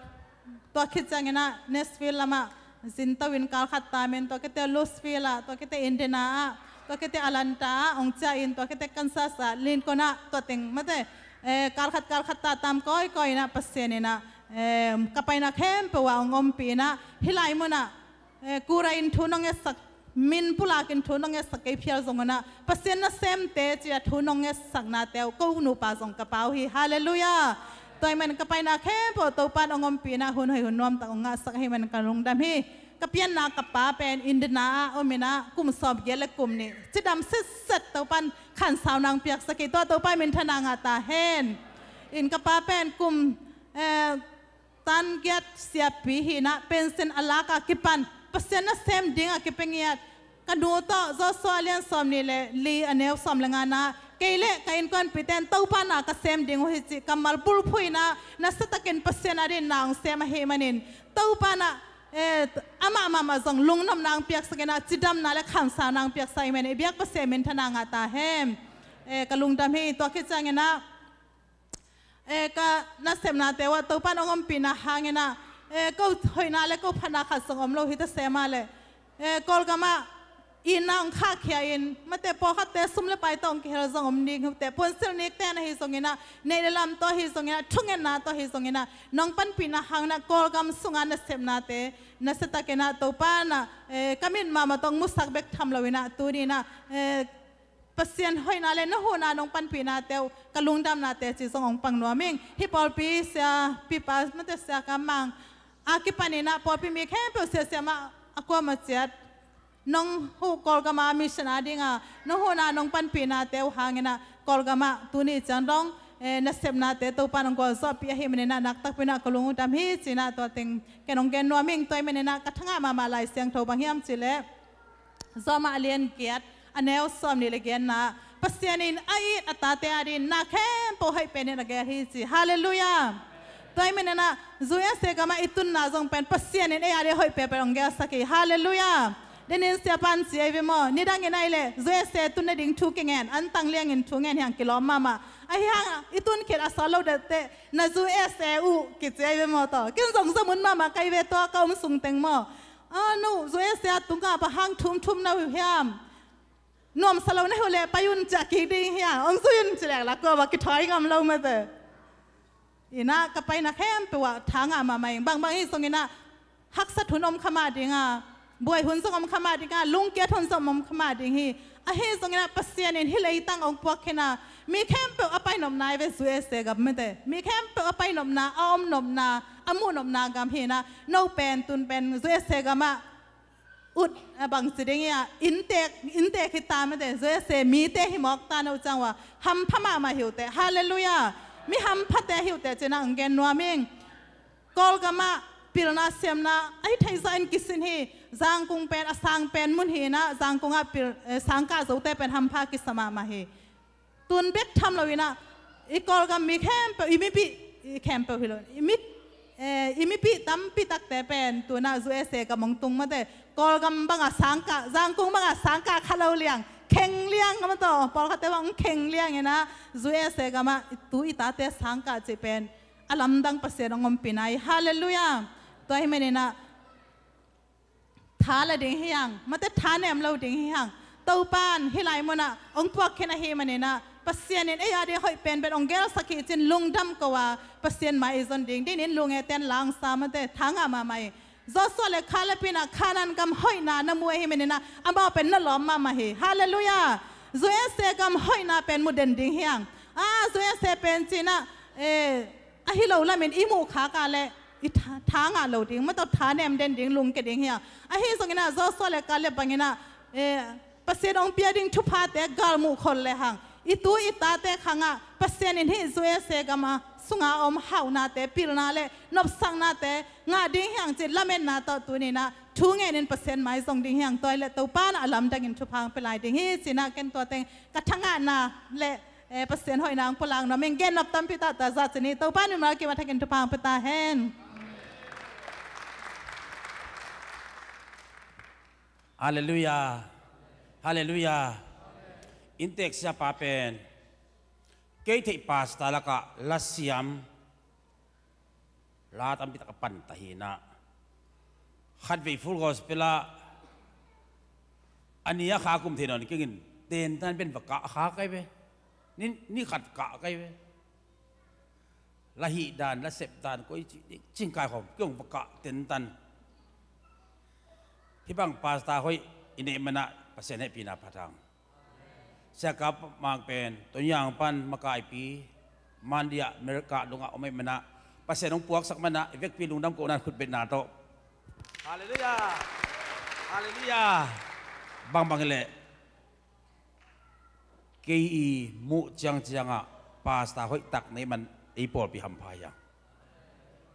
tua khit ciangin ah Nashville lamah zin to in kal khat tam in, tua khit teh Louisville ah, tua khit teh Indiana ah, tua khit teh Atlanta ah hong ciah in, tua khit teh Kansas ah Lincoln ah, tua teng, mate, eh, kal khat kal khat ta tam kawikawi in ah Pasian in ah, eh, ka paina khempeuh ah hong ompih in ah, hih lai mun ah, eh, kura in thu nong ngetsak, min pulak in thu nong ngetsak kei phial zong un ah, Pasian nasemte ci-a thu nong ngetsaknate uh ko nupa zong ka pau hi. Halleluiah. Tua ahih manin ka paina khempeuh Topa in hong ompih in ah hun hoih hun nuamtak hong ngahsak ahih manin ka lungdam hi. Ka pianna ka pa pen Indiana ah om in ah kum sawmgiat le kum nih cidam sitset, Topa in khansauna hong piaksak hi. Tua Topa minthanna ngah ta hen. In ka pa pen kum, eh, tan giat siapi hi in ah pension a lak a kipan Pasian nasem ding a kipia ngiat. Ka nu tawh Joshua a lian sawmnih le li a neu sawm le nga na, kei le ka innkuanpihte in Topa na ka sem ding uh hi cih kammal bulphuh in ah, nasatakin Pasian a dingin na hong sem ahih manin Topa na, eh, amah mahmah zong lungnopna hong piaksak in ah, cidamna le khansauna hong piaksak ahih manin i biak Pasian minthanna ngah ta hen. Eh, ka lungdam hi. Tua khit ciangin ah, eh, ka nasepnate uh ah Topa in hong ompihna hangin ah, eh, ko hoihna le ko phatna khat zong om lo hi ta se mah leh, eh, Kawlgam ah Itna hong khahkhia in, mate, pawlkhatte sum le pai tawh hong kihel zong om ding hi uh teh, puansilh nikte na hi zongin ah, neih le lam tawh hi zongin ah, thungetna tawh hi zongin ah, nong panpihna hangin ah Kawlgam sunga nasepnate nasiatakin ah Topa in ah, eh, ka mit mahmah tawh hong musak bek tham loin ah, tuni in ah, eh, Pasian hoihna le na huhna nong panpihnate uh, ka lungdamnate ci zong hong pang nuam ing. Hih pawlpi sia pipa, mate, Sia Kam Mang a kipanin ah pawlpi mi khempeuh, sia siamah a kuamah ciat, nong huh Kawlgam ah mission a ding a nong huhna nong panpihnate uh hangin ah Kawlgam ah tuni ciang dong, eh, nasepnate Topa in hong gualzawhpih ahih manin ah nakpi takin ah ka lungdam hi ci-in ah tua teng ken hong gen nuam ing. Tua ahih manin ah ka thangah mahmah Lai Siangtho bang hiam cih leh, Rom a lian giat, a neu sawmnih le giatna, Pasian in a it a tate adingin na khempeuh hoih penin a geel hi ci. Halleluiah. Tua ahih manin ah U S A gam ah i tunna zong pen Pasian in ei adingin hoih penpen hong geelsak hi. Halleluiah. Denin siapa in ci ahi ve maw, nidangin ahih leh U S A tun nading thu kingen, an tang liangin thu ngen hi hang, kilawm mahmah. Ahi hang i tun khit a sawt lo deuh teh na U S A uh kici ahi ve maw, tawh. Ken zong zamun mahmah ka hi ve, tua ka om sung teng maw. A nu, U S A tung ah bang hang thumthum na uh hiam? Nuamsa lo na hi uh leh pai un, ci-a kik ding hi hang, hong zui un ci leng la, kua bang kithawi ngam lo, mate. In ah ka paina khempeuh ah tha ngah mahmah ing. Bangbang hi zongin ah haksat hun om kha mah ding a, buai hun zong om kha mah ding a, lungkiat hun zong om kha mah ding hi. Ahi zongin ah Pasian in hih leitang hong puak khin a, mi khempeuh a pai nopna hi ve U S A gam, mate. Mi khempeuh a pai nopna, a om nopna, a muh nopna gam hi-in ah, no pen tun pen U S A gam ah ut, a, bangci ding hi a, inntek, inntek hi ta, mate, U S A mite hi mawk ta, no ciang ua hampha mahmah hi uh teh. Halleluiah. Mi hamphate hi uh teh ci-in ah hong gen nuam ing. Kawlgam ah pilna siamna ahi theih zah in kisin hi. Zangkung pen a sang pen mun hi-in ah, Zangkung ah pil, eh, sangkah zote pen hampha kisa mahmah hi. Tun bek tham loin ah i Kawlgam mi khempeuh, i mipih, i khempeuh hi lo, i mi, eh, i mipih tampi takte pen tun ah U S A gam hong tung, mate. Kawlgam bang a sangkah, Zangkung bang a sangkah kha lo liang, kheng liang, a, mate, pawlkhatte bang kheng liangin ah U S A gam ah i tu i tate sangkah cih pen a lamdang Pasian hong ompihna hi. Halleluiah. Tua ahih manin ah tha la ding hi hang, mate, tha nem lo ding hi hang. Topa in hih lai mun ah hong puak khin ahih manin ah Pasian in ei adingin hoih penpen hong geelsak hi ci-in lungdam ko a, Pasian mai i zon ding dingin lungngaihna tawh langsa, mate, tha ngah mahmah hi. Joshua le Caleb in ah Kanaan gam hoihna na mu ahih manin ah amau pen na lawm mahmah hi. Halleluiah. U S A gam hoihna pen mu den ding hi hang. A, U S A pen ci-in ah, eh, ahi lo lamin i muh khak a leh i tha, tha ngah lo ding, mate, tha nem den ding, lungke ding hi hang. Ahi zongin ah Joshua le Caleb bangin ah, eh, Pasian hong pia ding thuphate galmuh khol le hang, i tu i tate khang ah Pasian in hih U S A gam ah sunga om hauhnate, pilna le nopsaknate ngah ding hi hang ci-in lametna tawh tuni-in ah thu ngenin Pasian mai zong ding hi hang. Tua ahih leh Topa in ah a lamdangin thupha hong pia lai ding hi ci-in ah ken tua teng ka thangahna le, eh, Pasian hoihna hong pulak nuam ing. Gen nop tampi taktak za ci ni. Topa in mimal kim a thakin thupha hong pia ta hen. Halleluiah. Halleluiah. Inntek siapa pen kei theih pastor lakah lasiam la tampi tak a pan ta hi-in ah, khatvei Full Gospel ah a ni a kha kum thei nawn keng in, tentan pen va kah kha ka hi ve. Ni, ni khat kah ka hi ve. La hih dan, la sep dan, koi ci, cing kaikhawm kei hong va kah tentan. Hih bang pastor hoih i neih man ah Pasian hehpihna pha ta hen. Sia Kam Mang pen Tonzang pan makaipi, Mandia, America dongah om ahih man ah, Pasian hong puaksak man ah, i vekpi lungdam kohna, khutbetna tawh. Halleluiah. Halleluiah. Bangbang hi leh kei i muh ciangciang ah pastor hoih tak nei man ei pawlpi hampha hi hang.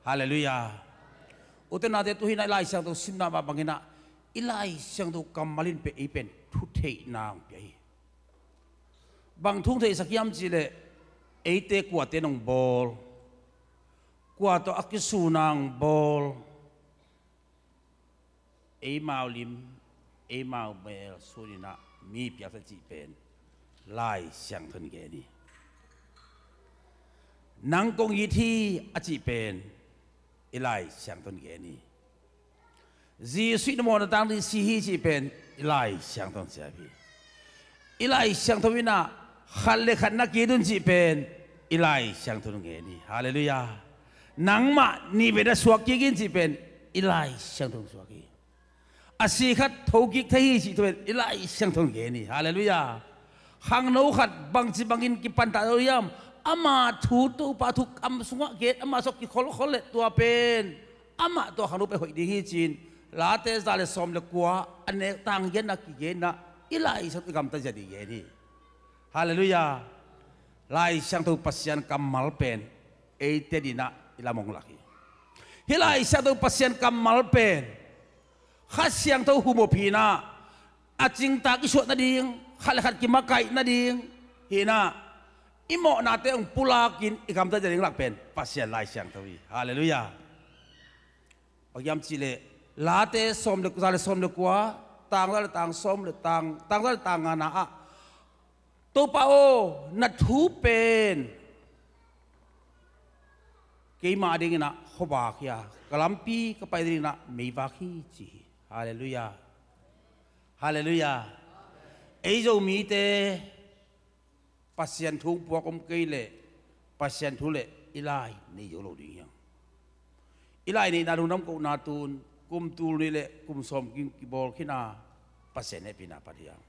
Halleluiah. U te nau te, tu hi-in ah i Lai Siangtho simna mah bangin ah, i Lai Siangtho kammal in pen ei pen thu theihna hong pia hi. Bang thu hong theihsak hiam cih leh, eite kuate in hong bawl, kua tawh a kisun a hong bawl, eimau lim, eimau mel sunin ah mi piaksak cih pen Lai Siangtho in gen hi. Nang kong it hi a cih pen i Lai Siangtho in gen hi. Jesuh in na mawhna tang dingin si hi cih pen I Lai Siangtho in siam hi. I Lai Siangtho in ah khat le khat na kidun cih pen i Lai Siangtho in gen hi. Halleluiah. Nangmah nih vei na suak kik in cih pen i Lai Siangtho in suak hi. A si khat thokik thei hi cih thu pen i Lai Siangtho in gen hi. Halleluiah. Khangno khat bangci bangin kipanta lo hiam? Ama thu, Topa thu kam sungah gen, ama sawk kikholkhol le tua pen amah tua khangno pen hoih ding hi ci-in Late za le sawm le kua a nek tang genna kigenna i Lai Siangtho i gamta zia ding gen hi. Halleluiah. Lai Siangtho Pasian kammal pen eite dinah i lam hong lak hi. Hih Lai Siangtho Pasian kammal pen Kha Siangtho humop hinah a cingtak i suah nading, khat le khat kimakaih nading hinah i mawhnate hong pulakin i gamta zia ding lak pen Pasian Lai Siangtho hi. Halleluiah. Bang hiam cihleh Late sawm le, za le sawm le kua, tang za le tang sawm le tang, tang za le tang ngana ah, Topa aw, na thu pen keima adinginah khuavak hi a, ka lampi ka pai dinginah meivak hi ci hi. Halleluiah. Halleluiah. Ei Zomite Pasian thu puak om kei leh Pasian thu le i lai nei zo lo ding hiam? I lai neihna lungdam kohna tun kum tul nih le kum sawm kim kibawl khin a, Pasian hehpihna phat hiam?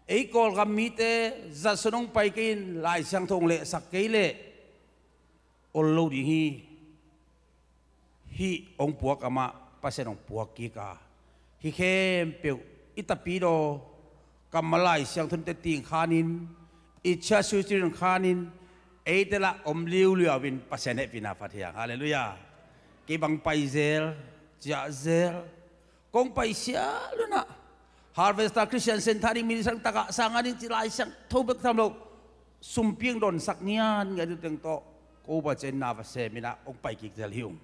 Ei Kawlgam mite zatson hong pai kei in Lai Siangtho hong lehsak kei leh ol lo ding hi. Hih hong puak amah Pasian hong puak kik a, hih khempeuh i tapidaw kammal Lai Siangtho in te ting khanin, i chiasutrin khanin, eite lah om liuliau in Pasian hehpihna phat hiang. Halleluiah. Kei bang pai zel, ciah zel, kong pai sial unah Harvester Christian Center ding minister takah sang a ding ci Lai Siangtho bek tham lo, sumpi hong donsak ngian ngian ding teng tawh ko ba cian na va sem inah hong pai kik zel hi ung.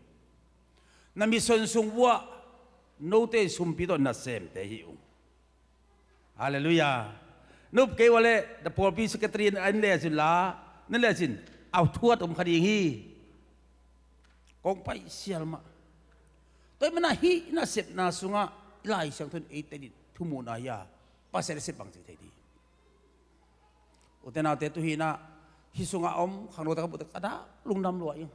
Na mission sung uah note sumpi tawh na semte hi ung. Halleluiah. Nup kei uah le na pawlpi secretary in an le cin la, na le cin a thuat om kha ding hi. Kong pai sial mah. Tua hi manah hih nasepna sungah i Lai Siangtho in eite in thumuhna hi a, Pasian a sep bang ci thei ding. Ute naute, tuhinah hih sungah om khangnote ka buhte ka dah lungdam lua ing.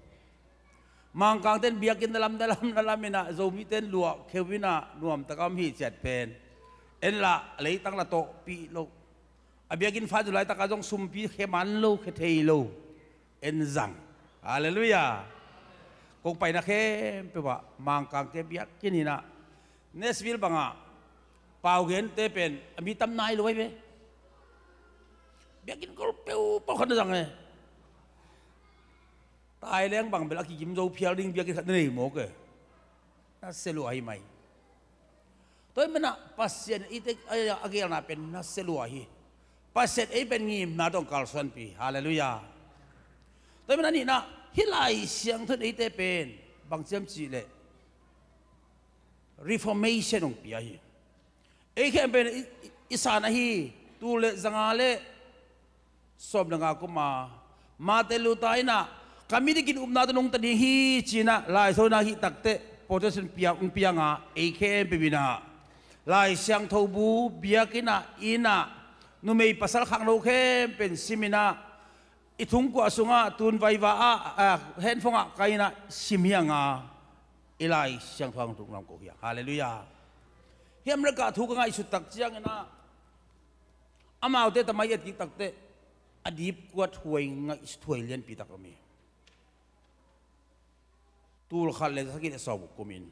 Mangkangte in biakinn na lam na lam na lam inah Zomite in luah kheu inah nuamtaka om hi ciat pen en lah leitang la tawhpih lo. A biakinn fa zu laitakah zong sumpi khe man lo, khe thei lo. En zang. Halleluiah. Kong paina khempeuh ah Mangkangte biakinn inah Nashville bangah pau gente pen a mi tam nai lo ahi ve. Biakinn kol peuh pau khat na zang e. Thailand bang bel a kigim zo phial ding biakinn khat na nei mawk e. Na sia lua hi mai. Tua hi manah Pasian eite a geelna pen na sia lua hi. Pasian ei pen ngimna tawh kalsuanpih. Halleluiah. Tua hi manah nihna, hih Lai Siangtho in eite pen bang ciam cihleh reformation hong pia hi. Ei khempeuh i, i, i san ahi, tul le zanga le sawm le nga kum a Martin Luther inah ka mi dikin upna tawh nungta ding hi ci-inah Lai Siangtho inah hih takteh Protestant piak hong pianga ei khempeuh inah Lai Siangtho bu biakinn ah, inn ah, numei pasal khangno khempeuh in sim inah i thungkuah sungah tun vaiva ah, ah, henfong ah kai inah sim hianga i Lai Siangtho hong tung lam ko hiang. Halleluiah. Hih America thu ka ngaihsut tak cianginah amaute tamai et kik takteh a dipkuat huai ngaih thuai lianpi tak om hi. Tul khat le sagih le sawm kumin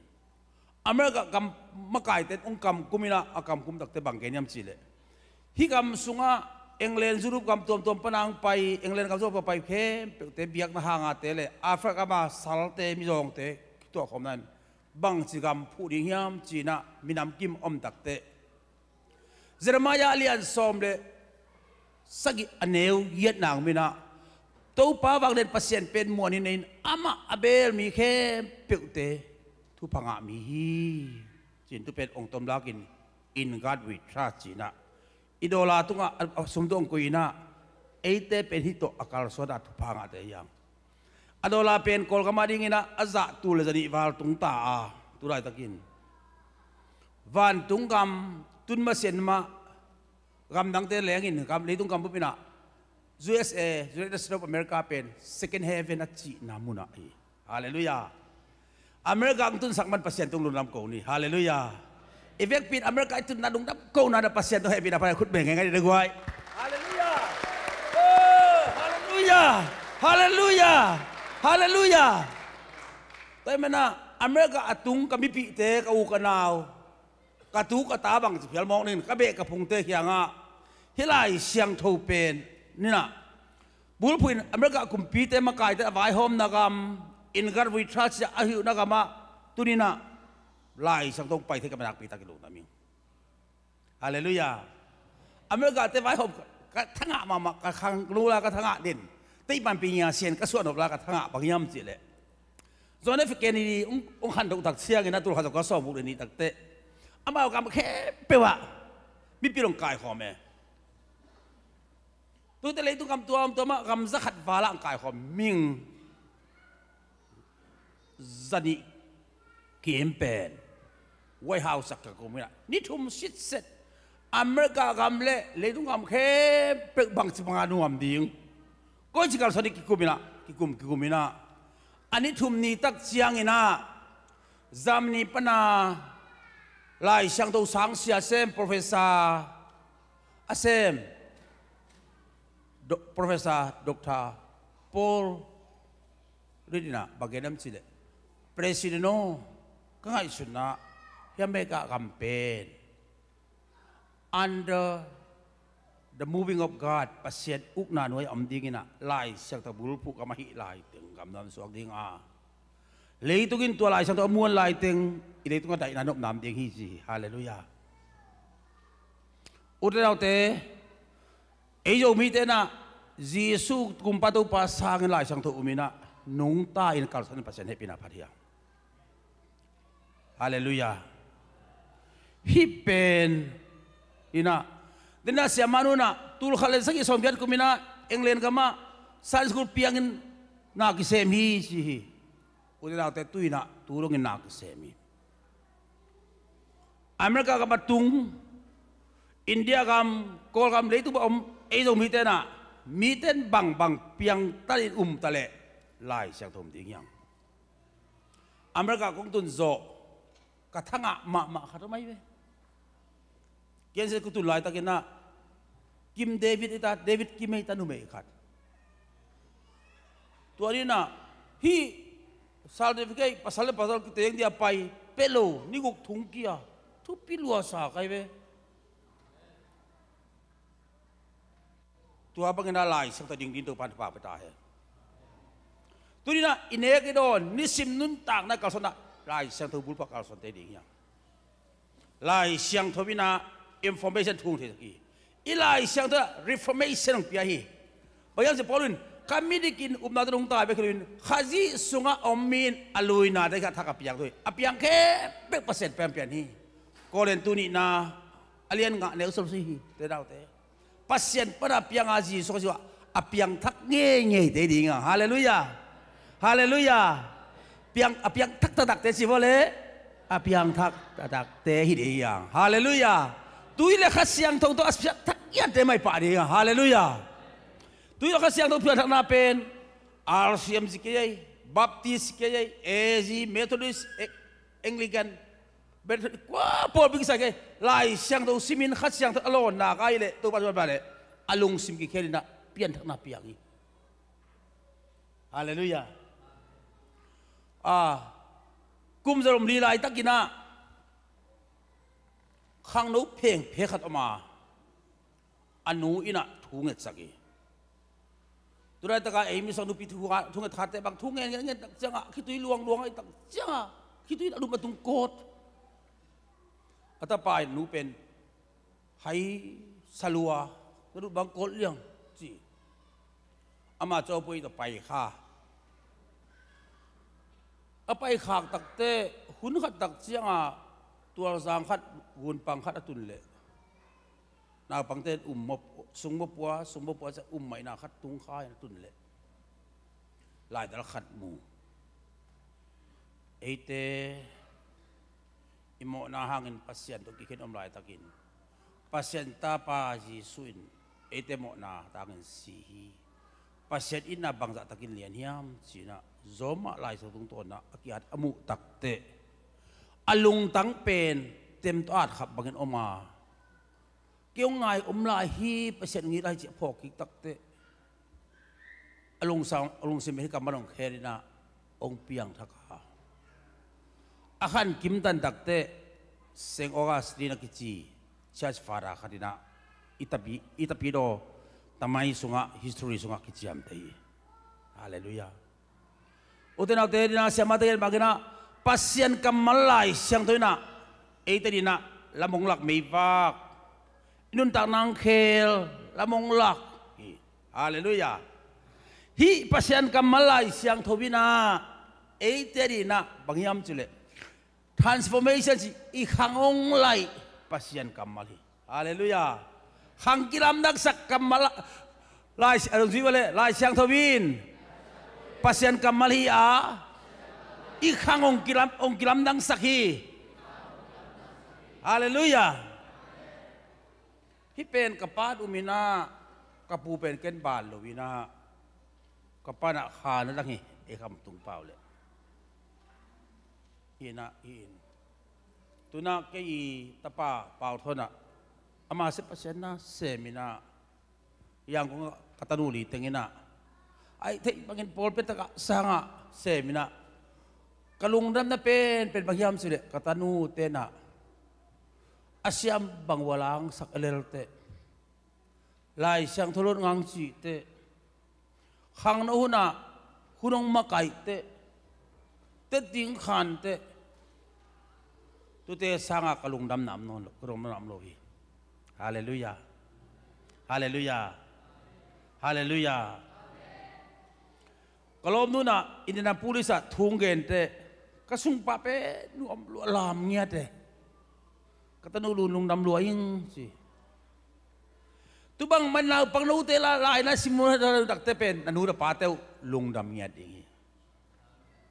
America gam makaite in hong kam kum inah a kam kum takteh bang gen hiam cihleh hih gam sungah England, Europe gam tuamtuam pana hong pai, England gam sungah pai khempeuhte biakna hangate le Africa gam a salte mizawngte kituah khawmna in bangci gam phuh ding hiam ci-inah minam kim om takteh Jeremiah a lian sawm le sagih a neu giatna hong minah Topa vanglian Pasian pen muan hi nei-in amah a beel mi khempeuhte thupha ngah mi hi. Cin tu pen ong tom lakin in God we trust ci-inah i dollar tungah a, a sum tu ong kui inah eite pen hih tawh a kalsuan a thupha ngahte hiang. A dollar pen Kawlgam a dinginah a zah tul le zanih val tungta a tu laitakin vantung gam Tun masian mah gamdangte lengin gam, leitung gam bupin ah U S A, United States of America pen second heaven a cihna munah hi. Halleluiah. America ang tunsak man Pasian tung lungdam ko ni. Halleluiah. I vekpi in America i tunna lungdam ko na, na Pasian tung hehpihna pan khut beng ngaingai ding guai. Halleluiah. Oh, halleluiah. Halleluiah. Halleluiah. Tua hi mana America a tung ka mipihte, ka u ka nau, ka tu ka ta bang ci phial mawk ning, ka beh ka phungte kiangah hih Lai Siangtho pen ninah bulphuh in America kumpite makaite a vaihawmna gam in gat recharge a hilhna gamah tuninah Lai Siangtho pai thei ka manakpi tak i lungdam ing. Halleluiah. America te vaihawm ka, ka thangah mahmah, ka khang lula ka thangah den, tei panpi ngia sian ka suah nop la ka thangah bang hiam cihleh John F Kennedy hong, hong khantoh tak ciangin a tul khat zong ka sawm buk le nih takteh amau gam khempeuh ah mipil hong kaikhawm e. Tute leitung gam tuamtuam ah gam zakhat val ah hong kaikhawm ming zanih kim pen White House ah ka kum inah ni thum sitset America gam le leitung gam khempeuh bangci banga nuam ding, koici kalsuan ding kikum inah, kikum kikum inah a ni thum ni tak cianginah Germany pana Lai Siangtho sangsia sem professor a sem, Do-, Professor Doctor Paul Reed inah bang gen hiam cihleh, President aw, ka ngaihsutna ah hih America gam pen under the moving of God, Pasian ukna nuai a om dinginah Lai Siangtho bulphuh gam ahih laiteng gam nuam suak ding a, leitung in tua Lai Siangtho a muan laiteng i leitung a daihna nopna om ding hi ci hi. Halleluiah. Ute naute, ei Zomite inah Jesu kumpa Topa sangin Lai Siangtho um inah nungta in kalsuan in Pasian hehpihna phat hi a. Halleluiah. Hih pen inah, denah siamah nu inah tul khat le sagih sawm giat kum inah England gamah Sunday school piangin na kisem hi ci hi. Ute naute, tu inah tu dongin na kisem hi. America gam a tung, India gam, Kawlgam, leitung a om ei Zomite inah mite in bangbang piangtatin um taleh Lai Siangtho om ding hiam? America kong tun zawh ka thangah mahmah khat om ahi ve. Kansas kong tun laitakinah Kim David i ta, David Kim i ta numei khat. Tua dinah hih certificate pasal le pasal kiteng dia pai peh lo ni guk thung kia thupi luasa kai ve. Tua bangin a Lai Siangtho ding din Topan thupha pia ta hen. Tuninah i nek i dawn nisim nuntakna kalsuanah Lai Siangtho bulphuh kalsuante ding hiam? Lai Siangtho inah information thung thei hi. I Lai Siangtho ah reformation hong pia hi. Bang hiam cih Paul in ka midikin upnate nungta bek hi loin Khazih sungah om mi in a luinate khat thak a piang thei. A piang khempeuh Pasian pianpian hi. Korin tu nihna a lian ngah neu sawm sui hi. Te daute, Pasian pana pianga Jesu Khazih ah a piangthak ngeingeite ding a. Halleluiah. Halleluiah. Piang, a piangthak taktakte ci vawleh a piangthak taktakte hi ding a. Halleluiah. Tui le Kha Siangtho tawh a piangthak ngiatte maipah ding a. Halleluiah. Tui le Kha Siangtho piangthakna pen R C M ci kei ei, Baptist ci kei ei, A G, Methodist, E-, Anglican, Bethel, kua pawl bing sa kei, Lai Siangtho simin Kha Siangtho a lawnna kai leh Topa Topa leh a lungsim kikhel inah pianthakna piang hi. Halleluiah. A kum zarom li laitakinah khangno phengphe khat om a, a nu inah thu ngetsak hi. Tulaitakah ei misak nupi thu, thu nget khate bang thu ngen ngen ngen tak ciangah khitui luangluang ahi tak ciangah khitui a lum a tung kawt. A tapa in nu pen hai salua na lut bang kawt liang ci. Ama cawpui tawh paikha. A paikhak takte hun khat tak ciangah tualzang khat, gunpang khat a tun leh naupangte in um mawp, sung mawpua, sung mawpua ciah um maina khat tungkha in a tun leh laidal khat mu. Eite i mawhna hangin Pasian tawh kikhen om laitakin Pasian tapa Jesuh in eite mawhna tangin si hi. Pasian itna bangzah takin lian hiam cinah Roma Lai Siangtho tungtawnah a ki-at a muh takteh a lungtang pen tem tawh at khap bangin om a, kei hong ngai om lai hi, Pasian hong it lai hi ci a phawk kik takteh a lungsang, a lungsim hi kammal hong khel inah hong piangthak a, a khan kimtan takteh Saint Augustine a kici Church Father khat inah i tapi, i tapidaw tamai sungah, history sungah kiciamteh hi. Halleluiah. Ute naute, dina siamate gen bangin ah Pasian kammal Lai Siangtho inah eite dinah lam hong lak meivak, i nuntakna hong khel lam hong lak hi. Halleluiah. Hih Pasian kammal Lai Siangtho inah eite dinah bang hiam cileh transformation ci, i khang hong laih Pasian kammal hi. Halleluiah. Khang kilamdangsak kammal, Lai, a dong zui vale, Lai Siangtho in Pasian kammal hi a, i khang hong kilam, hong kilamdangsak hi. Halleluiah. Hih pen ka pa at um inah, ka pu pen ken ban lo inah, ka pa inah kha na dang hi, ei kham tung pau leh. Hi inah, hi in. Tunah kei i tapa Pau Thawn ah ama sep Pasian na sem inah, Yangon ah ka tanu Li Teng inah, a hih theih bangin pawlpi takah sangah sem inah, ka lungdamna pen, pen bang hiam cileh ka tanute inah a siam bang uh a langsak a lelte, Lai Siangtho lotnga hong cihte, khangno hunah hun hong makaihte, teting khante, tute sangah ka lungdamna om nawn lo, ka lungdamna om lo hi. Halleluiah. Halleluiah. Halleluiah. Ka lawmnu inah Indianapolis ah thu hong gente, ka sungpa pen nuam lua, lam ngiate, ka tanu lungdam lua ing ci. Tu bang man naupang note la, lai na simu na takte pen na nu na pate uh lungdam ngiat ding hi.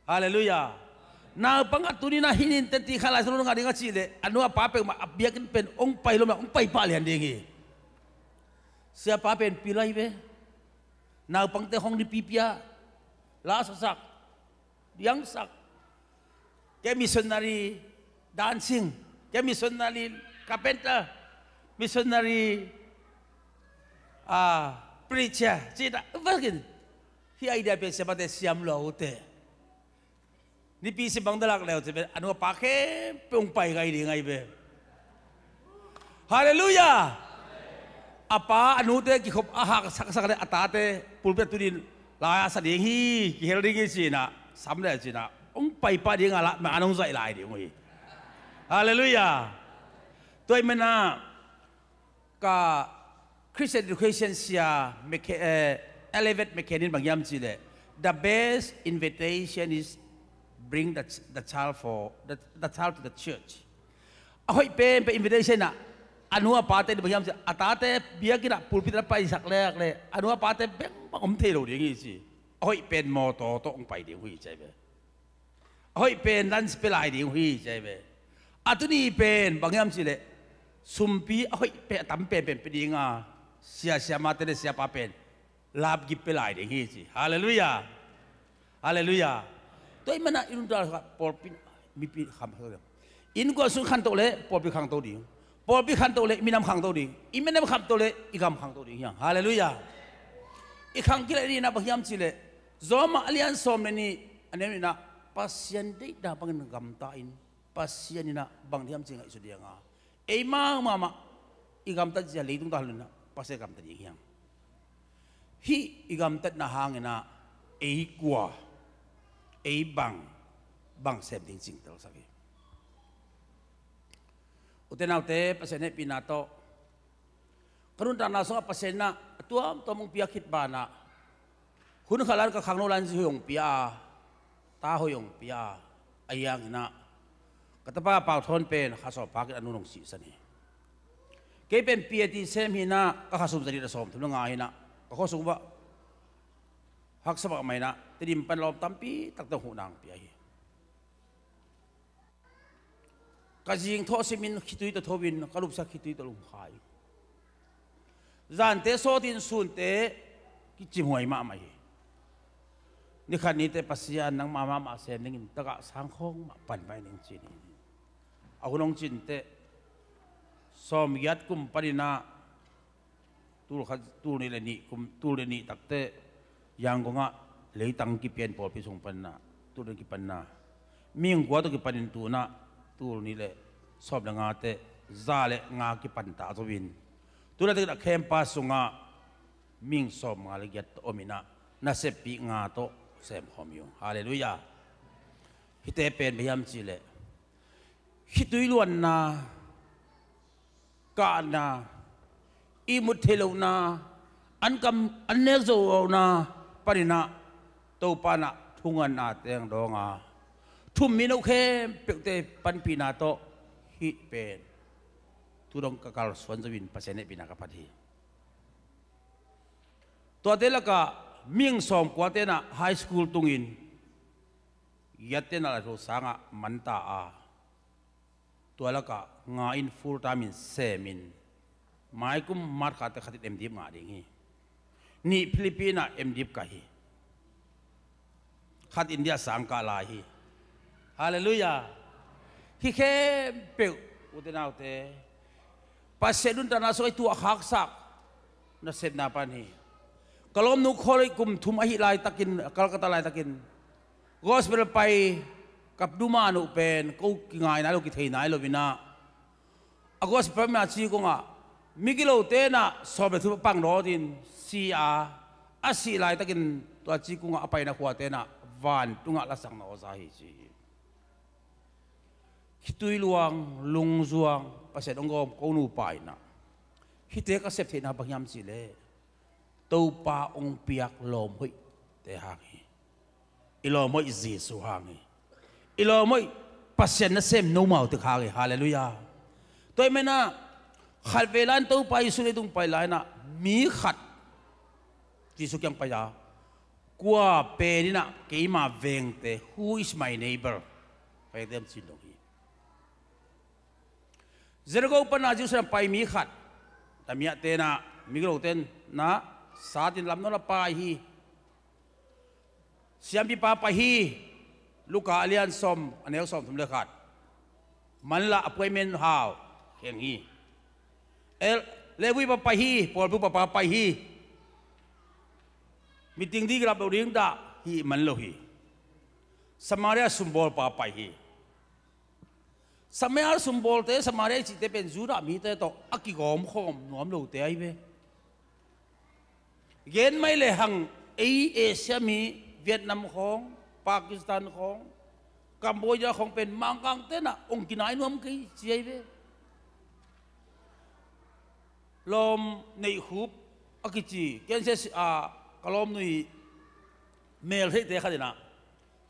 Halleluiah. Naupang a tuni na hinin teti kha lai sa lungdam ngiat ding a cih leh a nu a pa peuhmah a biakinn pen hong pai lom na hong pai pah lian ding hi. Siapa pen pilai ve. Naupangte hong nipi pia, la sasak, diangsak. Kei missionary dancing, kei missionary carpenter, missionary, ah, preacher, cih dah, vakin. Hih idea pen siamate siam lo uh teh. Nipi sim bang dalak leu teh a nu a pa khempeuh hong pai ngai ding ahi ve. Halleluiah. A pa a nute kikhop a hak saksak le a tate pulpit tunin lai a sa ding hi, kihel ding hi cinah sam le cinah hong pai pah ding a lah ma an hong zaih lai ding uh hi. Halleluiah. Tua ih manah ka Christian education sia McKe-, eh, Elevate McKen in bang hiam cih leh, the best invitation is bring the, the child for the, the child to the church. A hoih penpen invitation ah a nu a pate bang hiam cih leh, a tate biakinn ah pulpit ah paisak lek le a nu a pate beng bang om thei lo ding hi ci. A hoih pen mawtaw tawh hong pai ding uh hi ci ahi ve. A hoih pen lunch pia lai ding uh hi ci ahi ve. A tuni pen bang hiam cih leh sumpi a hoih pen a tam penpen pia ding a, sia siamate le siapa pen lapgip pia lai ding hi ci. Halleluiah. Halleluiah. Tua ih manah i nuntak pawlpi mipi kham, innkuan sung khanto le pawlpi khangto ding. Pawlpi khanto le minam khangto ding. I minam khanto le i gam khangto ding hiang. Halleluiah. I khang kileh ding inah bang hiam cih leh Rom a lian sawm le nih a neu inah Pasian deihna bangin gamta in Pasian inah bang hiam cih ngaihsut ding a, eimau mahmah i gamtat zia leitung tawh hal inah Pasian gamta ding hiang. Hih i gamtatna hang inah ei kua, ei bang, bang sem ding cingtelsak hi. Ute naute, Pasian hehpihna tawh ka nuntakna sungah Pasian inah a tuamtuam hong piak khit banah hun khat lan ka khangno lan zi hoih hong pia a, ta hoih hong pia a, ahi hang inah ka tapa Pau Thawn pen kha sawm phak in a nu in hong sihsan hi. Kei pen P H D sem hi inah ka kha sum za nih le sawm thum le nga hi inah ka khuasung uah haksa mahmah inah Tedim pan lawm tampi takte hong huhna hong pia hi. Ka zing thawh simin khitui tawh tho in ka lupsia khitui tawh lum kha in Zante sawtin sunte kicimhuai mahmah hi. Nikhat nite Pasian nangmah mahmah sem dingin tagah sangkhawng mah pan mai ning ci ni. A hun hong cinteh sawmgiat kum paninah tul khat, tul nih le nih kum, tul nih nih takteh Yangon ah leitang kipian pawlpi sung paninah tul nih kipanna mihing kua tawh kipanin tunah tul nih le sawm le nga teh za le nga kipanta zo in tunah tekitah khempa sungah mihing sawm nga le giat tawh ominah naseppi nga tawh semkhawm hi ung. Halleluiah. Hihte pen bang hiam cihleh khitui luanna, kahna, ihmut theih lohna, an kam an nek zo lohna paninah Topa nah thunganna teng dawnga thummi no khempeuhte panpihna tawh hih pen tu dong ka kalsuan zo in Pasian hehpihna ka phat hi. Tuate lakah mihing sawmkua tenah high school tungin giat tenah laitho sangah manta a tua lakah nga in full time in semin maikum March kha teh khatin M.Div ngah ding hi. Nih Philippines ah M.Div kah hi. Khat India sang kah lai hi. Halleluiah. Hih khempeuh ute naute Pasian nuntakna sungah i tuah khaksak nasepna pan hi. Ka lawmnu college kum thum ahih laitakin, Calcutta laitakin gospel pai ka duma nuh pen ko kingai nai lo, kithei nai lo inah a gospel pai ma ci kungah migilote inah sawm le thum a pang dawtin si a, a sih laitakin tua ci kungah a paina khuate inah vantungah lasak na awza hi ci hi. Khitui luang, lungzuang, Pasian hong gawm ko nupa inah hihte ka sep theihna bang hiam cihleh Topa hong piak lawm hoihte hang hi. I lawm hoih Jesu hang hi. I lawm hoih Pasian nasem nomau tek hang hi. Halleluiah. Tua ahih maninah khatvei lai-in Topa Jesu leitung pai lai-inah mi khat Jesu kiang pai a kua pen inah keima vengte, who is my neighbor? Pai tem cin dong hi. Jericho pana Jerusalem pai mi khat tamiahte inah migilote inah satin lamnuam a pai hi. Siampipa pai hi. Luka a lian sawm a neu sawm thum le khat. Manlah appointment hau kheng hi. Levipa pai hi. Pawlpi upapa pai hi. Meeting ding kilap lo ding dah hih man lo hi. Samaria sumbawlpa pai hi. Samaria sumbawlte, Samaria i cihte pen Judah mite tawh a kigawmkhawm nuam lote ahi ve. Gen mai le hang ei Asia mi Vietnam khawng, Pakistan khawng, Cambodia khawng pen Mangkangte inah hong kinai nuam kei ci ahi ve. Lawm Neihkhup a kici Kansas a ka lawmnu i meltheihte khat inah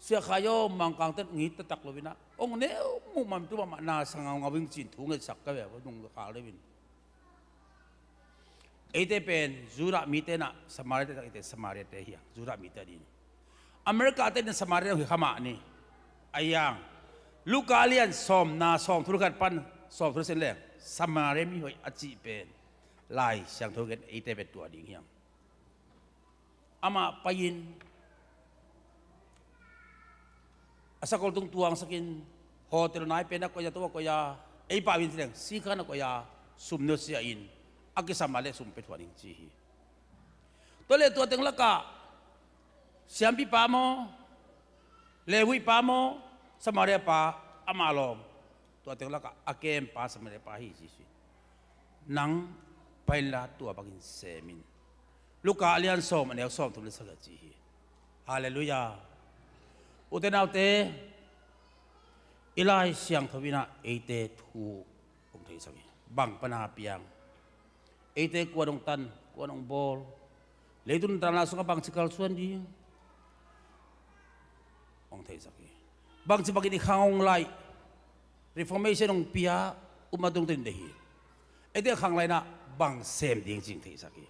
Sia Khai aw, Mangkangte in hong it taktak lo inah hong neu muh mahmah, tu mahmah na sa ngaungau ing ci-in thu ngetsak ka ve, nung khak deuh in. Eite pen Judah mite inah Samaria te tak, eite Samaria te hi hang, Judah mite ading. America te in Samaria hi kha mah ni. Ahi hang Luka lian sawmna sawmthum le khat pan sawmthum le sen leng Samaria mi hoih a cih pen Lai Siangtho gen eite pen tua ding hi hang. Amah pai-in a sakol tung tuangsakin hotel nai pen a koih a, to a koih a, ei pah in ci leng sikhan a koih a, sum nusia in a kisam a le sum pia thuah ning ci hi. Tua le tua teng lakah siampipa maw, Levipa maw, Samaria pa, amah lawm, tua teng lakah a kempa Samaria pa hi Jesu in. Nang pai inla tua bangin sem in. Luka a lian sawm a neu sawmthum le sagih ci hi. Halleluiah. Ute naute, i Lai Siangtho inah eite thu hong theisak hi. Bang pana piang? Eite kua dong tan, kua dong bawl? Leitung nuntakna sungah bangci kalsuan ding hong theisak hi. Bangci bangin i khang hong laih, reformation hong pia, upna tungtawn in deih hi. Eite khang laih inah bang sem ding cih theisak hi.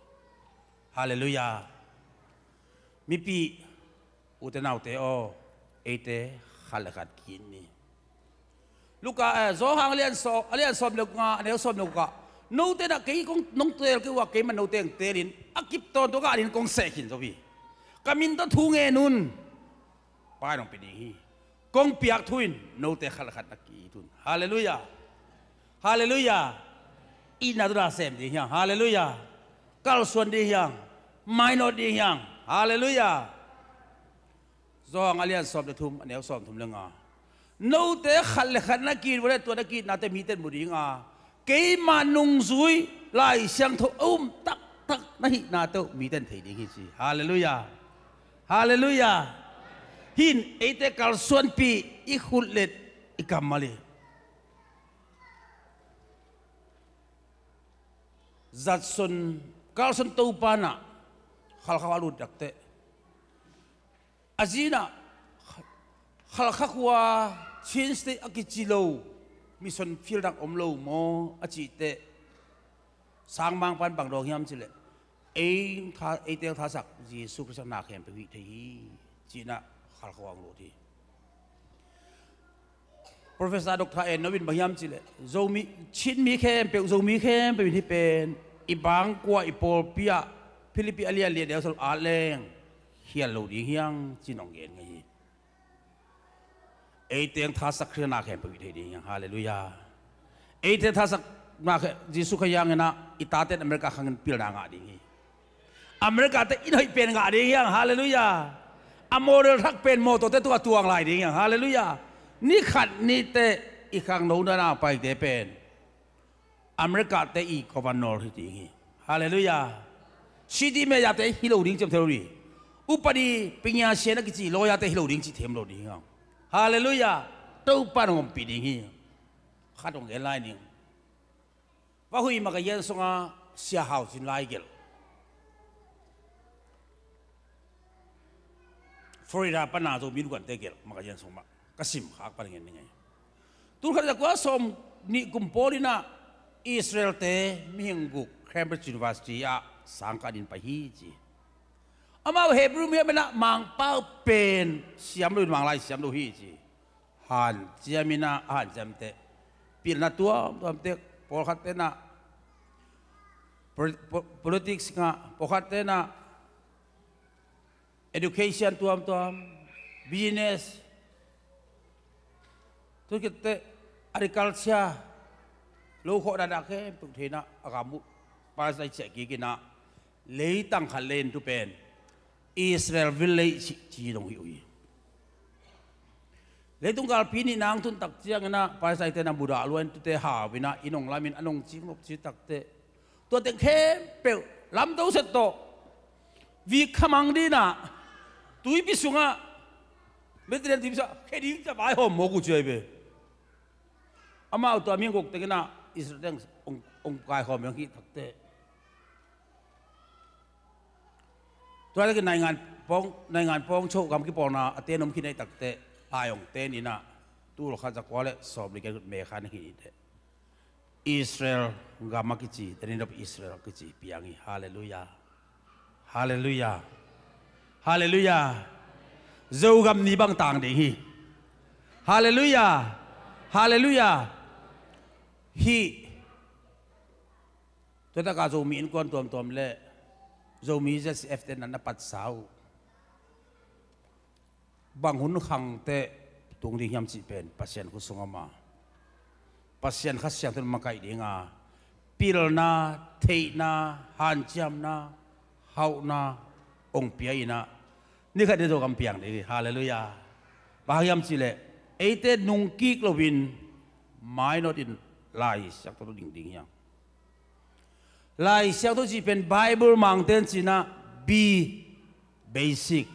Halleluiah. Mipi ute naute aw, eite khat le khat ki-it ni. Luka, eh, Johan a lian sawm, a lian sawm le nga, a neu sawm le guk ah Note na kei kong nong teel kei uh a, keimah note ang teelin a kip tawntung a, adin kong seh khin zo hi. Ka min tawh thu ngen un. Pa in hong pia ding hi. Kong piak thu in note khat le khat na ki-it un. Halleluiah. Halleluiah. Itna tawh na sem ding hi hang. Halleluiah. Kalsuan ding hi hang. Mainawt ding hi hang. Halleluiah. Johan a lian sawm le thum, a neu sawm thum le nga. Note khat le khat na ki-it uh leh tua na ki-itnate mite in mu ding a, keima nungzui Lai Siangtho a um taktak na hihnate uh mite in thei ding hi ci. Halleluiah. Halleluiah. Hih in eite kalsuanpih, i khut le i kammal hi. Judson, Carson Topa in ah Khalkha khua a lut tak teh, a zi in ah, Khalkha khua Chin State a kici lo, mission field dang om lo maw a cih teh, sangmangpa in bang dawng hiam cih leh, ei tha, eite hong thasak Jesu Khrist in na khempeuh hih thei hi, ci-in ah Khalkha khua hong lut hi. Professor Doctor En Nau in bang hiam cih leh, Zomi, Chin mi khempeuh, Zomi khempeuh in hih pen i bangkua, i pawlpi ah, Philippi a lian li, a neu sawm at leng khial lo ding hi hang, ci-in hong gen ngei hi. Eite hong thasak Khrist in na khempeuh hih thei ding hi hang. Halleluiah. Eite hong thasak na khe-, Jesu Khrist hangin ah i tate in America khangin pilna ngah ding hi. America-te in hoih pen ngah ding hi hang. Halleluiah. A model thak pen mawtawte tungah tuang lai ding hi hang. Halleluiah. Ni khat ni teh i khangno na, na paite pen America-te i governor hi ding hi. Halleluiah. City mayor-te hi lo ding ci them lo ding. Upadi, pingiasia na kici lawyer-te hi lo ding ci them lo ding hi hang. Halleluiah. Topa in hong ompih ding hi. Khat hong gen lai ning. Vahui magazine sungah Sia Hau Cin Lai gelh, Florida pan a Zomi Innkuante gelh magazine sung mah ka sim khak pan ngen ning ei. Tul khat za kua sawm nih kum pawl in ah Israel-te mihing guk Cambridge University ah sangkah dingin pai hi ci. Amau Hebrew mi a, Mangpau pen siam lo in, Manglai siam lo hi ci. Hanciam in ah, hanciam teh, pilna tuamtuam teh, pawlkhatte in ah, po-, po-, politics ngah, pawlkhatte in ah, education tuamtuam, business, tu khit teh, agriculture, lo khawh dahdah khempeuh thei in ah, a gam uh Palestine ciah kik in ah, leitang khat le in tu pen Israel village ci dong hi uh hi. Leitung galpi nihna hong tun tak ciangin ah Palestine-te in ah mudah lua in, tute hau in ah, inn hong lam in, an hong cing nop ci tak teh, tua teng khempeuh lamto set tawh, vik khamang ding in ah, tuipi sungah, Mediterranean tuipi sungah khe ding ci-a vaihawm mawk uh ci hi ve. Amau tua mihing guk teng in ah Israel teng hong, hong kaikhawm hong hih tak teh, tua leh naingan pawng, naingan pawng cho gam kipawlna a ten om khin ahih tak teh, lai hong ten in ah, tul khat za kua le sawm li gen kut May kha ni hi teh, Israel gam a kici, the nation of Israel a kici piang hi. Halleluiah. Halleluiah. Halleluiah. Zogam ni bang tang ding hi. Halleluiah. Halleluiah. Hih, tua tak a Zomi innkuan tuamtuam le Zomi Z C F-te in ah na patsa uh, bang hun khang teh tung ding hiam cih pen Pasian khut sungah om a, Pasian Kha Siangtho in makaih ding a, pilna, theihna, hanciamna, hauhna hong pia in ah, ni khat ni Zogam piang ding hi. Halleluiah. Bang hang hiam cih leh, eite nungkik lo in, mainawt in Lai Siangtho tawh ding ding hi hang. Lai Siangtho cih pen Bible Mangte in ci-in ah, B, basic,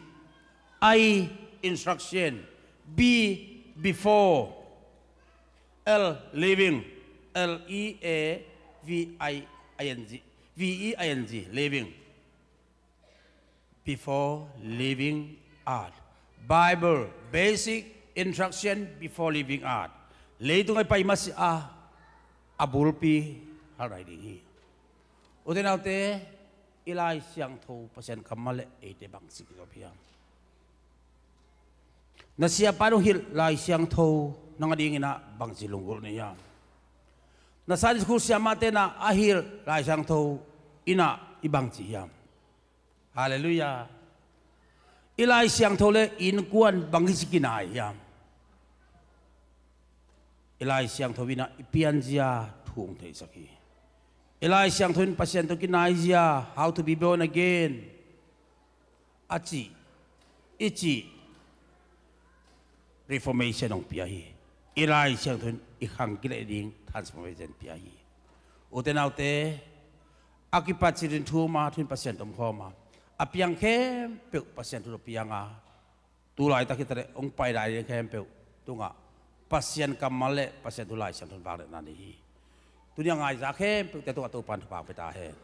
I, instruction, B, before, L, living, L E A V I I N G, V E I N G, living. Before leaving earth. Bible, basic instruction before leaving earth. Leitung a i pai masiah a bulpi halh nai ding hi. Ute naute, i Lai Siangtho Pasian kammal le eite bangci kizop hiam? Na siapa in hong hilh Lai Siangtho nang adingin ah bangci lunggulh na hiam? Na Sunday school siamahte na a hilh Lai Siangtho innah i bangci hiam? Halleluiah. I Lai Siangtho le innkuan bangci kinai hiam? I Lai Siangtho innah i pianzia thu hong theisak hi. I Lai Siangtho in Pasian tawh kinaizia, how to be born again a cih, i cih reformation hong pia hi. I Lai Siangtho in i khang kileh ding transformation pia hi. Ute naute, a kipat cirin thu ma thu in Pasian tomkhawm a, a piang khempeuh Pasian thu tawh pianga, tu laitak hi taleh hong pai lai ding khempeuh tungah Pasian kammal le Pasian thu Lai Siangtho in vangliatna nei hi. Tuni a ngaiza khempeuhte tungah Topan thupha pia ta hen.